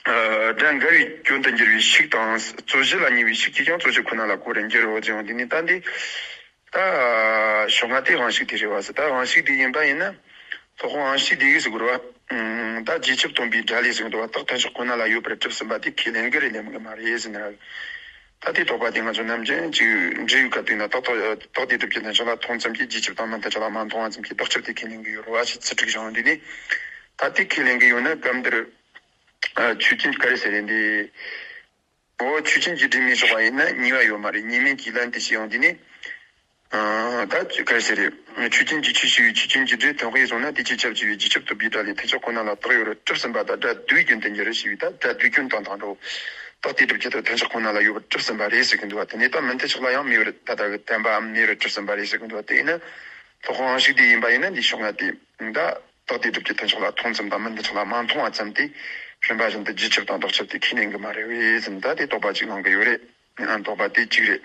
ཨ། སྒྲ་འགལ་བའི་སྐྱོན་དུ་འགྱུར་བའི་ཕྱུགས་དང་རྩོད་གཞི་ལ་ཉེ་བའི་ཕྱུགས་ཀྱིས་ཀྱང་རྩོད་གཞི་ཁོ་ན་ལ་གོ་བར་འགྱུར་རོ་ཅེས་ཡང་དེ་ནི་ད་འདི། ད་ཕྱོགས་སྔ་དེ་དབང་ཕྱུག་དེ་རེད་བ་ཟེར། ད་དབང་ཕྱུག་དེ་ཡིན་པ་ཡིན་ན། སློབ་དཔོན་དབང་ཕྱུག་དེ་གིས་ཟེར་དགོས་རེད་བ། ཨ། ད་རྗེས་ཁྱབ་སྟོན་པའི་སྒྲ་ལས་ཟེར་གི་འདུག་བ། རྟགས་མཐུན་ཕྱོགས་ཁོ་ན་ལ་ཡོད་པར་གྲུབ་ཟིན་པ་དེ་ཁས་ལེན་གི་རེད་ལེན་གི་མ་རེད་ཟེར་ན། ད་དེ་དོགས་པ་དེ་ང་ཚོ་ནམ་རྒྱུན་གྱི་འབྲེལ་ཡོད་སྐབས་དེ་ན་རྟགས་རྟགས་དེ་སྒྲུབ་ཀྱི་མཐུན་ཕྱོགས་ལ་མཐོང་ཙམ་གྱིས་རྗེས་ཁྱབ་དང་མི་མཐུན་ཕྱོགས་ལ་མ་མཐོང་བ་ཙམ་གྱིས་ལྡོག་ཁྱབ་དེ་ཁས་ལེན་གི་ཡོད་རེད་བ་ཞེས་ཚིག་དྲུག་བྱུང་དུས་ནི། ད་དེ་ཁས་ལེན་གི་ཡོད་ན་སྐབས་འདིར། ཨ། ཆོས་ཅན་ག་རེ་ཟེར་རེད་འདི། འོ་ཆོས་ཅན་གྱི་སྒྲས་མིན་ཞོག་པ་ཡིན་ན་ཉེས་པ་ཡོད་མ་རེད། ཉེས་དམིགས་ཀྱི་ལན་དུ་བྱས་ཡོང་དུས་ནི། ཨ། ད་ག་རེ་ཟེར་རེད། ཆོས་ཅན་གྱི་ཆོས་ཞེས་པའི་ཆོས་ཅན་གྱི་སྒྲས་མཐུན་དཔེ་བཟུང་ན་དེ་ཆོས་ཁྱབ་ཆེ་བའི་རྗེས་ཁྱབ་སྟོན་པའི་སྒྲ་ལས་མཐུན་ཕྱོགས་ཁོ་ན་ལ་རྟགས་ཡོད་པར་གྲུབ་ཟིན་པ་དང་སྒྲ་བསྡུ་བའི་སྐྱོན་དུ་འགྱུར་ཞེས་པའི་ད་སྒྲ་བསྡུ་སྐྱོན་དང་དང་འགྲོ། རྟགས་དེ་སྒྲུབ་ཀྱི་ཐོག་མཐུན་ཕྱོགས་ཁོ་ན་ལ་ཡོད་པར་གྲུབ་ཟིན་པ་རེད་ཟེར་གི་འདུག་བ། དེ་ནས་ད་མི་མཐུན་ཕྱོགས་ལ་ཡང་མི་ཡོད་རེད། ད་ལྟ་གི་བསྟན་པའམ་མི་ཡོད་པར་གྲུབ་ཟིན་པ་རེད་ཟེར་གི་འདུག་བ། དེ་ཡིན་ན། སློབ་དཔོན་དབང་ཕྱུག་དེ་ཡིན་པ་ཡིན་ན་འདི་ཕྱོགས་སྔ་དེ། ད། རྟགས་དེ་སྒྲུབ་ཀྱི་མཐུན་ཕྱོགས་ལ་མཐོང་ཙམ་དང་མི་མཐུན་ཕྱོགས་ལ་མ་མཐོང་བ་ཙམ་དེ་རིམ་པ་བཞིན་དུ་རྗེས་ཁྱབ་དང་ལྡོག་ཁྱབ་དེ་ཁས་ལེན་གྱི་མ་རེད་བས་ཟེར་ད་དེ་དོགས་པ་གཅིག་གནང་གི་ཡོད་རེད། ཨ། དོགས་པ་དེ་གཅིག་རེད།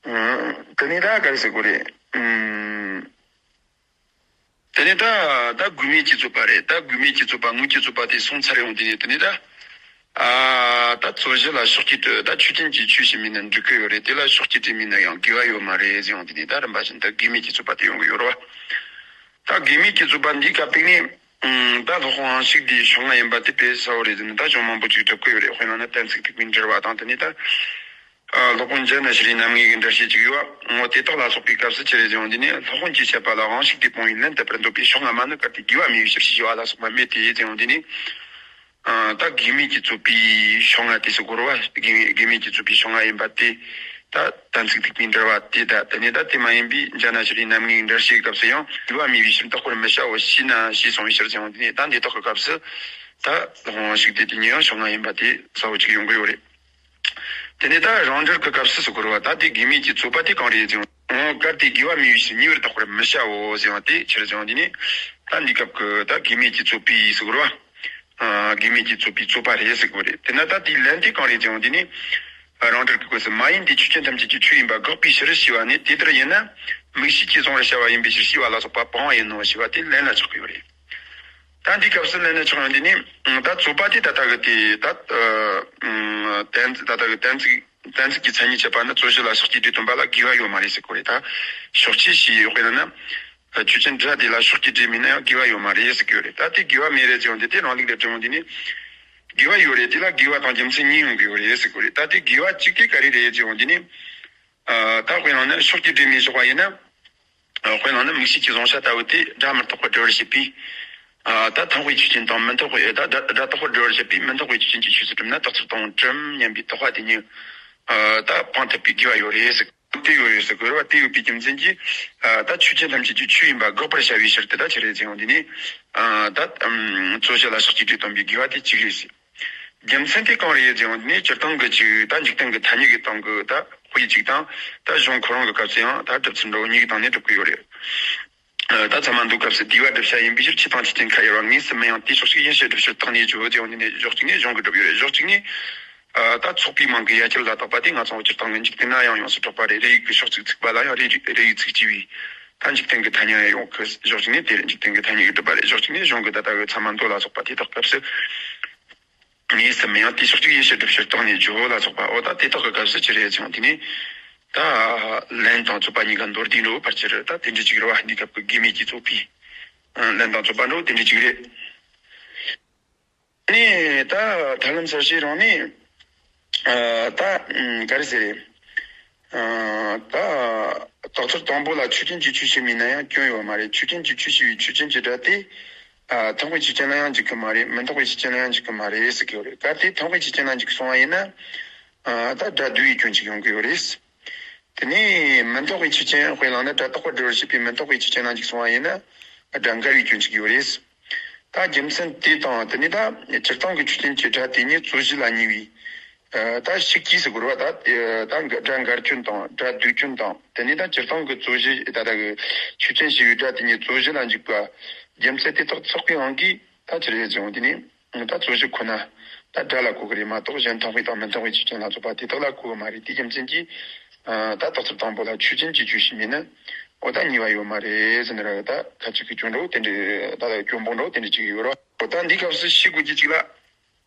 ཨ། དེ་ནས་ད་ག་རེ་ཟེར་དགོས་རེད། ཨུམ། དེ་ནས་ད་ད་དགོས་མེད་ཀྱི་རྩོད་པ་རེད། ད་དགོས་མེད་ཀྱི་རྩོད་པ་དངོས་ཀྱི་རྩོད་པ་དེ་སོང་ཚར་ཡོང་དུས་ནས་དེ་ནས་ད། ཨ། ད་རྩོད་གཞི་ལ་ཕྱོགས་ཀྱི་ད་ཆོས་ཅན་གྱི་ཆོས་ཞེས་མིན་ན་འགྲིག་གི་ཡོད་རེད། དེ་ལ་ཕྱོགས་ཀྱི་སྒྲས་མིན་ན་ཡང་དགོས་པ་ཡོད་མ་རེད་ཟེར་ཡོང་དུས་ནས་ད་རིམ་པ་བཞིན་དུ་དགོས་མེད་ཀྱི་རྩོད་པ་དེ་ཡོང་གི་ཡོད་རེད་བ། ད་དགོས་མེད་ཀྱི་རྩོད་པ་འདིའི་སྐབས་དེ་ནས། ཨང་། ད་སློབ་དཔོན་དབང་ཕྱུག་དེའི་ཕྱོགས་སྔ་ཡིན་པ་དེ་དཔེ་གསལ་བོ་རེད་ཟེར་ནས་ད་གཞུང་མང་པོ་ཅིག་གྲུབ་ཀྱི་ཡོད་རེད། དཔེར་ན་ནི་གཏན་ཚིགས་ཐུག་པའི་འགྲེལ་པ་དང་དེ་ནས་ད། ཨ། སློབ་དཔོན་འཇལ་ན་ཤྲཱི་རྣམ་ངེས་ཀྱི་འགྲེལ་བཤད་ཅིག་ཡོད་པ། འོ་དེ་དག་ལ་སོགས་པའི་སྐབས་སུ་ཅི་རེད་ཟེར་ཡོང་དུས་ནས་སློབ་དཔོན་གྱི་བཤད་པ་ལ་དབང་ཕྱུག་དེས་སྤོང་བའི་ལན་དུ་བསྟན་པའི་ཕྱོགས་སྔ་མ་ནི་གལ་ཏེ་དགོས་པ་མེད་པའི་ཕྱིར་ཞེས་པ་ལ་སོགས་པ་སྨྲས་ཏེ་ཟེར་ཡོང་དུས་ནས། ཨ། ད་དགོས་མེད་ཀྱི་རྩོད་པའི་ཕྱོགས་སྔ་དེ་ཟེར་དགོས་རེད་བ། དགོས་མེད་དགོས་མེད་ཀྱི་རྩོད་པའི་ཕྱོགས་སྔ་ཡིན་པ་དེ། ད་གཏན་ཚིགས་ཐུག་པའི་འགྲེལ་པ་དེ་ད་དེ་ནས་ད་དེ་མ་ཡིན་པའི་འཇལ་ན་ཤྲཱི་རྣམ་ངེས་ཀྱི་འགྲེལ་བཤད་སྐབས་སུ་ཡང་དགོས་པ་མེད་པའི་ཕྱིར་བརྟག་པར་མི་བྱའོ་ཞེས་ན་ཞེས་གསུངས་པའི་ཕྱིར་ཟེར་ཡོང་དུས་ནས་ད་འདི་དག་གི་སྐབས་སུ། ད་སློབ་དཔོན་དབང་ཕྱུག་དེ་དེ་ཉིད་ཡང་ཕྱོགས་སྔ་ཡིན་པ་དེ་གསལ་བོ་ཅིག་ཡོང་གི་ཡོད་རེད། དེ་ནས་ད་རང་འགྲེལ་གྱི་སྐབས་སུ་ཟེར་དགོས་རེད་བ། ད་དེ་དགོས་མེད་ཀྱི་རྩོད་པ་དེ་གང་རེད་ཟེར་ཡང་། འོ་གལ་ཏེ་དགོས་པ་མེད་པའི་ཕྱིར་ཉེ་བར་བརྟག་པར་མི་བྱའོ་ཟེར་བ་དེ་ཕྱིར་ཟེར་ཡང་དེ་ནི། ད་འདི་སྐབས་ཀྱི་ད་དགོས་མེད་ཀྱི་རྩོད་པའི་ཟེར་དགོས་རེད་བ། ཨ། དགོས་མེད་ཀྱི་རྩོད་པའི་རྩོད་པ་རེད་ཟེར་དགོས་རེད། དེ་ན་ད་དེའི་ལན་དེ་གང་རེད་ཟེར་ཡང་དེ་ནི། རང་འགྲེལ་གྱི་སྐབས་སུ་མ་ཡིན་ཏེ་ཆོས་ཅན་ཐམས་ཅད་ཀྱི་ཆོས་ཡིན་པ་དགག་པའི་ཕྱིར་ཞེས་པ་ནི་དེ་ལྟར་ཡིན་ན། དམིགས་བྱས་ཀྱིས་གཟུང་བར་བྱ་བ་ཡིན་པའི་ཕྱིར་ཞེས་པ་ལ་སོགས་པ་སྤང་བ་ཡིན་ནོ་ཞེས་པ་དེ་ལན་ལ་ཆགས་ཀྱི་ཡོད་རེད། ད་འདིའི་སྐབས་སུ་ལན་ལ་ཆགས་ཡོང་དུས་ནི། ད་རྩོད་པ་དེ་ད་ལྟ་གི་དེ་ད། ཨ། གཏན་ད་ལྟ་གི་གཏན་ཚིགས་གཏན་ཚིགས་ཀྱི་མཚན་ཉིད་བྱེད་པ་ནི་རྩོད་གཞི་ལ་ཕྱོགས་ཀྱི་སྒྲས་སྟོན་པ་ལ་དགོས་པ་ཡོད་མ་རེད་ཟེར་གོ་རེད། ད་ཕྱོགས་ཆོས་ཞེས་དཔེར་ན་ན། ཆོས་ཅན་སྒྲ་དེ་ལ་ཕྱོགས་ཀྱི་སྒྲས་མིན་ན་ཡང་དགོས་པ་ཡོད་མ་རེད་ཟེར་གི་ཡོད་རེད། ད་དེ་དགོས་པ་མེད་རེད་ཟེར་ཡོང་དུས་དེ་རང་ལུགས་ལས་དྲི་ཡོང་དུས་ནི། དགོས་པ་ཡོད་རེད། དེ་ལ་དགོས་པ་དང་རྒྱུ་མཚན་གཉིས་ཡོང་གི་ཡོད་རེད་ཟེར་གོ་རེད། ད་དེ་དགོས་པ་གཅིག་དེ་ག་རེ་རེད་ཟེར་ཡོང་དུས་ནི། ཨ། ད་དཔེར་ན་ནི་ཕྱོགས་ཀྱི་སྒྲས་མིན་ཞོག་པ་ཡིན་ན། ཨ། དཔེར་ན་ནི་དམིགས་བྱས་ཀྱིས་གཟུང་བྱ་ལྟ་བུ་དེ་སྒྲ་མི་རྟག་པར་སྒྲོ་བར་བྱེད་པའི། ཨ། ད་མཐུན་དཔེའི་ཆོས་ཅན་དང་མི་མཐུན་དཔེ་ད་སྒྲ་སྒྲ་རྟག་པར་སྒྲོ་བར་བྱེད་པའི་མི་མཐུན་དཔེའི་ཆོས་ཅན་གྱི་ཆོས་སུ་གྲུབ་ན་རྟགས་ཚུལ་དང་གྲུབ་སྙམ་པའི་རྟོག་པ་དེ་ཉིད། ཨ། ད་སྤང་ཐུབ་པའི་དགོས་པ་ཡོད་རེད་ཟེར། དེ་ཡོད་ཡོད་ཟེར་དགོས་རེད་བ། དེ་ཡོད་པའི་རྒྱུ་མཚན་གྱིས་ད་ཆོས་ཅན་ཐམས་ཅད་ཀྱི་ཆོས་ཡིན་པ་དགག་པར་བྱ་བའི་ཕྱིར་དུ་ད་ཅི་རེད་ཟེར་ཡང་དེ་ནས་ད་རྩོད་གཞི་ལ་ཕྱག་རྒྱའི་སྒྲས་སྟོན་པའི་དགོས་པ་དེ་གཅིག་རེད་ཟེར། རྒྱུ་མཚན་དེ་གང་རེད་ཟེར་ཡང་དེ་ནས་སྤྱིར་བཏང་གི་ཅིག་ད་འཇིག་རྟེན་གྱི་ཐ་སྙད་ཀྱི་སྟེང་གི་ད་དཔེ་གཅིག་དང་ད་གཞུང་ཁོ་རང་གི་སྐབས་སུ་ཡང་ད་གྲུབ་ཚུལ་འདྲ་བོ་གཉིས་ཀྱི་སྟེང་ནས་གྲུབ་ཀྱི་ཡོད་རེད། ད་ཚད་མ་མདོའི་སྐབས་སུ་དེ་བ་བསྒྲུབ་བྱ་ཡིན་པའི་ཕྱིར་ཆོས་དང་ཆོས་ཅན་ཁ་དབྱེ་བ་དངོས་སུ་མི་ཡོང་། དེའི་ཕྱོགས་གཅིག་ཡིན་ཕྱིར་བསྒྲུབ་ཕྱིར་རྟག་གནས་བརྗོད་ཟེར་ཡང་དེ་ནས་ཕྱོགས་གཅིག་ནས་གཞུང་གིས་གྲུབ་ཡོད་རེད། ཕྱོགས་གཅིག་ནས་ད་ཚོགས་པའི་མིང་གི་ཡ་གྱལ་ལ་བཏགས་པ་དེ་ང་ཚོ་སྤྱིར་བཏང་གི་འཇིག་རྟེན་ན་ཡང་ཡོངས་སུ་གྲགས་པ་རེད། རེ་ཡིག་གི་ཕྱོགས་གཅིག་ཚིག་པ་ལ་ཡང་རེ་རེ་ཡིག་ཚིག་གཅིག་པའི་ད་འཇིག་རྟེན་གྱི་ཐ་སྙད་ཡོང་གི། ཕྱོགས་གཅིག་ནས་དེ་འཇིག་རྟེན་གྱི་ཐ་སྙད་ཀྱིས་གྲུབ་པ་རེད། ཕྱོགས་གཅིག་ནས་གཞུང་གི་ད་ལྟ་གི་ཚད་མ་མདོ་ལ་སོགས་པ་དེ་དག་སྐབས་སུ་དངོས་སུ་མི་ཡོང་། དེའི་ཕྱོགས་གཅིག་ཡིན་ཕྱིར་བསྒྲུབ་ཕྱིར་རྟག་གནས་བརྗོད་ལ་སོགས་པ། འོ་ད་དེ་དག་གི་སྐབས་སུ་ཅི་རེད་ཟེར་ཡང་དེ་ནས་ད་ལན་དང་རྩོད་པ་གཉིས་ཀ་མདོར་བསྡུས་འགྲོ་བར་ཕྱིར་ད་དེ་འདྲའི་ཅིག་རེད་བ། འདི་སྐབས་ཀྱི་དགོས་མེད་ཀྱི་རྩོད་པའི་ལན་དང་རྩོད་པ་འདྲ་བོ་དེ་འདྲའི་ཅིག་རེད། ནས་ད་ཐར་ལམ་གསལ་བྱེད་རང་ནས་ད་ག་རེ་ཟེར་རེད། ད་རྟགས་ཚུལ་དང་པོ་ལ་ཆོས་ཅན་གྱི་ཆོས་ཤིག་མིན་ན་ཡང་སྐྱོན་ཡོད་མ་རེད། ཆོས་ཅན་གྱི་ཆོས་ཤིག་པའི་ཆོས་ཅན་གྱི་སྒྲ་དེ་ཐེག་པའི་ཆོས་ཅན་ལ་ཡང་འཇུག་གི་མ་རེད། མི་རྟག་པའི་ཆོས་ཅན་ལ་ཡང་འཇུག་གི་མ་རེད་ཟེར་གྱི་ཡོད་རེད། གལ་ཏེ་ཐེག་པའི་ཆོས་ཅན་ལ་འཇུག་སོང་བ་ཡིན་ན་ད་སྒྲ་བསྡུ་བའི་སྐྱོན་ཅིག་ཡོང་གི་ཡོད་རེད། དེ་ནས་མི་རྟག་པའི་ཆོས་ཅན། དཔེ་བླངས་ན་སྒྲ་རྟག་པར་སྒྲུབ་པར་བྱེད་པའི་མི་རྟག་པའི་ཆོས་ཅན་ལ་འཇུག་སོང་བ་ཡིན་ན་སྒྲ་འགལ་བའི་སྐྱོན་ཅིག་ཡོད་རེད། ད་རྒྱུ་མཚན་དེ་དང་དེ་ནས་ད་སྤྱིར་བཏང་གི་ཆོས་ཅན་གྱི་སྒྲ་དེ་ཉིད་རྩོད་གཞི་ལ་ཉེ་བའི་ད་ཤུགས་ཀྱིས་ཟེར་དགོས་རེད་བ། ད་ད་སྒྲ་འགལ་སྐྱོན་དང་སྒྲ་བསྡུས་སྐྱོན་དང་དེ་ནས་ད་སྤྱིར་བཏང་གི་རྩོད་གཞི་ད་ལྟ་གི་ཆོས་ཅན་ཞེས་པའི་སྒྲ་དེ་ཉིད་རྩོད་གཞི་ལ་འཇུག་པ་རྒྱུ་མཚན་དེ་དག་ཚོགས་པའི་དབང་གིས་ད་ཅི་རེད་ཟེར་ཡང་དེ་ནས་ད་རྩོད་གཞི་ཁོ་ན་ད་སྒྲ་ལ་གོ་གི་རེད་མ་གཏོགས་གཞན་ཐེག་པའི་དང་མི་ཐེག་པའི་ཆོས་ཅན་ལ་སོགས་པ་དེ་དག་ལ་གོ་གི་མ་རེད། དེའི་རྒྱུ་མཚན་གྱིས་ད་རྟགས་ཚུལ་དང་པོ་ལ་ཆོས་ཅན་གྱི་ཆོས་ཤིག་མིན་ན་འོ་ད་ཉེས་པ་ཡོད་མ་རེད་ཟེར་ནི་རེད། ད་ཁ་ཅིག་གིས་སྐྱོན་འདྲ་བོ་དེ་འདྲ་ད་སྐྱོན་སྤོང་འདྲ་བོ་དེ་འདྲ་ཅིག་ཡོད་རེད། འོ་ད་འདིའི་སྐབས་སུ་ཤེས་དགོས་རྒྱུ་ཅིག་ལ།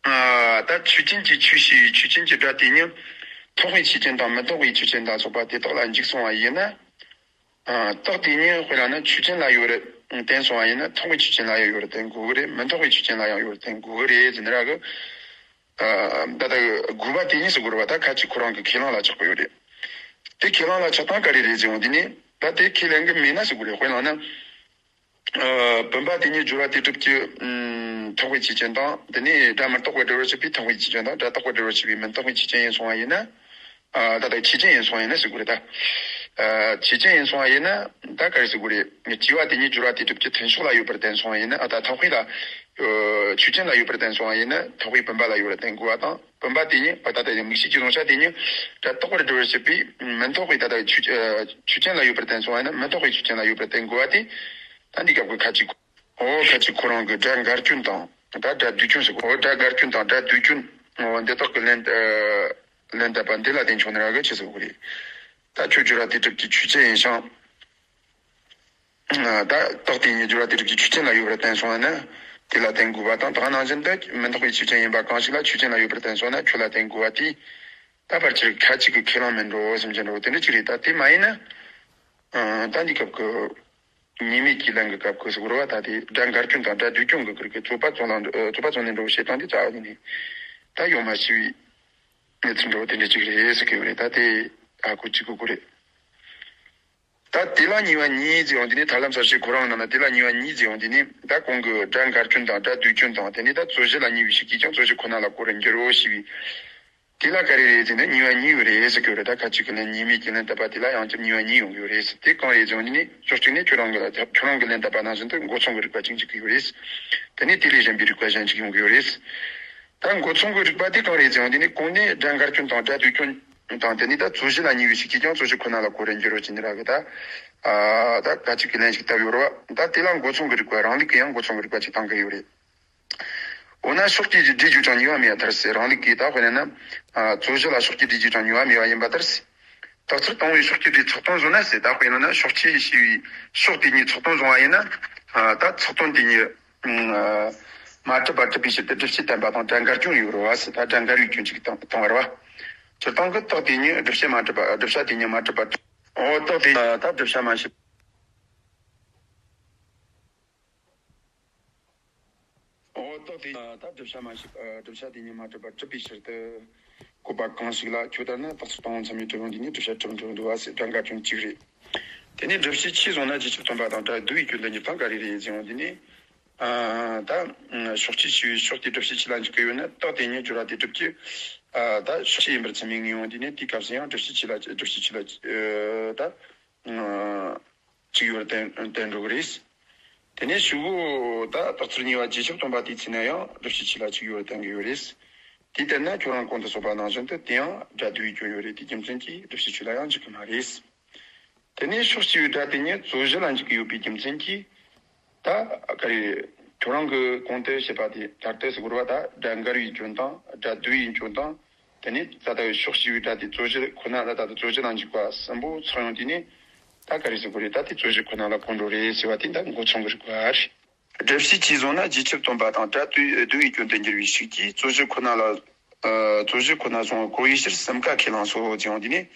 ད་ཆོས་ཅན་གྱི་ཆོས་ཞེས་པའི་ཆོས་ཅན་གྱི་སྒྲ་དེ་ཉིད་ཐེག་པའི་ཆོས་ཅན་དང་མི་ཐེག་པའི་ཆོས་ཅན་ལ་སོགས་པ་དེ་དག་ལ་འཇུག་སོང་བ་ཡིན་ན། རྟགས་དེ་ཉིད་དཔེ་བླངས་ན་ཆོས་ཅན་ལ་ཡོད་རེད་བསྟན་སོང་བ་ཡིན་ན་ཐེག་པའི་ཆོས་ཅན་ལ་ཡང་ཡོད་རེད་བསྟན་དགོས་ཀྱི་རེད། མི་ཐེག་པའི་ཆོས་ཅན་ལ་ཡང་ཡོད་རེད་བསྟན་དགོས་ཀྱི་རེད་ཟེར་ནི་ར་གི། ད་ལྟ་དགོས་པ་དེ་ཉིད་ཟེར་དགོས་རེད་བ། ད་ཁ་ཅིག་ཁོ་རང་གི་ཁས་བླངས་ལ་ཆགས་པ་ཡོད་རེད། དེ་ཁས་བླངས་ལ་ཆགས་སྟངས་ག་རེ་རེད་ཟེར་ཡང་དེ་ནི་ད་དེ་ཁས་ལེན་གི་མེད་ན་ཟེར་དགོས་རེད། དཔེ་བླངས་ན། བུམ་པ་དེ་ཉིད་སྦྱོར་བ་དེ་སྒྲུབ་ཀྱི་ཐེག་པའི་ཆོས་ཅན་དང་དེ་ནས་སྒྲ་མི་རྟག་པར་སྒྲུབ་པར་བྱེད་པའི་ཐེག་པའི་ཆོས་ཅན་དང་སྒྲ་རྟག་པར་སྒྲུབ་པར་བྱེད་པའི་མི་རྟག་པའི་ཆོས་ཅན་ཡིན་སོང་བ་ཡིན་ན། ད་ལྟ་ཆོས་ཅན་ཡིན་སོང་ཡིན་ན་ཟེར་དགོས་རེད་ད། ཆོས་ཅན་ཡིན་སོང་བ་ཡིན་ན་ད་ག་རེ་ཟེར་དགོས་རེད། སྐྱེ་བ་དེ་ཉིད་སྦྱོར་བ་དེ་སྒྲུབ་ཀྱི་མཐུན་ཕྱོགས་ལ་ཡོད་པར་བསྟན་སོང་བ་ཡིན་ན། ད་ཐེག་པའི་ལ་ཆོས་ཅན་ལ་ཡོད་པར་བསྟན་སོང་བ་ཡིན་ན་ཐེག་པའི་བུམ་པ་ལ་ཡོད་པར་བསྟན་དགོས་པ་དང་། བུམ་པ་དེ་ཉིད་ད་ལྟ་དམིགས་བྱའི་ཆོས་ཟུང་བྱ་དེ་ཉིད་སྒྲ་རྟག་པར་སྒྲུབ་པར་བྱེད་པའི་མི་རྟག་པའི་ད་ལྟ་ཆོས་ཅན་ལ་ཡོད་པར་བསྟན་སོང་བ་ཡིན་ན་མི་རྟག་པའི་ཆོས་ཅན་ལ་ཡོད་པར་བསྟན་དགོས་པ་དེ། ད་འདི་སྐབས་ཀྱི་ཁ་ཅིག་འོ་ཁ་ཅིག་ཁོ་རང་གི་སྒྲ་འགལ་སྐྱོན་དང་ད་སྒྲ་བསྡུས་སྐྱོན་ཟེར་གོ་འོ་སྒྲ་འགལ་སྐྱོན་དང་སྒྲ་བསྡུས་སྐྱོན། འོ་འདི་དག་གི་ལན་ལན་བཏབ་པ་འདི་ལ་བརྟེན་ཆོག་ནི་ར་གི་ཆི་ཟེར་གོ་རེད། ད་ཁྱོད་སྦྱོར་བ་དེ་སྒྲུབ་ཀྱི་ཆོས་ཅན་ཡིན་ཞིང་། ད་རྟགས་དེ་ཉིད་སྦྱོར་བ་དེ་སྒྲུབ་ཀྱི་ཆོས་ཅན་ལ་ཡོད་པར་བསྟན་སོང་བ་ན་དེ་ལ་བརྟེན་དགོས་པ་དང་། དེ་ནང་བཞིན་དུ་མི་རྟག་པའི་ཆོས་ཅན་ཡིན་པ་གང་ཞིག་ལ་ཆོས་ཅན་ལ་ཡོད་པར་བསྟན་སོང་ན་ཁྱོད་ལ་བརྟེན་དགོས་པ་དེ། ད་ཕལ་ཆེར་ཁ་ཅིག་གི་ཁས་བླངས་མིན་འགྲོ་སེམས་ཅན་འགྲོ་དེ་འདྲ་ཅིག་རེད། ད་དེ་མ་ཡིན་ན། ད་འདི་སྐབས་ཀྱི་ཉེས་དམིགས་ཀྱི་ལན་གྱི་སྐབས་ཀྱི་ཟེར་བ་ད་དེ་སྒྲ་འགལ་སྐྱོན་དང་སྒྲ་བསྡུས་སྐྱོན་གྱི་ཁུར་གྱི་རྩོད་པ་རྩོད་ལ་རྩོད་པ་རྩོད་ནས་འགྲོ་བྱེད་སྟངས་དེ་རྩ་བ་ཉིད་ནས་ད་ཡོང་མ་ཤེས་པའི་གནས་ཚུལ་འགྲོ་དེ་འདྲ་ཅིག་རེད་ཟེར་གི་ཡོད་རེད། ད་དེ་ཧ་གོ་ཅིག་གོ་གི་རེད། ད་དེ་ལ་ཉེས་པ་གཉིས་ཟེར་ཡོང་དེ་ནི་ཐར་ལམ་གསལ་བྱེད་ཁོ་རང་ནང་ན་དེ་ལ་ཉེས་པ་གཉིས་ཟེར་ཡོང་དེ་ནི་ད་གོང་གི་སྒྲ་འགལ་སྐྱོན་དང་སྒྲ་བསྡུས་སྐྱོན་དང་དེ་ནི་ད་རྩོད་གཞི་ལ་ཉེ་བའི་ཤུགས་ཀྱིས་ཀྱང་རྩོད་གཞི་ཁོ་ན་ལ་གོ་རུ་འགྱུར་རོ་ཞེས་པའི། དེ་ལ་ག་རེ་རེད་ཟེར་ན་ཉེས་པ་གཉིས་ཡོད་རེད་ཟེར་གྱི་ཡོད་རེད། ད་ཁ་ཅིག་གི་ལན་ཉེས་དམིགས་ཀྱི་ལན་བཏབ་པ་དེ་ལ་ཡང་བསྐྱར་ཉེས་པ་གཉིས་ཡོང་གི་ཡོད་རེད་ཟེར། དེ་གང་རེད་ཟེར་ན་ནི་ཕྱོགས་གཅིག་ནས་ཁྱོད་རང་གི་ལ་ཁྱོད་རང་གི་ལན་བཏབ་པ་ནང་བཞིན་དུ་མགོ་མཚུངས་ཀྱི་རིགས་པ་གཅིག་འཇུག་གི་ཡོད་རེད། དེ་ནས་དེ་ལས་གཞན་པའི་རིགས་པ་གཞན་གཅིག་ཡོང་གི་ཡོད་རེད། ད་མགོ་མཚུངས་ཀྱི་རིགས་པ་དེ་གང་རེད་ཟེར་ན་དེ་ནི་གོང་ནས་སྒྲ་འགལ་སྐྱོན་དང་སྒྲ་བསྡུས་སྐྱོན་དང་དེ་ནས་ད་རྩོད་གཞི་ལ་ཉེ་བའི་ཤུགས་ཀྱིས་ཀྱང་རྩོད་གཞི་ཁོ་ན་ལ་གོ་རུ་འགྱུར་རོ་ཅེས་ནི་ར་གི་ད་ད་ཁ་ཅིག་གི་ལན་ཞིག་བཏབ་ཡོད་རེད་བ། ད་དེ་ལ་མགོ་མཚུངས་ཀྱི་རིགས་པ་རང་ལུགས་ཀྱིས་ཡང་མགོ་མཚུངས་ཀྱི་རིགས་པ་ཅིག་བཏང་གི་ཡོད་རེད། འོ་ན་ཕྱོགས་གཅིག་གི་སྒྲས་བརྗོད་ཀྱང་ཉེས་པ་མེད་པ་ཐལ་ཟེར། རང་ལུགས་ཀྱིས་ད་དཔེར་ན་རྩོད་གཞི་ལ་ཕྱོགས་གཅིག་སྒྲས་བརྗོད་ཀྱང་ཉེས་པ་མེད་པ་ཡིན་པ་ལྟར། རྟགས་ཚུལ་དང་པོའི་ཕྱོགས་གཅིག་སྒྲས་ཚོགས་དོན་བཟུང་ན་ཟེར། ད་དཔེར་ན་ཕྱོགས་ཆོས་ཞེས་པའི་ཕྱོགས་དེ་ཉིད་ཚོགས་དོན་བཟུང་བ་ཡིན་ན། ད་ཚོགས་དོན་དེ་ཉིད་མ་གྲུབ་པ་གྲུབ་པའི་ཕྱིར་དུ་སྒྲུབ་བྱེད་བསྟན་པ་དང་སྒྲ་འགལ་སྐྱོན་ཡོད་རེད་བ་ཟེར། ད་སྒྲ་འགལ་བའི་སྐྱོན་གཅིག་བཏང་བ་རེད་བ། སྤྱིར་བཏང་གི་རྟགས་དེ་ཉིད་བསྒྲུབ་བྱ་མ་གྲུབ་པ་བསྒྲུབ་བྱ་དེ་ཉིད་མ་གྲུབ་པ་གྲུབ། འོ་རྟགས་དེ་ད་བསྒྲུབ་བྱ་མ་བྱས། འོ་རྟགས་དེ་ད་བསྒྲུབ་བྱ་མ་བྱས་པ་བསྒྲུབ་བྱ་དེ་ཉིད་མ་གྲུབ་པར་གྲུབ་པའི་ཕྱིར་དུ། བཀོད་པ་གང་ཞིག་ལ་ཁྱོད་ལྟར་ན་རྟགས་ཚུལ་དང་པོ་མཚན་མའི་གྲུབ་ཡུལ་འདི་ཉིད་བསྒྲུབ་བྱ་གྲུབ་འགྲོ་འདུག་བ་ཟེར། སྒྲ་འགལ་སྐྱོན་གཅིག་རེད། དེ་ནས་སྒྲུབ་བྱེད་ཆོས་བཟུང་ན་རྗེས་ཕྱོགས་སྟོན་པ་དང་སྒྲ་བསྡུ་བའི་སྐྱོན་དུ་འགྱུར་སྟངས་ག་རེ་རེད་ཟེར་ཡང་འདི་ནི། ཨ་ད་ཕྱོགས་ཆོས་ཆོས་ཕྱོགས་དེ་སྒྲུབ་བྱེད་ཆོས་ལ་འཇུག་གི་ཡོད་ན། རྟགས་དེ་ཉིད་སྦྱོར་བ་དེ་སྒྲུབ་ཀྱི་ཨ་ད་ཕྱོགས་ཆོས་ཡིན་པར་ཚད་མས་ངེས་ཡོང་དུས་ནས། དེའི་སྐབས་སུ་ཡང་སྒྲུབ་བྱེད་ཆོས་ལ་སྒྲུབ་བྱེད་ཆོས་ལ་ཨ་ད་ཨ་གཅིག་ཡོད་པར་བསྟན་བསྟན་འགྲོ་གི་རེད། དེ་ནས་ཕྱི་དབུགས་ད་རྟགས་ཚུལ་གཉིས་པ་རྗེས་ཁྱབ་སྟོང་པ་དེའི་ཚེ་ན་ཡང་སྒྲུབ་བྱེད་ཆོས་ལ་གཅིག་ཡོད་པར་བསྟན་གྱི་ཡོད་རེད། དེ་ལྟར་ན་ཁྱོད་རང་གོང་དུ་གསུངས་པ་ནང་བཞིན་དུ་དེ་ཡང་སྒྲ་སྡུད་ཡུལ་སྐྱོན་ཡོད་རེད། དེའི་རྒྱུ་མཚན་གྱིས་སྒྲུབ་བྱེད་ཆོས་ལ་ཡང་འཇུག་གི་མ་རེད། དེ་ནས་ཕྱོགས་སྐྱེ་བོའི་སྒྲ་དེ་ཉིད་རྩོད་གཞི་ལ་འཇུག་གི་ཡོད་པའི་རྒྱུ་མཚན་གྱིས། ད་ག་རེ་ཁྱོད་རང་གི་གོང་དུ་བཤད་པ་དེ་ལྟར་དུ་ཟེར་དགོས་རེད་བ། ད་སྒྲ་འགལ་བའི་སྐྱོན་དང་སྒྲ་སྡུད་པའི་སྐྱོན་དང་། དེ་ནས་ད་ལྟ་ཕྱོགས་སྐྱེ་བོའི་སྒྲ་དེ་རྩོད་གཞི་ཁོ་ན་ལ་ད་ལྟ་རྩོད་གཞི་ལ་འཇུག་པ་གསུམ་པོ་ཚང་ཡོང་དུས་ནས། ད་ག་རེ་ཟེར་དགོས་རེད། ད་དེ་རྩོད་གཞི་ཁོ་ན་ལ་གོ་འགྲོ་རེད་ཟེར་བ་དེ་ད་མགོ་ཚང་གི་རིགས་པ་རེད། སྒྲུབ་བྱེད་ཆོས་བཟུང་ན་རྗེས་ཁྱབ་སྟོང་པ་དང་སྒྲ་སྡུད་སྡུད་པའི་སྐྱོན་དུ་འགྱུར་བའི་ཤུགས་ཀྱིས་རྩོད་གཞི་ཁོ་ན་ལ། ཨ་རྩོད་གཞི་ཁོ་ན་བཟུང་བར་གོ་བའི་ཕྱིར་གསུམ་ཀ་ཁས་བླངས་སོ་ཟེར་ཡོང་དུས་ནས།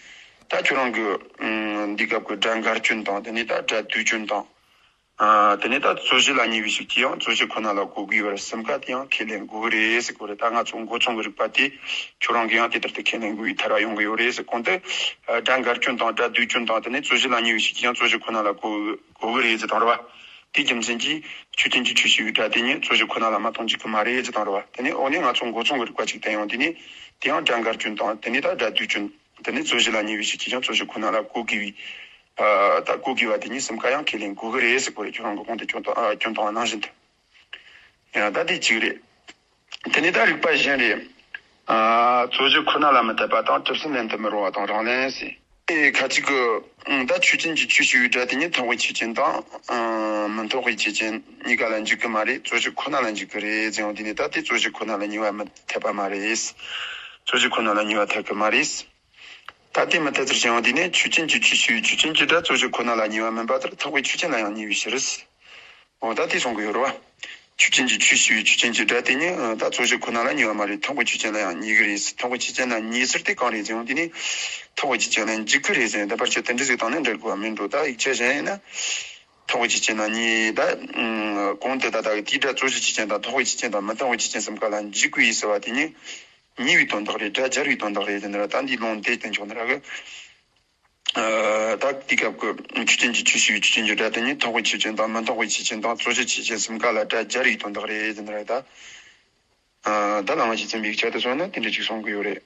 ད་ཁྱོད་རང་གི་ཨ་འདི་སྐབས་ཀྱི་སྒྲ་འགལ་སྐྱོན་དང་། དེ་ནས་ད་སྒྲ་སྡུད་སྐྱོན་དང་། ཨ་དེ་ནས་ད་རྩོད་གཞི་ལ་ཉེ་བའི་ཤུགས་ཀྱིས་ཡང་རྩོད་གཞི་ཁོ་ན་ལ་གོ་དགོས་པར་གསུམ་ཀ་དེ་ཡང་ཁས་ལེན་དགོས་ཀྱི་རེད་ཟེར་གོ་རེད། ད་ང་ཚོ་མགོ་ཚང་གི་རིགས་པ་དེ་ཁྱོད་རང་གིས་ཡང་དེ་ལྟར་དུ་ཁས་ལེན་དགོས་པའི་ཐལ་བ་ཡོང་གི་ཡོད་རེད་ཟེར། གོང་དུ་ཨ་སྒྲ་འགལ་སྐྱོན་དང་སྒྲ་སྡུད་སྐྱོན་དང་། དེ་ནས་རྩོད་གཞི་ལ་ཉེ་བའི་ཤུགས་ཀྱིས་ཡང་རྩོད་གཞི་ཁོ་ན་ལ་གོ་གོ་གི་རེད་ཟེར་དང་རེད་བ། དེའི་རྒྱུ་མཚན་གྱིས་ཆོས་ཅན་གྱི་ཆོས་ཞེས་པའི་སྒྲ་དེ་ཉིད་རྩོད་གཞི་ཁོ་ན་ལ་མ་གཏོགས་འཇུག་གི་མ་རེད་ཟེར་དང་རེད་བ། དེ་ནས་འོ་ནས་ང་ཚོ་མགོ་ཚང་གི་རིགས་པ་ཅིག་བསྟན་ཡོང་དུས་ནས། དེ་ཡང་སྒྲ་འགལ་སྐྱོན་དང་། དེ་ནས་ད་སྒྲ་སྡུད་སྐྱོན། དེ་ནས་རྩོད་གཞི་ལ་ཉེ་བའི་ཤུགས་ཀྱིས་ཀྱང་རྩོད་གཞི་ཁོ་ན་ལ་གོ་དགོས་པའི། ཨ་ད་གོ་དགོས་པ་དེ་ཉིད་གསུམ་ཀ་ཡང་ཁས་ལེན་དགོས་ཀྱི་རེད་ཟེར་གོ་རེད། ཁྱོད་རང་གི་གོང་དུ་སྐྱོན་དང་ཨ་སྐྱོན་དང་ནང་བཞིན་དུ། ཡང་ད་དེ་གཅིག་རེད། དེ་ནས་ད་རིགས་པ་གཞན་རེད། ཨ་རྩོད་གཞི་ཁོ་ན་ལ་མི་འཐད་པ་དང་། གྲུབ་ཟིན་ལན་དུ་མི་རུང་བ་དང་རང་ལན་ཟེར། ཨེ་ཁ་ཅིག་གི་ད་ཆོས་ཅན་གྱི་ཆོས་ཞེས་པའི་སྒྲ་དེ་ཉིད་མཐུན་དཔེའི་ཆོས་ཅན་དང་ཨ་མི་མཐུན་དཔེའི་ཆོས་ཅན་གཉིས་ཀ་ལ་འཇུག་གི་མ་རེད། རྩོད་གཞི་ཁོ་ན་ལ་འཇུག་གི་རེད་ཟེར་ཡོང་དུས་ནས། ད་དེ་རྩོད་གཞི་ཁོ་ན་ལ་ཉེ་བ་མི་འཐད་པ་མ་རེད། རྩོད་གཞི་ཁོ་ན་ལ་ཉེ་བ་འཐད་གི་མ་རེད། ད་དེ་མི་འཐད་ཚུལ་བཤད་ཡོང་དུས་ནས། ཆོས་ཅན་གྱི་ཆོས་ཞེས་པའི་ཆོས་ཅན་གྱི་སྒྲ་རྩོད་གཞི་ཁོ་ན་ལ་ཉེ་བ་མིན་པ་ལྟར་མཐུན་དཔེའི་ཆོས་ཅན་ལ་ཡང་ཉེ་བའི་ཕྱིར། འོ་ད་དེ་གསུང་གི་ཡོད་རེད་བ། ཆོས་ཅན་གྱི་ཆོས་ཞེས་པའི་ཆོས་ཅན་གྱི་སྒྲ་དེ་ཉིད་ད་རྩོད་གཞི་ཁོ་ན་ལ་ཉེ་བ་མ་རེད། མཐུན་དཔེའི་ཆོས་ཅན་ལ་ཡང་ཉེ་གི་རེད། མཐུན་དཔེའི་ཆོས་ཅན་ལ་ཉེ་ཟེར་དེ་གང་རེད་ཟེར་ཡོང་དུས་ནས། མཐུན་དཔེའི་ཆོས་ཅན་ལ་འཇུག་གི་རེད་ཟེར་ཡོང་། ད་ཕལ་ཆེར་དེ་འདྲ་ཟིག་བཏང་ན་འགྲིག་གི་མི་འགྲོ། ད་ཡིག་ཆ་གཞན་ཡིན་ན། མཐུན་དཔེའི་ཆོས་ཅན་ལ་ཉེ། ད་གོང་དུ་ད་ལྟ་གི་དེའི་སྒྲ་རྩོད་གཞི་ཆོས་ཅན་དང་། མཐུན་དཔེའི་ཆོས་ཅན་དང་མི་མཐུན་དཔེའི་ཆོས་ཅན་གསུམ་ཀ་ལ་འཇུག་གི་ཡིན་ཟེར་བ་དེ་ཉིད་ཉེ་བའི་དོན་དག་རེད། སྒྲ་སྦྱར་བའི་དོན་དག་རེད་ཟེར་ན་ར། ད་འདི་ལུང་དེ་བསྟན་ཆོག་ནི་ར་གི། ཨ་ད་དེའི་སྐབས་ཀྱི་ཆོས་ཅན་གྱི་ཆོས་ཞེས་པའི་ཆོས་ཅན་གྱི་སྒྲ་དེ་ཉིད་མཐུན་དཔེའི་ཆོས་ཅན་དང་མི་མཐུན་དཔེའི་ཆོས་ཅན་དང་རྩོད་གཞི་ཆོས་ཅན་གསུམ་ཀ་ལ་སྒྲ་སྦྱར་བའི་དོན་དག་རེད་ཟེར་ན་ར། ད་ཨ་ད་བླ་མ་རྗེ་བཙུན་པའི་ཡིག་ཆ་དེ་སོང་ན་དེ་འདྲ་ཅིག་གསུང་གི་ཡོད་རེད།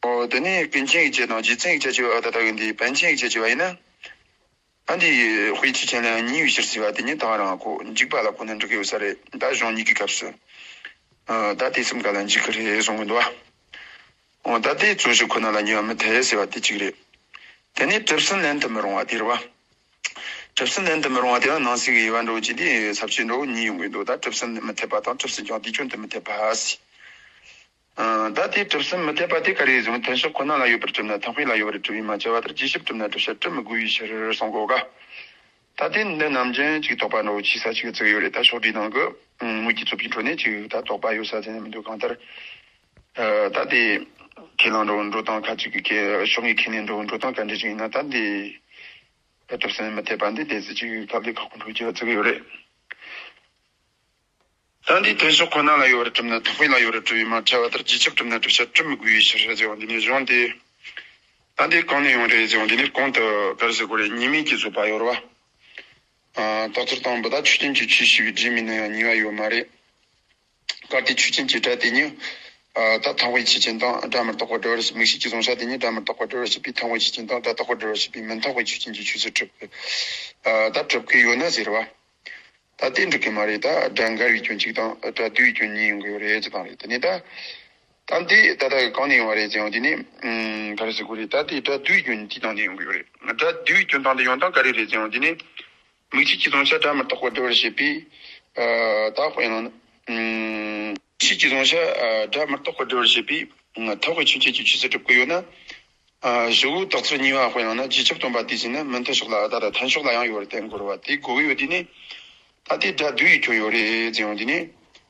ཨོ་དེ་ནས་ཀུན་མཁྱེན་ཡིག་ཆ་དང་རྗེ་བཙུན་ཡིག་ཆ་བྱས་པ། ད་ལྟ་གི་འདི་པཎ་ཆེན་ཡིག་ཆ་བྱས་པ་ཡིན་ན། ཨ་འདི་དཔེའི་ཆོས་ཅན་ལ་ཡང་ཉེ་བའི་ཕྱིར་ཟེར་བ་དེ་ཉིད་ད་རང་གོ་འཇུག་པ་ལ་གོ་ན་འགྲིག་གི་ཡོད་ས་རེད། ད་གཞུང་གཉིས་ཀྱི་སྐབས་སུ། ཨ་ད་དེ་གསུམ་ཀ་ལ་འཇུག་གི་རེད་གསུང་གི་འདུག་བ། འོ་ད་དེ་རྩོད་གཞི་ཁོ་ན་ལ་ཉེ་བ་མི་འཐད་ཟེར་བ་དེ་གཅིག་རེད། དེ་ནས་གྲུབ་ཟིན་ལན་དུ་མི་རུང་བ་དེ་རེད་བ། གྲུབ་ཟིན་ལན་དུ་མི་རུང་བ་དེ་ལ་ནང་གསེས་ཀྱི་དབྱེ་བ་འདྲ་བོ་ཅིག་དེ་ས་བཅད་འདྲ་བོ་གཉིས་ཡོང་གི་འདུག་ད་གྲུབ་ཟིན་མི་འཐད་པ་དང་། གྲུབ་ཟིན་ཀྱང་དེའི་སྐྱོན་དུ་མི་འཐད་པ་ཟེར། ཨ་ད་དེ་གྲུབ་ཟིན་མི་འཐད་པ་དེ་ག་རེ་ཟེར་ན། མཐུན་ཕྱོགས་ཁོ་ན་ལ་ཡོད་པར་གྲུབ་ན་མཐུན་དཔེ་ལ་ཡོད་པར་གྲུབ་པས་མ་ཁྱབ་པ་ལྟར། རྗེས་ཁྱབ་གྲུབ་ན་བསྒྲུབ་བྱ་གྲུབ་མི་དགོས་པའི་ཕྱིར་གསུང་གོ་ག། ད་དེ་འདི་ནམ་རྒྱུན་ཅིག་དོགས་པ་འདྲ་བོ་ཅིག་ས་ཅིག་བརྩི་གི་ཡོད་རེད། ད་ཕྱོགས་སྒྲིག་ནང་གི་དངོས་ཀྱི་རྩོད་པའི་ཁྲོད་ནས་ཅིག་ད་དོགས་པ་ཡོད་ས་ཟེར་ནས་མི་འདུག་གང་ལྟར་ཨ་ད་དེ་ཁས་བླངས་འདྲ་བོ་འགྲོ་སྟངས། ཁ་ཅིག་གི་ཁས་ཕྱོགས་སྒྲིག་ཁས་ལེན་འདྲ་བོ་འགྲོ་སྟངས་ག་འདྲ་ཅིག་ཡིན་ན། ད་འདི་གྲུབ་ཟིན་མི་འཐད་པ་འདི་དེ་ཚོ་ཅིག་ཁ་བརྡའི་ཁག་པོ་འགྲོ་རྒྱུ་བརྩི་གི་ཡོད་རེད། ད་འདི་མཐུན་ཕྱོགས་ཁོ་ན་ལ་ཡོད་པར་གྲུབ་ན་མཐུན་དཔེ་ལ་ཡོད་པར་གྲུབ་པས་མ་ཁྱབ་པ་ལྟར། རྗེས་ཁྱབ་གྲུབ་ན་བསྒྲུབ་བྱ་གྲུབ་མི་དགོས་པའི་ཕྱིར་ཟེར་བ་འདི་ནས་གཞུང་དེ། ད་འདི་གང་ནས་ཡོང་རེད་ཟེར་བ་འདི་ནས། གོང་དུ་ག་རེ་ཟེར་དགོས་རེད། ཉེས་དམིགས་ཀྱི་བཟོད་པ་ཡོད་རེད་བ། ཨ་རྟགས་ཚུལ་དང་པོ་ད་ཆོས་ཅན་གྱི་ཆོས་ཞེས་པའི་སྒྲས་མི་གནས་ཡང་ཉེས་པ་ཡོད་མ་རེད། གལ་ཏེ་ཆོས་ཅན་གྱི་སྒྲ་དེ་ཉིད་ཨ་ད་མཐུན་དཔེའི་ཆོས་ཅན་དང་སྒྲ་མི་རྟག་པར་སྦྲེལ་བར་བྱེད། མིག་ཤེས་ཀྱིས་བཟུང་བྱ་དེ་ཉིད་སྒྲ་མི་རྟག་པར་སྦྲེལ་བར་བྱེད་པའི་མཐུན་དཔེའི་ཆོས་ཅན་དང་སྒྲ་རྟག་པར་སྦྲེལ་བར་བྱེད་པའི་མི་མཐུན་དཔེའི་ཆོས་ཅན་གྱི་ཆོས་སུ་གྲུབ་ཨ་ད་གྲུབ་ཀྱི་ཡོད་ན་ཟེར་བ། ད་དེ་འགྲིག་གི་མ་རེད། ད་སྒྲ་འགལ་བའི་སྐྱོན་གཅིག་དང་སྒྲ་སྡུད་པའི་སྐྱོན་གཉིས་ཡོང་གི་ཡོད་རེད་ཅེས་དང་རེད། དེ་ནས་ད་ད་འདི་ད་ལྟ་གང་ནས་ཡོང་བ་རེད་ཟེར་ཡོང་དུས་ནི། ཨུམ། ག་རེ་ཟེར་དགོས་རེད། ད་དེ་སྒྲ་སྡུད་པའི་སྐྱོན་དེའི་སྟེང་ནས་ཡོང་གི་ཡོད་རེད། སྒྲ་སྡུད་པའི་སྐྱོན་སྟེང་དུ་ཡོང་སྟངས་ག་རེ་རེད་ཟེར་ཡོང་དུས་ནི། མིག་ཤེས་ཀྱིས་བཟུང་བྱ་སྒྲ་མི་རྟག་པར་སྦྲེལ་བར་བྱེད་པའི། ཨ་ད་དཔེར་ན། ཨུམ། མིག་ཤེས་ཀྱིས་བཟུང་བྱ་ཨ་སྒྲ་མི་རྟག་པར་སྦྲེལ་བར་བྱེད་པའི་མཐུན་དཔེའི་ཆོས་ཅན་གྱི་ཆོས་སུ་གྲུབ་ཀྱི་ཡོད་ན། ཨ་གཞུག་གུ་རྟགས་ཚུལ་གཉིས་པ་དཔེར་ན་རྗེས་ཁྱབ་སྟོན་པ་དེ་བྱས་ན་མི་མཐུན་ཕྱོགས་ལ་ད་ལྟ་མཐུན་ཕྱོགས་ལ་ཡང་ཡོད་པར་བསྟན་དགོས་རེད་བ། དེ་དགོས་ཀྱི་ཡོད་དུས་ནི། ད་དེ་སྒྲ་སྡུད་པའི་སྐྱོན་ཡོད་རེད་ཟེར་ཡོང་དུས་ནི།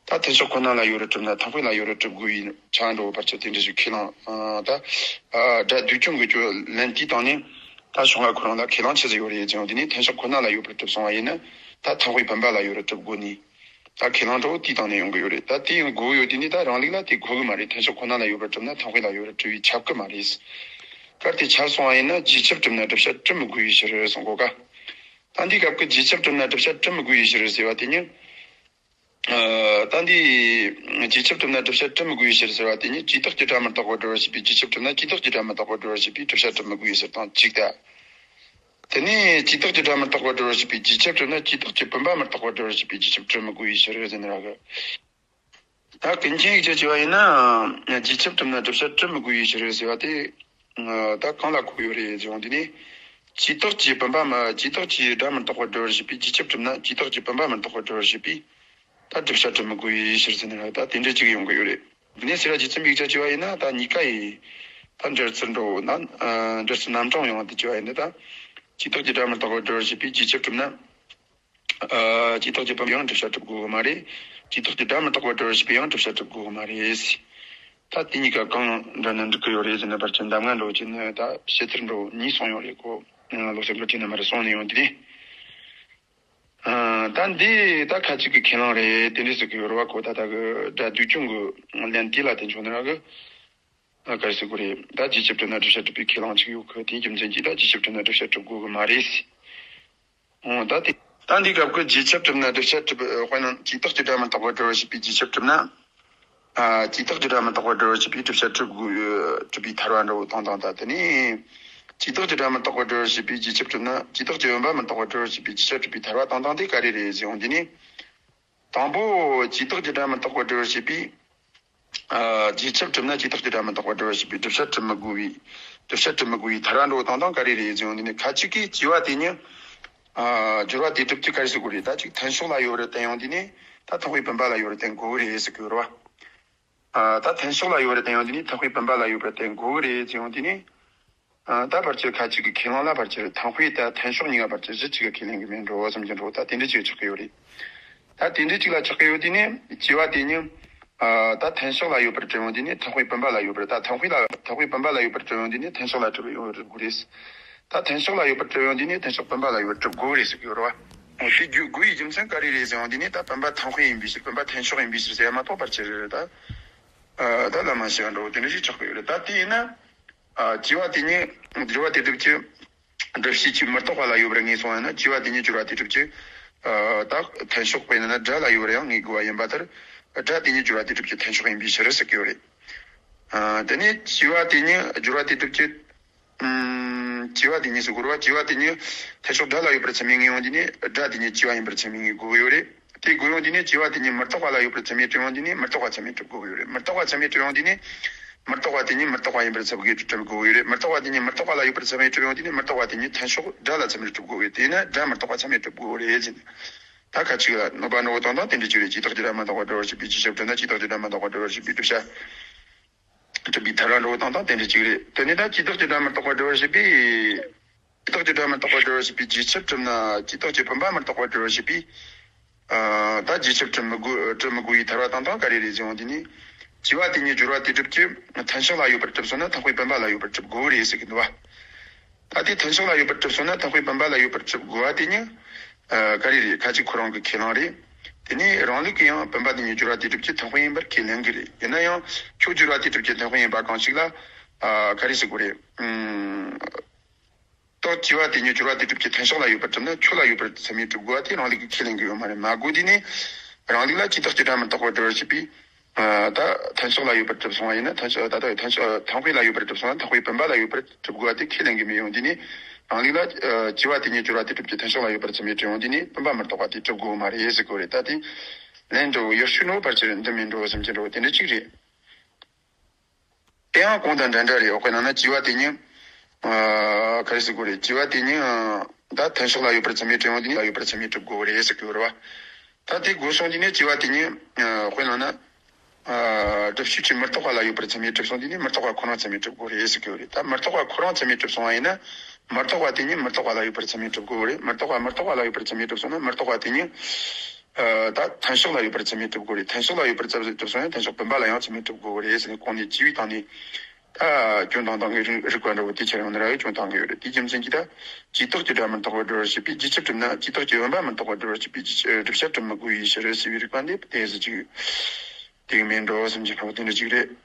ད་མཐུན་ཕྱོགས་ཁོ་ན་ལ་ཡོད་པར་གྲུབ་ན་མཐུན་དཔེ་ལ་ཡོད་པར་གྲུབ་དགོས་པའི་ཆ་འགྲོ་བར་ཆད་དེ་འདྲ་ཞིག་ཁས་བླངས། ཨ་ད་ཨ་སྒྲ་སྡུད་སྐྱོན་གྱི་སྐྱོན་ལན་དེའི་སྟེང་ནས་ད་ཕྱོགས་སྔ་ཁོ་རང་ལ་ཁས་བླངས་ཆི་ཟིག་ཡོད་རེད་ཟེར་ཡོང་དུས་ནི། མཐུན་ཕྱོགས་ཁོ་ན་ལ་ཡོད་པར་གྲུབ་སོང་བ་ཡིན་ན་ད་མཐུན་དཔེ་བུམ་པ་ལ་ཡོད་པར་གྲུབ་དགོས་ནི། ད་ཁས་བླངས་འདྲ་བོ་དེའི་སྟེང་ནས་ཡོང་གི་ཡོད་རེད། ད་དེ་ཡང་དགོས་ཡོད་དུས་ནི་ད་རང་ལུགས་ལ་དེ་དགོས་གི་མ་རེད། མཐུན་ཕྱོགས་ཁོ་ན་ལ་ཡོད་པར་གྲུབ་ན་མཐུན་དཔེ་ལ་ཡོད་པར་གྲུབ་པས་ཁྱབ་གི་མ་རེད། གལ་ཏེ་ཁྱབ་སོང་བ་ཡིན་ན་རྗེས་ཁྱབ་གྲུབ་ན་བསྒྲུབ་བྱ་གྲུབ་མི་དགོས་པའི་ཕྱིར་གསུང་གོ་ག། ད་འདིའི་སྐབས་ཀྱི་རྗེས་ཁྱབ་གྲུབ་ན་བསྒྲུབ་བྱ་གྲུབ་མི་དགོས་པའི་ཕྱིར་ཟེར་བ་དེ་ནི། ཨ། ད་འདི་རྗེས་ཁྱབ་གྲུབ་ན་བསྒྲུབ་བྱ་གྲུབ་མི་དགོས་པའི་ཕྱིར་ཟེར་བ་དེ་ནི་ཇུས་ཐག་གི་སྒྲ་མི་རྟག་པར་སྒྲུབ་པར་བྱེད་པའི་རྗེས་ཁྱབ་གྲུབ་ན་ཇུས་ཐག་གི་སྒྲ་མི་རྟག་པར་སྒྲུབ་པར་བྱེད་པའི་བསྒྲུབ་བྱ་གྲུབ་མི་དགོས་པའི་ཕྱིར་དང་གཅིག་ལྟ། དེ་ནས་ཇུས་ཐག་གི་སྒྲ་མི་རྟག་པར་སྒྲུབ་པར་བྱེད་པའི་རྗེས་ཁྱབ་གྲུབ་ན་ཇུས་ཐག་གི་བུམ་པ་མི་རྟག་པར་སྒྲུབ་པར་བྱེད་པའི་རྗེས་ཁྱབ་གྲུབ་མི་དགོས་པའི་ཕྱིར་ཟེར་ནི་ར་གི། ད་ཀུན་མཁྱེན་ཡིག་ཆ་བྱས་པ་ཡིན་ན་རྗེས་ཁྱབ་གྲུབ་ན་བསྒྲུབ་བྱ་གྲུབ་མི་དགོས་པའི་ཕྱིར་ཟེར་བ་དེ། ད་གང་ལ་གོ་ཡོད་རེད་ཟེར་བ་འདི་ནི། ཇུས་ཐག་གི་བུམ་པ་མ་ཇུས་ཐག་གི་སྒྲ་མི་རྟག་པར་སྒྲུབ་པར་བྱེད་པའི་རྗེས་ཁྱབ་གྲུབ་ན་ཇུས་ཐག་གི་བུམ་པ་མི་རྟག་པར་སྒྲུབ་པར་བྱེད་པའི། ད་བསྒྲུབ་བྱ་གྲུབ་མི་དགོས་པའི་ཕྱིར་ཟེར་ནི་ར་ད་དེ་འདྲ་ཅིག་ཡོང་གི་ཡོད་རེད། འདི་ནས་སེ་ར་རྗེ་བཙུན་པའི་ཡིག་ཆ་བྱས་པ་ཡིན་ན་ད་གཉིས་ཀ་ཡི། ད་འགྲེལ་ཚུལ་འགྲོ་ན། འགྲེལ་ཚུལ་རྣམ་གྲངས་ཡོང་བ་དེ་བྱས་པ་ཡིན་ན་ད། ཇུས་ཐག་གི་སྒྲ་མི་རྟག་པར་སྒྲུབ་པར་བྱེད་པའི་རྗེས་ཁྱབ་གྲུབ་ན། ཨ། ཇུས་ཐག་གི་བུམ་པས་ཡང་བསྒྲུབ་བྱ་གྲུབ་དགོས་གི་མ་རེད། ཇུས་ཐག་གི་སྒྲ་མི་རྟག་པར་སྒྲུབ་པར་བྱེད་པས་ཡང་བསྒྲུབ་བྱ་གྲུབ་དགོས་གི་མ་རེད། ད་དེ་གཉིས་ཀ་གང་འདྲ་ན་འགྲིག་གི་ཡོད་རེད་ཟེར་ན་ཕལ་ཆེར་གདམས་ངག་འགྲོ་བྱས་ནས་ད་བཤད་ཚུལ་འགྲོ་གཉིས་གསུངས་ཡོད་རེད་གོ། ལོ་སེམས་ལོ་ཅི་ན་མ་རེད་གསུངས་ནས་ཡོང་དུས་ནས། ཨ། ད་འདི་ད་ཁ་ཅིག་གི་ཁས་བླངས་རེད་དེ་འདྲ་ཟེར་གི་ཡོད་རེད་བ་གོ། ད་ད་གི་སྒྲ་སྡུད་སྐྱོན་གི་ལན་དེ་ལ་བརྟེན་ཆོག་ནི་ར་གི། ཨ། ག་རེ་ཟེར་དགོས་རེད། ད་རྗེས་ཁྱབ་གྲུབ་ན་བསྒྲུབ་བྱ་གྲུབ་པའི་ཁས་བླངས་ཅིག་ཡོད་གི། དེའི་རྒྱུ་མཚན་གྱིས་ད་རྗེས་ཁྱབ་གྲུབ་ན་བསྒྲུབ་བྱ་གྲུབ་དགོས་གི་མ་རེད། འོ་ད་དེ། ད་འདི་སྐབས་ཀྱི་རྗེས་ཁྱབ་གྲུབ་ན་བསྒྲུབ་བྱ་གྲུབ། དཔེར་ན་ཇུས་ཐག་གི་སྒྲ་མི་རྟག་པར་སྒྲུབ་པར་བྱེད་པའི་རྗེས་ཁྱབ་གྲུབ་ན། ཨ། ཇུས་ཐག་གི་སྒྲ་མི་རྟག་པར་སྒྲུབ་པར་བྱེད་པའི་བསྒྲུབ་བྱ་གྲུབ་དགོས། གྲུབ་པའི་ཐལ་བ་འདྲ་བོ་དང་དང་ད་དེ་ནས། ཇུས་ཐག་གི་སྒྲ་མི་རྟག་པར་སྒྲུབ་པར་བྱེད་པའི་རྗེས་ཁྱབ་གྲུབ་ན་ཇུས་ཐག་གི་བུམ་པ་མི་རྟག་པར་སྒྲུབ་པར་བྱེད་པའི་རྗེས་ཁྱབ་གྲུབ་པའི་ཐལ་བ་དང་དང་དེ་ག་རེ་རེད་ཟེར་འོང་དུས་ནས། དང་པོ་ཇུས་ཐག་གི་སྒྲ་མི་རྟག་པར་སྒྲུབ་པར་བྱེད་པའི། ཨ། རྗེས་ཁྱབ་གྲུབ་ན་ཇུས་ཐག་གི་སྒྲ་མི་རྟག་པར་སྒྲུབ་པར་བྱེད་པའི་བསྒྲུབ་བྱ་གྲུབ་མི་དགོས་པའི། བསྒྲུབ་བྱ་གྲུབ་མི་དགོས་པའི་ཐལ་བ་འདྲ་བོ་དང་དང་ག་རེ་རེད་ཟེར་འོང་དུས་ནས་ཁ་ཅིག་གིས་བྱས་པ་དེ་ཉིད། ཨ། སྦྱོར་བ་དེ་སྒྲུབ་ཀྱི་ག་རེ་ཟེར་དགོས་རེད། ད་ཅིག་མཐུན་ཕྱོགས་ལ་ཡོད་རེད་བསྟན་ཡོང་དུས་ནས་ད་མཐུན་དཔེའི་བུམ་པ་ལ་ཡོད་རེད་བསྟན་དགོས་ཀྱི་རེད་ཟེར་གི་ཡོད་རེད་བ། ཨ། ད་མཐུན་ཕྱོགས་ལ་ཡོད་རེད་བསྟན་ཡོང་དུས་ནས་མཐུན་དཔེའི་བུམ་པ་ལ་ཡོད་པར་བསྟན་དགོས་ཀྱི་རེད་ཟེར་ཡོང་དུས་ནས། ཨ། ད་ཕལ་ཆེར་ཁ་ཅིག་གི་ཁས་བླངས་ལ་ཕལ་ཆེར་མཐུན་དཔེ་དང་མཐུན་ཕྱོགས་གཉིས་ཀ་ཕལ་ཆེར་གཞི་གཅིག་ག་ཁས་ལེན་གྱི་མེད་འགྲོ་བསམ་གྱི་འགྲོ། ད་དེ་འདྲ་ཅིག་ཆགས་ཀྱི་ཡོད་རེད། ད་དེ་འདྲ་ཅིག་ལ་ཆགས་ཀྱི་ཡོད་དུས་ནས་བྱས་པ་དེ་ཉིད། ཨ། ད་མཐུན་ཕྱོགས་ལ་ཡོད་པར་གྲུབ་ཡོང་དུས་ནས་མཐུན་དཔེའི་བུམ་པ་ལ་ཡོད་པར། ད་མཐུན་དཔེ་ལ་མཐུན་དཔེའི་བུམ་པ་ལ་ཡོད་པར་གྲུབ་ཡོང་དུས་ནས་མཐུན་ཕྱོགས་ལ་གྲུབ་ཡོང་དགོས་རེད། ད་མཐུན་ཕྱོགས་ལ་ཡོད་པར་གྲུབ་ཡོང་དུས་ནས་མཐུན་ཕྱོགས་བུམ་པ་ལ་ཡོད་པར་གྲུབ་དགོས་རེད་ཟེར་གྱི་ཡོད་རེད་བ། འོ་དེ་དགོས་དགོས་པའི་རྒྱུ་མཚན་ག་རེ་རེད་ཟེར་ཡོང་དུས་ནས་ད་བུམ་པ་མཐུན་དཔེ་ཡིན་པའི་ཕྱིར་བུམ་པ་མཐུན་ཕྱོགས་ཡིན་པའི་ཕྱིར་ཟེར་ཡ་མ་གཏོགས་ཕལ་ཆེར་ད། ཨ། ད་ལམ་མ་ཤེས་པ་འདྲ་བོ་དེ་འདྲ་ཞིག་ཆགས་ཀྱི་ཡོད་རེད། ད་དེ་ཡིན་ན། ཨ། བྱས་པ་དེ་ཉིད་སྦྱོར་བ་དེ་སྒྲུབ་ཀྱི། སྒྲུབ་བྱེད་ཀྱི་མི་རྟག་པ་ལ་ཡོད་པར་ངེས་སོང་བ་ཡིན་ན་བྱས་པ་དེ་ཉིད་སྦྱོར་བ་དེ་སྒྲུབ་ཀྱི། ཨ། ད་མཐུན་ཕྱོགས་དཔེར་ན་སྒྲ་ལ་ཡོད་པར་ཡང་ངེས་དགོས་པ་ཡིན་པ་ལྟར། སྒྲ་དེ་ཉིད་སྦྱོར་བ་དེ་སྒྲུབ་ཀྱི་མཐུན་ཕྱོགས་ཡིན་པའི་ཕྱིར་ཟེར་གྱི་ཡོད་རེད། ཨ། དེ་ནས་བྱས་པ་དེ་ཉིད་སྦྱོར་བ་དེ་སྒྲུབ་ཀྱི། ཨུམ། བྱས་པ་དེ་ཉིད་ཟེར་དགོས་རེད་བ། བྱས་པ་དེ་ཉིད་མཐུན་ཕྱོགས་སྒྲ་ལ་ཡོད་པར་ཚད་མས་ངེས་ཡོང་དུས་ནས་སྒྲ་དེ་ཉིད་བྱས་པ་ཡིན་པར་ཚད་མས་ངེས་དགོས་ཀྱི་ཡོད་རེད། དེ་དགོས་ཡོང་དུས་ནས་བྱས་པ་དེ་ཉིད་མི་རྟག་པ་ལ་ཡོད་པར་ཚད་མས་གྲུབ་ཡོང་དུས་ནས་མི་རྟག་པ་ཚད་མས་གྲུབ་དགོས་ཀྱི་ཡོད་རེད། མི་རྟག་པ་ཚད་མས་གྲུབ་ཡོང་དུས་ནས། མི་རྟག་པ་དེ་ཉིད་མི་རྟག་པ་ཡིན་པར་ཚད་མས་གྲུབ་དགོས་ཀྱི་ཡོད་རེད། མི་རྟག་པ་དེ་ཉིད་མི་རྟག་པ་ལ་ཡོད་པར་ཚད་མས་གྲུབ་ཡོང་དུས་ནས་མི་རྟག་པ་དེ་ཉིད་མཐུན་ཕྱོགས་སྒྲ་ལ་ཚད་མས་གྲུབ་དགོས་ཀྱི་ཡོད་རེད། དེས་ན་སྒྲ་མི་རྟག་པ་ཚད་མས་གྲུབ་དགོས་ཀྱི་རེད་ཟེར་ནས། ད་ཁ་ཅིག་ལ་གནོད་པ་འདྲ་བོ་དང་དང་དེ་འདྲ་ཅིག་རེད། ཇུས་ཐག་གི་སྒྲ་མི་རྟག་པར་སྒྲུབ་པར་བྱེད་པའི་རྗེས་ཁྱབ་གྲུབ་ན་ཇུས་ཐག་གི་སྒྲ་མི་རྟག་པར་སྒྲུབ་པར་བྱེད་པའི་བསྒྲུབ་བྱ། གྲུབ་པའི་ཐལ་བ་འདྲ་བོ་དང་དང་དེ་འདྲ་ཅིག་རེད། དེ་ནས་ད་ཇུས་ཐག་གི་སྒྲ་མི་རྟག་པར་སྒྲུབ་པར་བྱེད་པའི། ཇུས་ཐག་གི་སྒྲ་མི་རྟག་པར་སྒྲུབ་པར་བྱེད་པའི་རྗེས་ཁྱབ་གྲུབ་ན་ཇུས་ཐག་གི་བུམ་པ་མི་རྟག་པར་སྒྲུབ་པར་བྱེད་པའི། ཨ། ད་རྗེས་ཁྱབ་གྲུབ་མི་དགོས་གྲུབ་མི་དགོས་པའི་ཐལ་བ་དང་དང་ག་རེ་རེད་ཟེར་ཡོང་དུས་ནི། བྱས་པ་དེ་ཉིད་སྦྱོར་བ་དེ་སྒྲུབ་ཀྱི་མཐུན་ཕྱོགས་ལ་ཡོད་པར་གྲུབ་སོང་ན་མཐུན་དཔེའི་བུམ་པ་ལ་ཡོད་པར་གྲུབ་དགོས་རེད་ཟེར་གྱི་འདུག་བ། ད་དེ་མཐུན་ཕྱོགས་ལ་ཡོད་པར་གྲུབ་སོང་ན་མཐུན་དཔེའི་བུམ་པ་ལ་ཡོད་པར་གྲུབ་དགོས་པ་དེ་ཉིད། ཨ། ག་རེ་རེད། ཁ་ཅིག་ཁོ་རང་གི་ཁས་བླངས་རེད། དེ་ནས་རང་ལུགས་ཀྱིས་ཡང་བུམ་པ་དེ་ཉིད་སྦྱོར་བ་དེ་སྒྲུབ་ཀྱི་མཐུན་དཔེ་ཡིན་པར་ཁས་ལེན་གྱི་རེད། ཡིན་ན་ཡང་ཁྱོད་སྦྱོར་བ་དེ་སྒྲུབ་ཀྱི་མཐུན་དཔེ་ཡིན་པ་གང་ཞིག་ལ། ཨ། ག་རེ་ཟེར་དགོས་རེད། ཨུམ། རྟགས་བྱས་པ་དེ་ཉིད་སྦྱོར་བ་དེ་སྒྲུབ་ཀྱི་མཐུན་ཕྱོགས་ལ་ཡོད་པར་གྲུབ་ན་ཁྱོད་ལ་ཡོད་པར་ཚད་མས་གྲུབ་དགོས་པ་དེ་རང་ལུགས་ཀྱིས་ཁས་ལེན་གྱི་ཡོད་མ་རེད། མ་དགོས་དུས་ནས་རང་ལུགས་ལ་ཇུས་ཐག་གི་སྒྲ་མི་རྟག་པར་སྒྲུབ་པར་བྱེད་པའི། ཨ། ད་མཐུན་ཕྱོགས་ལ་ཡོད་པར་གྲུབ་སོང་བ་ཡིན་ན་མཐུན་ཕྱོགས་ད་ལྟ་མཐུན་ཕྱོགས་མཐུན་དཔེ་ལ་ཡོད་པར་གྲུབ་སོང་ན་མཐུན་དཔེའི་བུམ་པ་ལ་ཡོད་པར་གྲུབ་དགོས་པ་དེ་ཁས་ལེན་གྱི་མི་ཡོང་དུས་ནས་རང་ལུགས་ལ། ཨ། བྱས་པ་དེ་ཉིད་སྦྱོར་བ་དེ་སྒྲུབ་ཀྱི་མཐུན་ཕྱོགས་ལ་ཡོད་པར་ཚད་མས་གྲུབ་ཡོང་དུས་ནས་བུམ་པ་མི་རྟག་པ་དེ་གྲུབ་དགོས་མ་རེད་ཟེར་གྱི་ཡོད་རེད། ད་དེ་ལན་འདྲ་བོ་ཡར་ཞུ་ནོ་ཕལ་ཆེར་འདི་མིན་འགྲོ་བསམ་གྱི་འདྲ་བོ་དེ་འདྲ་གཅིག་རེད། དེ་ཡང་གོང་དང་འདྲ་འདྲ་རེད། འོ་དཔེར་ན་ན་བྱས་པ་དེ་ཉིད། ཨ། ག་རེ་ཟེར་དགོས་རེད། བྱས་པ་དེ་ཉིད། ཨ། ད་མཐུན་ཕྱོགས་ལ་ཡོད་པར་ཚད་མས་གྲུབ་ཡོང་དུས་ནི་ལ་ཡོད་པར་ཚད་མས་གྲུབ་དགོས་རེད་ཟེར་གྱི་ཡོད་རེད་བ། ད་དེ་དགོས་སོང་དུས་ནི་བྱས་པ་དེ་ཉིད། ཨ། དཔེར་ན་ན། ཨ། སྒྲུབ་བྱེད་ཀྱི་མི་རྟག་པ་ལ་ཡོད་པར་ཚད་མས་གྲུབ་སོང་དུས་ནི་མི་རྟག་པ་ཁོ་རང་ཚད་མས་གྲུབ་དགོས་རེད་ཟེར་གྱི་ཡོད་རེད། ད་མི་རྟག་པ་ཁོ་རང་ཚད་མས་གྲུབ་སོང་བ་ཡིན་ན། མི་རྟག་པ་དེ་ཉིད་མི་རྟག་པ་ལ་ཡོད་པར་ཚད་མས་གྲུབ་དགོས་རེད། མི་རྟག་པ་མི་རྟག་པ་ལ་ཡོད་པར་ཚད་མས་གྲུབ་སོང་ན་མི་རྟག་པ་དེ་ཉིད། ཨ། ད་མཐུན་ཕྱོགས་ལ་ཡོད་པར་ཚད་མས་གྲུབ་དགོས་རེད། མཐུན་ཕྱོགས་ལ་ཡོད་པར་ཚད་མས་གྲུབ་སོང་ཡང་མཐུན་ཕྱོགས་བུམ་པ་ལ་ཡང་ཚད་མས་གྲུབ་དགོས་རེད་ཟེར་ནས་གོང་ནས་བྱས་པའི་སྟེང་ནས། ད་སྐྱོན་དང་དང་གི་རིགས་རིགས་པ་འདྲ་བོ་དེ་ཆ་ཡོང་ནི་ར་གི་སྐྱོན་དང་གི་ཡོད་རེད། དེའི་རྒྱུ་མཚན་གྱིས་ད་ཇུས་ཐག་གི་སྒྲ་མི་རྟག་པར་སྒྲུབ་པར་བྱེད་པའི་རྗེས་ཁྱབ་གྲུབ་ན་ཇུས་ཐག་གི་བུམ་པ་མི་རྟག་པར་སྒྲུབ་པར་བྱེད་པའི་རྗེས་ཁྱབ་བསྒྲུབ་བྱ་གྲུབ་མི་དགོས་པའི་ཕྱིར་ཟེར་བའི་རིགས་པ་འདི་དེ་ཟེར་གྱི་དེ་གི་མིན་འགྲོ་བསམ་གྱི་འཕྲོ་དེ་འདྲ་ཅིག་རེད།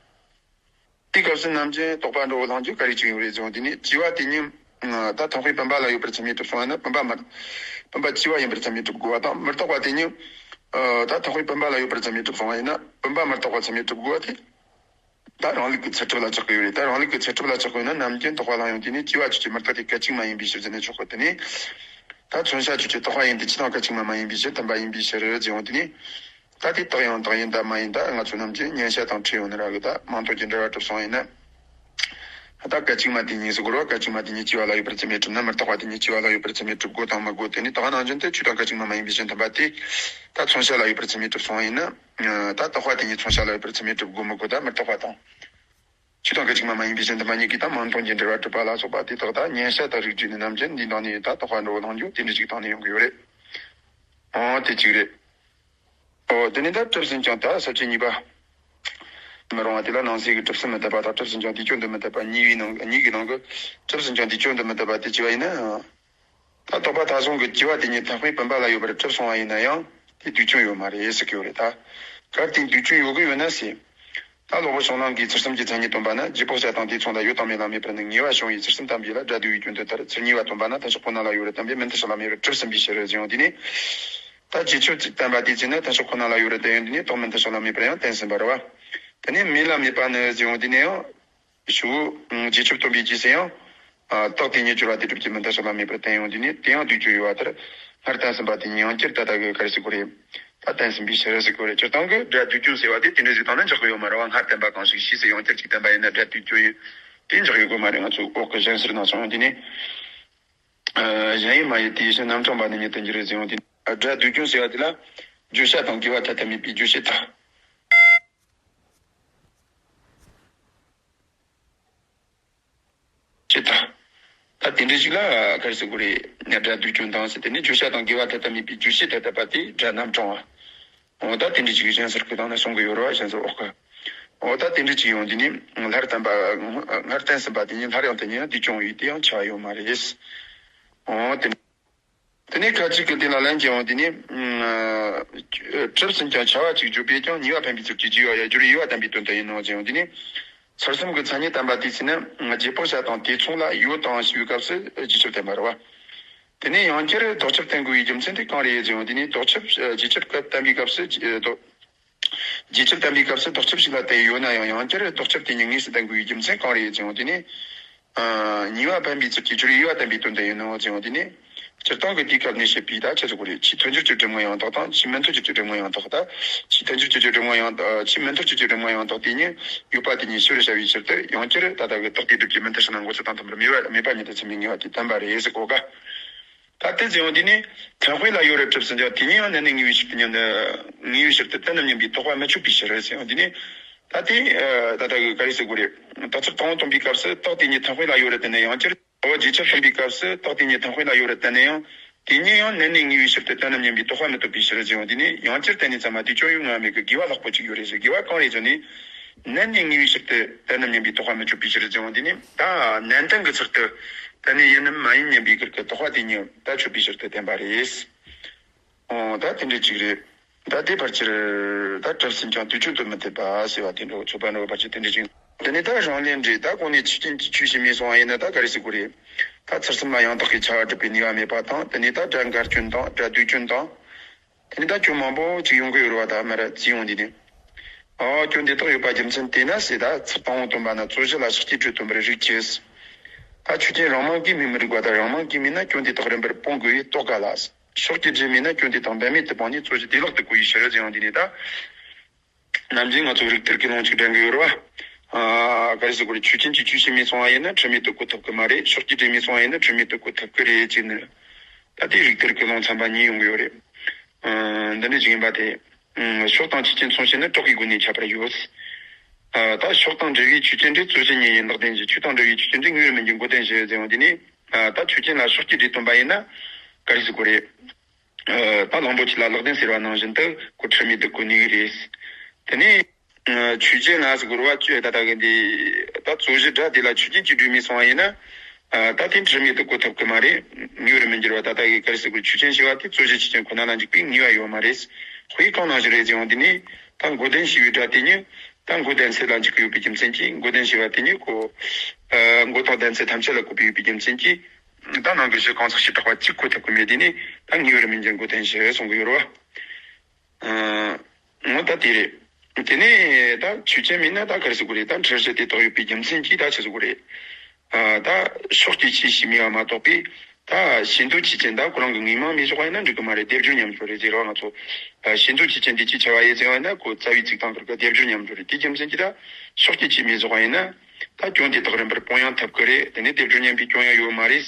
དེ་སྐབས་སུ་ནམ་རྒྱུན་དོགས་པ་འདྲ་བོ་ལངས་རྒྱུ་ག་རེ་ཅིག་ཡོད་རེད་ཟེར་བ་དེ་ནི་བྱས་པ་དེ་ཉིད། ད་མཐུན་དཔེ་བུམ་པ་ལ་ཡོད་པར་ཚད་མས་གྲུབ་སོང་བ་ན་བུམ་པ་མ། བུམ་པ་བྱས་པ་ཡིན་པར་ཚད་མས་གྲུབ་དགོས་པ་དང་མི་རྟག་པ་དེ་ཉིད། ཨ། ད་ཐག་པས་བུམ་པ་ལ་ཡོད་པར་ཚད་མས་གྲུབ་སོང་བ་ཡིན་ན། བུམ་པ་མི་རྟག་པ་ཚད་མས་གྲུབ་དགོས་པ་དེ། ད་རང་ལུགས་ཀྱི་ཚད་གྲུབ་ལ་ཆགས་ཀྱི་ཡོད་རེད། ད་རང་ལུགས་ཀྱི་ཚད་གྲུབ་ལ་ཆགས་པ་ཡིན་ན་ནམ་རྒྱུན་རྟག་པ་ལ་ཡང་དེ་ནས་སྐྱེ་བ་གཅིག་གི་མི་རྟག་དེ་སྐད་ཅིག་མ་ཡིན་པའི་ཕྱིར་ཟེར་ནས་ཆོག་གི། དེ་ནས་ད་མཚོན་བྱ་ཆོས་ཅན་རྟག་པ་ཡིན་ཏེ། ཇི་ལྟར་སྐད་ཅིག་མ་མ་ཡིན་པའི་ཕྱིར། བདེན་པ་ཡིན་པའི་ཕྱིར་ཟེར་ཡོང་དུས་ནས། ད་དེ་རྟག་ཡང་རྟག་ཡིན་ད་མ་ཡིན་ད་ང་ཚོ་ནམ་རྒྱུན་མཉན་བྱ་དང་འཁྲིལ་ཡོང་ནི་ར་གི། ད་མིང་དོན་གྱི་འབྲེལ་བ་གྲུབ་སོང་བ་ཡིན་ན། ད་སྐད་ཅིག་མ་དེ་ཉིད་ཟེར་དགོས་རེད་བ། སྐད་ཅིག་མ་དེ་ཉིད་སྐྱེ་བ་ལ་ཡོད་པར་ཚད་མས་གྲུབ་ན། མི་རྟག་པ་དེ་ཉིད་སྐྱེ་བ་ལ་ཡོད་པར་ཚད་མས་གྲུབ་དགོས་དང་མི་དགོས། དེ་ནས་ད་ག་ནང་བཞིན་དུ་ཆོས་དང་སྐད་ཅིག་མ་མ་ཡིན་པའི་ཕྱིར་བདེན་པ་དེ། ད་མཚོན་བྱ་ལ་ཡོད་པར་ཚད་མས་གྲུབ་སོང་བ་ཡིན་ན། ད་རྟག་པ་དེ་ཉིད་མཚོན་བྱ་ལ་ཡོད་པར་ཚད་མས་གྲུབ་དགོས་མི་དགོས། ད་མི་རྟག་པ་དང་། ཆོས་དང་སྐད་ཅིག་མ་མ་ཡིན་པའི་ཕྱིར་བདེན་པ་གཉིས་ཀྱི་ད་མིང་དོན་གྱི་འབྲེལ་བ་གྲུབ་པ་ལ་སོགས་པ་དེ་དག་ད་མཉན་བྱ་དང་རིགས་རྒྱུད་ནས་ནམ་རྒྱུན་འདི་དང་ནི་ད་རྟག་པ་འདྲ་བོ་སྣང་རྒྱུ་དེ་འདྲ་ཞིག་བཏང་ནས་ཡོང་གི་ཡོད་རེད། ཨོ་དེ་གཅིག་རེད། ཨོ་དེ་ནས་ད་གྲུབ་ཟིན་ཀྱང་ད་ས་བཅད་གཉིས་པ། མི་རུང་བ་དེ་ལ་ནང་གསེས་ཀྱི་གྲུབ་ཟིན་མི་ལྡན་པ་དང་གྲུབ་ཟིན་ཀྱང་དུས་གཅོད་དུ་མི་ལྡན་པ་གཉིས་པའི་ནང་གཉིས་ཀྱི་ནང་གི་གྲུབ་ཟིན་ཀྱང་དུས་གཅོད་དུ་མི་ལྡན་པ་དེ་བྱས་པ་ཡིན་ན། ད་རྟོག་པ་མཐའ་བཟུང་གི་སྐྱེ་བ་དེ་ཉིད་ཐེག་པའི་བུམ་པ་ལ་ཡོད་པར་གྲུབ་སོང་བ་ཡིན་ན་ཡང་དེ་དུས་གཅོད་ཡོད་མ་རེད་ཟེར་གྱི་ཡོད་རེད་ད། གལ་ཏེ་དུས་གཅོད་ཡོད་གི་ཡོད་ན་ཟེར། ད་སློབ་དཔོན་ཕྱོགས་གླང་གིས་ཚུལ་གསུམ་གྱི་མཚན་ཉིད་སྟོན་པ་ན་རྗེས་དཔག་བྱ་དང་དེ་མཚུངས་ལ་ཡོད་དང་མེད་ལ་དམིགས་པར་ནི་ངེས་པ་བྱུང་བའི་ཚུལ་གསུམ་དམ་པའི་ལ་སྒྲ་སྡུད་པའི་སྐྱོན་དུ་ལྟར། ཚུལ་ཉེ་བ་སྟོན་པ་ན་མཐུན་ཕྱོགས་ཁོ་ན་ལ་ཡོད་རུང་བསྟན་པས་མི་མཐུན་ཕྱོགས་ལ་མེད་པར་གྲུབ་ཟིན་པའི་ཕྱིར་ཟེར་ཡང་དེ་ནི། ད་རྗེས་ཁྱབ་ཀྱིས་བསྟན་པ་དེའི་ཚེ་ན་མཐུན་ཕྱོགས་ཁོ་ན་ལ་ཡོད་རུང་བསྟན་ཡང་དེ་ནི་རྟགས་མི་མཐུན་ཕྱོགས་ལ་དམིགས་པར་ཡང་བསྟན་ཟིན་པ་རེད་བ། དེ་ནས་མེད་ལ་དམིགས་པ་ནི་ཟེར་ཡང་དེ་ནི་ཡང་། ཞུ། རྗེས་ཁྱབ་སྟོན་པའི་རྗེས་སུ་ཡང་། རྟགས་དེ་ཉིད་སྦྱོར་བ་དེ་སྒྲུབ་ཀྱི་མི་མཐུན་ཕྱོགས་ལ་དམིགས་པར་བསྟན་ཡང་དེ་ནི་དེ་ཡང་དུས་གཅོད་ཡོད་པ་ལྟར། སྔར་བསྟན་ཟིན་པ་དེ་ཉིད་ཡང་བསྐྱར་ད་ལྟ་གི་ག་རེ་ཟེར་དགོས་རེད། ད་བསྟན་ཟིན་པའི་ཕྱིར་ཟེར་དགོས་རེད། སྤྱིར་བཏང་གི་སྒྲ་དུས་གཅོད་ཟེར་བ་དེ་དེ་འདྲ་ཟིག་བཏང་ན་འཇོག་གི་ཡོད་མ་རེད་བ། སྔར་བསྟན་པ་གང་ཞིག་ཕྱིས་སུ་ཡང་བསྐྱར་ཅིག་བསྟན་པ་ཡིན་ན་སྒྲ་དུས་གཅོད་ཡིན། དེ་འཇོག་ཡོད་དགོས་མ་རེད། ང་ཚོ་འོག་གི་གཞན་ཟེར་ནང་སོང་དེ་ནས། གཞན་ཡིན་མ་ཡིན་དེའི་ཕྱིར་རྣམ་གྲངས་པ་ནི་ཉིད་དུ་འགྱུར་རེ་ཟེར་ཡང་དེ། སྒྲ་དུས་གཅོད་ཟེར་བ་དེ་ལ། བརྗོད་བྱ་དང་དགེ་བ་ཐ་དད་མེད་པའི་རྗོད་བྱེད་ཐ། བྱེད་ཐ། ད་དེ་འདྲ་ཞིག་ལ་ག་རེ་ཟེར་དགོས་རེད། སྒྲ་དུས་གཅོད་དང་ཟེར་དེ་ནི་བརྗོད་བྱ་དང་དགེ་བ་ཐ་དད་མེད་པའི་རྗོད་བྱེད་ཐ་དད་པ་དེ་སྒྲ་རྣམ་གྲངས་པ། འོ་ད་དེ་འདྲ་ཅིག་གཞན་ཟེར་གི་དང་ནི་གསུང་གི་ཡོད་རེད་བ། གཞན་ཟེར་འོག་གི། འོ་ད་དེ་འདྲ་ཅིག་ཡོང་དུས་ནི་སྔར་བསྟན་པ། སྔར་བསྟན་ཟིན་པ་དེ་ཉིད་སླར་ཡང་དེ་ཉིད་ཡང་དུས་གཅོད་ཡིན་དེ་ཡང་ཆ་ཡོད་མ་རེད། འོ་དེ། དེ་ནས་ཁ་ཅིག་གི་དེ་ལ་ལན་གྱི་ཡོང་དུས་ནི། གྲུབ་ཟིན་ཀྱང་བྱ་བ་གཅིག་བརྗོད་པས་ཀྱང་ཉེ་བ་འཕེན་པའི་ཚུལ་གྱིས་རྗེས་ཡོད་ཡ་སྦྱོར་དབྱེ་བ་བསྟན་པའི་དོན་དུ་ཡིན་ནོ་ཟེར་ཡོང་དུས་ནི། ཚུལ་གསུམ་གྱི་མཚན་ཉིད་བསྟན་པ་དེའི་ཚེ་ན་རྗེས་དཔག་བྱ་དང་དེ་མཚུངས་ལ་ཡོད་དང་ཞེས་པའི་སྐབས་སུ་རྗེས་ཁྱབ་བསྟན་པ་རེད་བ། དེ་ནས་ཡང་བསྐྱར་ལྡོག་ཁྱབ་བསྟན་དགོས་པའི་རྒྱུ་མཚན་དེ་གང་རེད་ཟེར་ཡོང་དུས་ནི་ལྡོག་ཁྱབ་རྗེས་ཁྱབ་སྐབས་བསྟན་པའི་སྐབས་སུ་ལྡོག་རྗེས་ཁྱབ་བསྟན་པའི་སྐབས་སུ་ལྡོག་ཁྱབ་ཞིག་ལ་བསྟན་ཡོད་ན་ཡང་ཡང་བསྐྱར་ལྡོག་ཁྱབ་དེ་ཉིད་དངོས་སུ་བསྟན་དགོས་པའི་རྒྱུ་མཚན་གང་རེད་ཟེར་ཡོང་དུས་ནི། ཉེ་བ་འཕེན་པའི་ཚུལ་གྱིས་སྦྱོར་དབྱེ་བ་བསྟན་པའི་དོན་དུ་ཡིན་ནོ་ཟེར་ཡོང་དུས་ནི། སྤྱིར་བཏང་གི་དེའི་སྐབས་ནས་བཤད་པའི་ད་ཆ་ཟེར་དགོས་རེད། ཆེས་མཐུན་སྦྱོར་གྱི་སྒྲིབ་ངོ་ཡང་དག་དང་ཆེས་མི་མཐུན་སྦྱོར་གྱི་སྒྲིབ་ངོ་ཡང་དག་ད། ཆེས་མཐུན་སྦྱོར་གྱི་སྒྲིབ་ངོ་ཡང་དག་ཆེས་མི་མཐུན་སྦྱོར་གྱི་སྒྲིབ་ངོ་ཡང་དག་དེ་ཉིད་ཡོད་པ་དེ་ཉིད་ཕྱི་རུ་བྱ་བའི་ཕྱིར་དུ་ཡང་བསྐྱར་ད་ལྟ་གི་རྟགས་དེ་སྒྲུབ་ཀྱི་མི་མཐུན་ཕྱོགས་ན་མགོ་ཚུལ་དང་མཐུན་པར་མེད་པ་མེད་པ་ཉིད་དུ་ཚིམ་པའི་ངེས་པ་དེ་བསྟན་པ་རེད་ཟེར་གོ་ག་ད་དེ་ཟེར་ཡོང་དུས་ནི། ཐེག་པའི་ལ་ཡོད་རེ་གྲུབ་ཟིན་ཀྱང་དེ་ཉིད་ཡང་གནད་ནས་ངེས་པའི་ཕྱིར་དུ་ཉམས་ནི། ངེས་པའི་ཕྱིར་དུ་གཏན་ནམ་མཉམ་པའི་རྟོགས་པ་མི་ཆོད་པའི་ཕྱིར་ཟེར་ཡོང་དུས་ནི། ད་དེ་ད་ལྟ་གི་ག་རེ་ཟེར་དགོས་རེད། རྟགས་ཚུལ་དང་པོ་སྟོན་པའི་སྐབས་སུ་རྟགས་དེ་ཉིད་ཐེག་པའི་ལ་ཡོད་རེ་བསྟན་ནས་ཡང་བསྐྱར། འོ་རྗེས་ཁྱབ་སྟོན་པའི་སྐབས་སུ་རྟགས་དེ་ཉིད་ཐེག་པའི་ལ་ཡོད་རེ་བསྟན་ནས་ཡང་། དེ་ཉིད་ཡང་གནད་ནས་ངེས་པའི་ཕྱིར་དུ་གཏན་ནམ་མཉམ་པའི་རྟོགས་པ་མི་ཐོབ་པའི་ཕྱིར་ཟེར་ཡོང་དུས་ནི་ཡང་བསྐྱར་གཏན་ནས་ཚད་མ་དེ་སྐྱོན་ཡོད་ངེས་མེད་ཀྱི་དགེ་བ་ལྷག་པོ་ཅིག་ཡོད་རེད་ཟེར། དགེ་བ་གང་རེད་ཟེར་ནས། གནད་ནས་ངེས་པའི་ཕྱིར་དུ་གཏན་ནམ་མཉམ་པའི་རྟོགས་པ་མི་ཆོད་པའི་ཕྱིར་ཟེར་ཡོང་དུས་ནི་ད་ནན་ཏན་གྱི་ཚུལ་དུ། གཏན་ནས་ཡིན་ནམ་མ་ཡིན་སྙམ་པའི་ཁུར་གྱི་རྟོགས་པ་དེ་ཉིད་ད་ཆོད་པའི་ཕྱིར་དུ་བསྟན་པ་རེད། ཨོ་ད་དེ་འདྲ་ཅིག་རེད། ད་དེ་ཕལ་ཆེར་ད་གྲུབ་ཟིན་ཀྱང་དུས་གཅོད་དུ་མི་འཐད་པ་ཟེར་བ་དེ་འདྲ་ཚོད་དཔག་འདྲ་བོ་ཕལ་ཆེར་དེ་འདྲ་ཅིག་དེ་ནས་ད་རང་ལན་འདྲེ་ད་གོང་ནས་ཆོས་ཅན་གྱི་ཆོས་ཤིག་མེད་སོང་བ་ཡིན་ན་ད་ག་རེ་ཟེར་དགོས་རེད། ད་ཚུལ་གསུམ་ལ་ཡང་དག་གི་ཁྱབ་པ་སྒྲུབ་པའི་ནུས་པ་མེད་པ་དང་དེ་ནས་ད་སྒྲ་འགལ་སྐྱོན་དང་སྒྲ་སྡུད་སྐྱོན་དང་། དེ་ནས་ད་སྐྱོན་མང་པོ་ཅིག་ཡོང་གི་ཡོད་རེད་བ། ད་མར་བརྩིས་ཡོང་དུས་ནས། ཨ་སྐྱོན་དེ་དག་ཡོད་པ་རྒྱུ་མཚན་དེས་ན་ཟེར་ད་ཚུལ་དང་པོ་སྟོན་པ་ན་རྩོད་གཞི་ལ་ཕྱོགས་ཀྱི་སྒྲས་སྟོན་པར་རིགས་ཀྱི། ད་ཆོས་ཅན་རང་སྣང་གིས་སྨོས་མི་རིགས་པ་དང་རང་སྣང་གིས་སྨོས་ན་སྐྱོན་དེ་དག་རིམ་པར་སྤོང་དགོས་པས་རྟོགས་དཀའ་ལ། ཕྱོགས་ཀྱི་སྒྲས་སྨོས་ན་སྐྱོན་དེ་དག་འབད་མེད་དུ་སྤངས་ནས་རྩོད་གཞི་བདེ་བླག་ཏུ་གོ་བའི་ཕྱིར་ཟེར་ཡང་དེ་ནས་ད། ནམ་རྒྱུན་ང་ཚོ་རིགས་གཏེར་གྱི་ལུང་ཅིག་དྲན་གྱི་ཡོད་རེད་བ། ཨ་ག་རེ་ཟེར་དགོས་རེད། ཆོས་ཅན་གྱི་ཆོས་ཤིག་མེད་སོང་བ་ཡིན་ན་འཁྲུལ་མེད་དུ་གོ་ཐུབ་ཀྱི་མ་རེད། ཕྱོགས་ཀྱི་སྒྲས་སྨོས་སོང་བ་ཡིན་ན་འཁྲུལ་མེད་དུ་གོ་ཐུབ་ཀྱི་རེད་ཅེས་ནི། ད་དེ་རིགས་གཏེར་གྱི་ལུང་ཚན་པ་གཉིས་ཡོང་གི་ཡོད་རེད། ཨ་འདི་འདྲ་ཅིག་ཡིན་པ་དེ། ཨ་ཕྱོགས་དང་ཆོས་ཅན་མཚུངས་ཕྱིར་ནི་གྲོགས་ཀྱི་སྒོ་ནས་ཁྱད་པར་ཡོད། ཨ་ད་ཕྱོགས་དང་འབྲེལ་བའི་ཆོས་ཅན་དེ་རྩོད་གཞི་ཉིད་ཡིན་ལེགས་ལྡན་གྱི། ཆོས་དང་འབྲེལ་བའི་ཆོས་ཅན་དེ་དངོས་རུ་མིན་གྱི་མགོ་ལྡན་གཞི་ཟེར་ཡང་དེ་ནས། ཨ་ད་ཆོས་ཅན་ལ་ཕྱོགས་ཀྱི་སྒྲས་སྟོན་པ་ཡིན་ན། ག་རེ་ཟེར་དགོས་རེད། ད་གླང་པོ་ཆེ་ལ་ལེགས་ལྡན་ཟེར་བ་ནང་བཞིན་དུ་ཁོ་འཁྲུལ་མེད་དུ་གོ་ནུས་ཀྱི་རེད། དེ་ནས་ཆོས་ཅན་ལ་ཟེར་དགོས་རེད་བ། ཆོས་ད་ལྟ་གི་འདི་ད་རྩོད་གཞི་སྒྲ་དེ་ལ་ཆོས་ཅན་གྱི་སྒྲས་སྨོས་སོང་བ་ཡིན་ན། ད་དེ་འཁྲུལ་མེད་དུ་གོ་ཐུབ་ཀྱི་མ་རེད། ངེས་པར་མི་འགྱུར་བ་ད་ལྟ་གི་ག་རེ་ཟེར་དགོས། ཆོས་ཅན་ཞེས་པ་དེ་རྩོད་གཞི་ཆོས་ཅན་ཁོ་ན་ལ་འཇུག་པའི་ངེས་པ་ཡོད་མ་རེད། དཔེ་གང་ནང་བཞིན་རེད་ཟེར་ཡང་དེ་ནས་ད་མགོ་ལྡན་ཞེས་པའི་སྒྲ་དེ་ཉིད་ད་མགོ་ལྡན་ཚད་ལ་འཇུག་གི་ཡོད་པའི་རྒྱུ་མཚན་གྱིས་མགོ་ལྡན་ཞེས་པ་དེ་ཉིད་ཁོ། མགོ་དང་ལྡན་ཚད་ཐམས་ཅད་ལ་གོ་བའི་ཡོད་པའི་རྒྱུ་མཚན་གྱིས། ད་ནང་གི་གཞི་གང་ཟག་བྱེ་བྲག་པ་གཅིག་གོ་ཐུབ་ཀྱི་མེད་དེ་ནས་ད་ངེས་པར་མི་འགྱུར་མགོ་ལྡན་གཞི་གསུང་གི་ཡོད་རེད་བ། ཨ། ངོ་ད་དེ་རེད། དེ་ནས་ད་ཆོས་ཅན་མིན་ན་ད་ག་རེ་ཟེར་དགོས་རེད། ད་འཁྲུལ་གཞི་དེ་དག་ཡོད་པའི་རྒྱུ་མཚན་གྱིས་ད་ཆི་ཟེར་དགོས་རེད། ཨ། ད་ཕྱོགས་ཀྱི་ཆོས་ཞེས་སྨྲས་པ་མ་གཏོགས་པའི། ད་ཤེས་འདོད་ཆོས་ཅན་ད་ཁོ་རང་གི་དངོས་མིང་མི་བཞག་པ་ཡིན་ན་འགྲིག་གི་མ་རེད། སྡེབ་སྦྱོར་ཉམས་འགྱུར་རེད་ཟེར་བ། ང་ཚོ་ཨ་ཤེས་འདོད་ཆོས་ཅན་འདི་ཅིག་ཆ་བ་ཡེ་ཟེར་བ་ཡིན་ན་ཁོ་རྩ་བའི་ཚིག་དང་ཁུར་གི་སྡེབ་སྦྱོར་ཉམས་འགྱུར་རེད། དེ་རྒྱུ་མཚན་གྱིས་ད་ཕྱོགས་ཀྱི་ཆོས་མི་བཞག་པ་ཡིན་ན་ད་སྐྱོན་དེ་དག་རིམ་པར་སྤོང་ཡང་ཐུབ་ཀྱི་རེད། དེ་ནས་སྡེབ་སྦྱོར་ཉམས་པའི་སྐྱོན་ཡང་ཡོད་མ་རེད།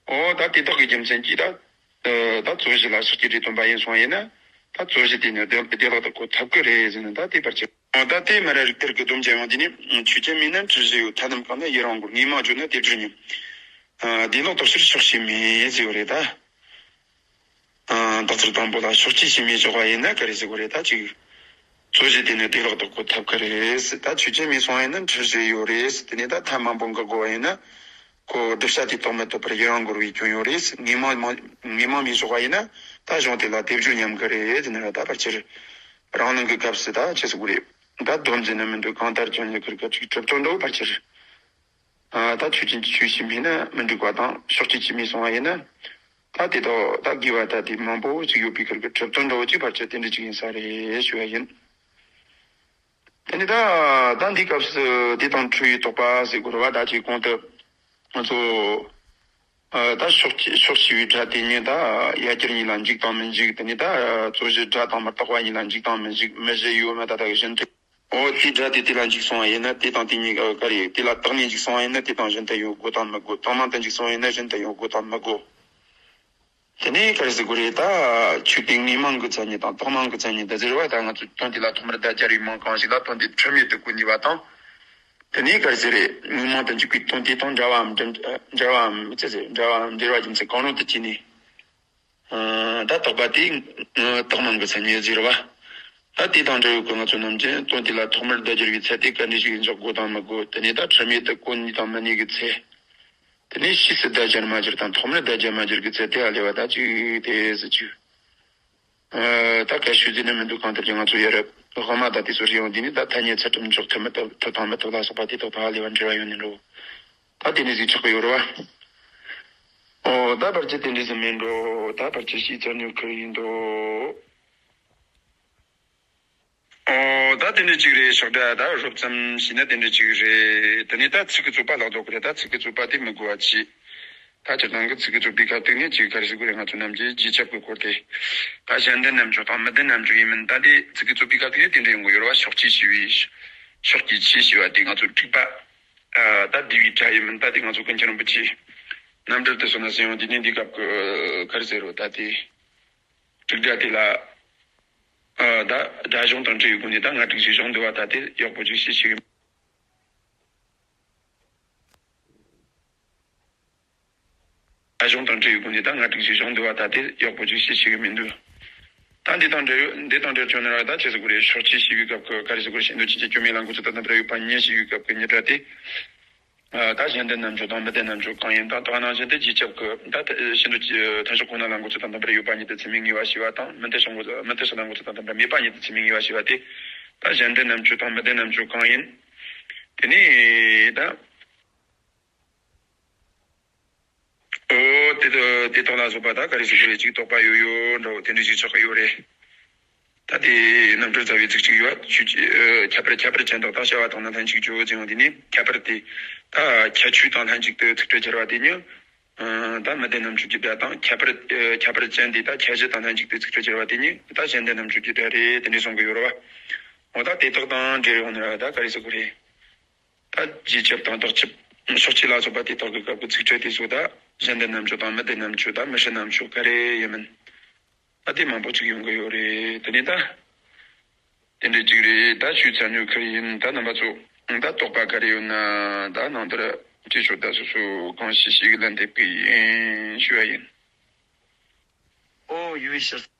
ཨོ་ད་དེ་དག་གི་རྒྱུ་མཚན་གྱིས་ད། ཨ། ད་རྩོད་གཞི་ལ་ཕྱོགས་ཀྱི་སྒྲས་སྟོན་པ་ཡིན་སོང་ཡིན་ན། ད་རྩོད་གཞི་དེ་ནི་བདེ་བདེ་བླག་ཏུ་གོ་ཐུབ་ཀྱི་རེད་ཟེར་ན་ད་དེ་བར་ཆད། ད་དེ་མ་ར་རིགས་གཏེར་གྱི་སྡོམ་བྱ་ཡང་དེ་ནི་ཆོས་ཅན་མིན་ན་འཁྲུལ་གཞི་ཡོད། མཐའ་རྣམས་གང་ན་ཡི་རང་འགོར། དངོས་མིང་བརྗོད་ན་སྡེབ་སྦྱོར་ཉམས། ཨ། བདེ་བླག་ཏུ་ཕྱིར་ཕྱོགས་ཀྱི་མིང་ཟེར་བ་རེད་ད། ཨ། དག་ཚུལ་དང་པོ་ལ་ཕྱོགས་ཀྱི་ཆོས་མི་བཞག་པ་ཡིན་ན་ག་རེ་ཟེར་དགོས་རེད། ད་ཅིག་རྩོད་གཞི་དེ་ནི་བདེ་བླག་ཏུ་གོ་ཐུབ་ཀྱི་རེད། ད་ཆོས་ཅན་མིན་སོང་ཡིན་ན་འཁྲུལ་གཞི་ཡོད་རེད། དེ་ནས་ད་མཐའ་མང་པོ་འགག་དགོས་པ་ཡིན་ན། ཁོ་བསྒྲུབ་བྱ་དེ་རྟོགས་མི་ཐུབ་པར་ཡི་རང་འགོར་བའི་སྐྱོན་ཡོད་རེད། དངོས་མིང་དངོས་མིང་མི་བཞག་པ་ཡིན་ན་ད་གཞུང་དེ་ལ་སྡེབ་སྦྱོར་ཉམས་ཀྱི་རེད། དེ་ནས་ད་ཕལ་ཆེར་རང་ལུགས་ཀྱི་སྐབས་སུ་ད་ཆི་ཟེར་དགོས་རེད། ད་སྡོམ་ཟེར་ན་མི་འདུག་གང་ལྟར་ཀྱང་ཡི་གེར་སྐབས་ཅིག་གྲུབ་ཐོབ་འདྲ་བོ་ཕལ་ཆེར། ཨ། ད་ཆོས་ཅན་གྱི་ཆོས་ཞེས་སྨྲས་ན་མི་འགྲིག་པ་དང་ཕྱོགས་ཀྱི་ཆོས་མིན་སོང་བ་ཡིན་ན། ད་དེ་དག་ད་དགེ་བ་ད་དེ་མང་པོ་ཅིག་ཡོད་པའི་ཁུར་གི་གྲུབ་དོན་འདྲ་བོ་ཅིག་ཕལ་ཆེར་དེ་འདྲ་ཅིག་ཡིན་ས་རེད་ཞུ་བ་ཡིན། དེ་ནི་ད་ད་འདི་སྐབས་སུ་དེ་དང་འཁྲུལ་བའི་དོགས་པ་ཟེར་དགོས་རེད་བ། ད་ཅིག་གོང་དུ་ང་ཚོ། ཨ། ད་ཕྱོགས་ཕྱོགས་ཞེས་པའི་སྒྲ་དེ་ཉིད་ད་ཡ་གྱལ་གཉིས་ལ་འཇུག་དང་མི་འཇུག་དེ་ནི་ད་རྩོད་གཞི་སྒྲ་དང་མི་རྟག་པ་གཉིས་ལ་འཇུག་དང་མི་འཇུག་མི་བཞི་ཡོད་མེད་ད་ལྟ་བཞིན་དུ། འོ་དེའི་སྒྲ་དེ་དེ་ལ་འཇུག་སོང་བ་ཡིན་ན་དེ་དང་དེ་གཉིས་ཀ་རེད། དེ་ལ་བཏགས་ནས་འཇུག་སོང་བ་ཡིན་ན་དེ་དང་གཞན་དུ་ཡོད་དགོས་དང་མི་དགོས། བཏགས་མིང་དུ་འཇུག་སོང་བ་ཡིན་ན་གཞན་དུ་ཡོད་དགོས་དང་མི་དགོས། དེ་ནས་ག་རེ་ཟེར་དགོས་རེད། ད་ཆོས་དེ་དངོས་མིང་གི་མཚན་ཉིད་དང་བཏགས་མིང་གི་མཚན་ཉིད་དུ་ཟེར་བ། ད་ང་ཚོས་དོན་དེ་ལ་ཐོག་མར་བརྡ་སྦྱར་བའི་མིང་གང་ཞིག་ལ་དོན་དེ་འཁྲུལ་མེད་དུ་གོ་ནུས་པ་དང་། དེ་ནས་ག་རེ་ཟེར་རེད། དངོས་མིང་དུ་འཇུག་པའི་དོན་དེ་དང་འདྲ་བའམ་འདྲ་འདྲ་བའམ་ཅི་ཟེར་འདྲ་བའམ་འབྲེལ་བ་རྒྱུ་མཚན་གང་རུང་དུ་བྱས་ནས། ཨ། ད་བཏགས་པ་དེ་ཨ་བཏགས་མིང་གི་མཚན་ཉིད་ཟེར་བ། ད་དེ་དང་འབྲེལ་ཡོད་ཀྱི་ང་ཚོ་ནམ་རྒྱུན་དོན་དེ་ལ་ཐོག་མར་བརྡ་སྦྱར་བའི་ཚད་དེ་ག་འདྲ་ཞིག་འཇོག་དགོས་དང་མི་དགོས། དེ་ནས་ད་འཁྲུལ་མེད་དུ་གོ་ནུས་དང་མི་ནུས་ཀྱི་ཚད། དེ་ནས་ཕྱིས་སུ་བརྡ་སྦྱར་མ་སྦྱར་དང་ཐོག་མར་བརྡ་སྦྱར་མ་སྦྱར་གྱི་ཚད་དེ་ཨ་ལེ་བ་ད་ཅིག་དེ་ཟེར་ཅིག་ཨ། ད་གལ་ཤོད་ཟེར་ནི་མི་འདུག་གང་ལྟར་ཀྱང་ང་ཚོ་ཡ་རབས་དབུ་མ་ད་དེ་ཚོ་རེད་ཡོང་། འདི་ནི་ད་ཐ་སྙད་ཚད་གྲུབ་འཇོག་ཐུབ་མི་ཐུབ་ཐུབ་དང་མི་ཐུབ་ལ་སོགས་པ་དེ་དག་དང་ཨ་ལེ་བ་འབྲེལ་བ་ཡོད་ནི་འགྲོ། ད་དེ་ནི་ཟིག་ཆགས་ཀྱི་ཡོད་རེད་བ། ཨོ་ད་བར་ཆད་དེ་འདྲ་ཟིག་མིན་འགྲོ། ད་བར་ཆད་ཞིག་ཚར་ནུས་ཁུལ་ཡིན་འགྲོ། ཨོ་ད་དེ་འདྲ་ཅིག་རེད། ཕྱག་སྒྲ་ད་རོབ་ཙམ་ཞིག་ན་དེ་འདྲ་ཅིག་རེད། དེ་ནས་ད་ཚིག་གི་རྩོད་པ་ལྷག་དོ་གི་རེད། ད་ཚིག་གི་རྩོད་པ་དེ་མི་དགོས་པ་བྱས། ད་སྤྱིར་བཏང་གི་ཚིག་གི་རྩོད་པའི་སྐབས་དེ་ནས་ཅིག་ག་རེ་ཟེར་དགོས་རེད། ང་ཚོ་ནམ་རྒྱུན་རྗེས་ཁྱབ་ཀྱི་སྐོར་དེ། ད་གཞན་ལྡན་རྣམ་གཅོད་དང་མི་ལྡན་རྣམ་གཅོད་ཡིན་མིན་ད་དེ་ཚིག་གི་རྩོད་པའི་སྐབས་དེ་ནས་དེ་འདྲ་ཡོང་གི་ཡོད་རེད་བ། ཕྱོགས་ཀྱི་ཆོས་ཞེས་པའི་ཕྱོགས་ཀྱི་ཆོས་ཞེས་པ་དེ་ང་ཚོ་དྲུག་པ། ཨ། ད་བསྡུས་པའི་སྒྲ་ཡིན་མིན་ད་དེ་ང་ཚོ་ཀུན་མཁྱེན་རིན་པོ་ཆེས་རྣམ་འགྲེལ་དུ་སོང་ན་ཟེར་ཡོང་དེ་ནས་འདི་སྐབས་ཀྱི་ག་རེ་ཟེར་རོ། ད་དེ་དྲུག་སྒྲ་དེ་ལ། ཨ། ད་སྒྲ་གཞུང་དང་འབྲེལ་བའི་སྒོ་ནས་ད་ང་དྲུག་ཅུ་གཞུང་འདུལ་བ་ད་དེ་ཡག་པོ་ཅིག་ཤེས་ཤེས་ཀྱི། སྒྲ་གཞུང་དང་འབྲེལ་བའི་སྒོ་ནས་ད་ང་དྲུག་ཅུ་གཞུང་འདུལ་བ་ད་དེ་ཡག་པོ་ཅིག་ཤེས་ཤེས་ཀྱི་མི་འདུག་ད་འདི་དང་འབྲེལ་ཡོད་འདི་དང་འབྲེལ་བྱུང་ན་ར་ད་ཅི་ཟེར་དགོས་རེད། ཕྱོགས་ཆོས་ཞེས་པའི་སྐབས་ཀྱི་ག་རེ་ཟེར་དགོས་རེད། ཤེས་འདོད་ཆོས་ཅན་སྐྱོན་མེད་ལ་འགོད་ཚུལ་དང་ལྡན་པར་ཡོད་པ་ཉིད་ཞེས་པའི་སྐབས་ཀྱི་ཉིད་སྒྲ་དེ། ཨ། ད་གཞན་ལྡན་རྣམ་གཅོད་དང་མི་ལྡན་རྣམ་གཅོད་གང་ཡིན་དང་། དེ་ནང་བཞིན་དུ་རྗེས་ཁྱབ་ཀྱི་ད་ཤེས་འདོད་ཀྱི་མཐུན་ཕྱོགས་ཁོ་ན་ལ་འགོད་ཚུལ་དང་ལྡན་པར་ཡོད་པ་ཉིད་དུ་ཚུལ་མིན་ངེས་པ་ཞེས་པ་དང་། མི་མཐུན་ཕྱོགས་མི་མཐུན་ཕྱོགས་ལ་འགོད་ཚུལ་དང་ལྡན་པར་མེད་པ་ཉིད་དུ་ཚུལ་མིན་ངེས་པ་ཞེས་པ་དེ། ད་གཞན་ལྡན་རྣམ་གཅོད་དང་མི་ལྡན་རྣམ་གཅོད་གང་ཡིན། དེ་ནས་ད། ཨོ་དེ་དེ་དག་ལ་སོགས་པ་ད་ག་རེ་ཟེར་དགོས་རེད། ཅིག་དོགས་པ་ཡོད་ཡོད་འདྲ་བོ་དེ་འདྲ་ཞིག་ཆགས་ཀྱི་ཡོད་རེད། ད་དེ་རྣམ་གྲོལ་རྩ་བའི་ཚིག་གཅིག་ཡོད་པ། ཆོས་ཀྱི་ཨ་ཁྱད་པར་ཁྱད་པར་ཅན་དག་དང་བྱ་བ་དག་ནི་ལྷན་ཅིག་བརྗོད་ཟེར་ཡོང་དུས་ནི། ཁྱད་པར་དེ་ད་ཁྱད་ཆོས་དང་ལྷན་ཅིག་ཏུ་ཚིག་ཕྲད་སྦྱར་བ་དེ་ཉིད། ཨ་ད་མི་ལྡན་རྣམ་གཅོད་ཀྱི་སྒྲ་དང་། ཁྱད་པར་ཨ་ཁྱད་པར་ཅན་དེ་ད་ཁྱད་གཞི་དང་ལྷན་ཅིག་ཏུ་ཚིག་ཕྲད་སྦྱར་བ་དེ་ཉིད་ད་གཞན་ལྡན་རྣམ་གཅོད་ཀྱི་སྒྲ་རེད། དེ་འདྲ་གསུང་གི་ཡོད་རེད་བ། འོ་ད་དེ་དག་དང་འབྲེལ་ཡོང་ན་ད་ག་རེ་ཟེར་དགོས་རེད། ད་རྗེས་ཁྱབ་དང་བརྟག་ཁྱབ། ཕྱོགས་ཆོས་ལ་སོགས་པ་དེ་དག་གི་སྐབས་ཀྱི་ཚིག་ཕྲད་དེ་ཚོ་ད་གཞན་ལྡན་རྣམ་གཅོད་དང་མི་ལྡན་རྣམ་གཅོད་དང་མི་སྲིད་རྣམ་གཅོད་ག་རེ་ཡིན་མིན། ད་དེ་མང་པོ་ཅིག་ཡོང་གི་ཡོད་རེད། དེ་ནས་ད་དེ་འདྲ་ཅིག་རེད། ད་ཞུས་ཚར་ནོ་ཁེར་ཡིན། ད་རྣམ་པ་ཚོ་ད་དོགས་པ་ག་རེ་ཡོད་ན་ད་ནང་དེར་བྲིས་ཤོག་ད་སོ་སོ་གང་ཤེས་ཤེས་ཀྱི་ལན་འདེབས་ཀྱི་ཡིན་ཞུ་བ་ཡིན། ཨོ་ཡུལ་ཕྱིར།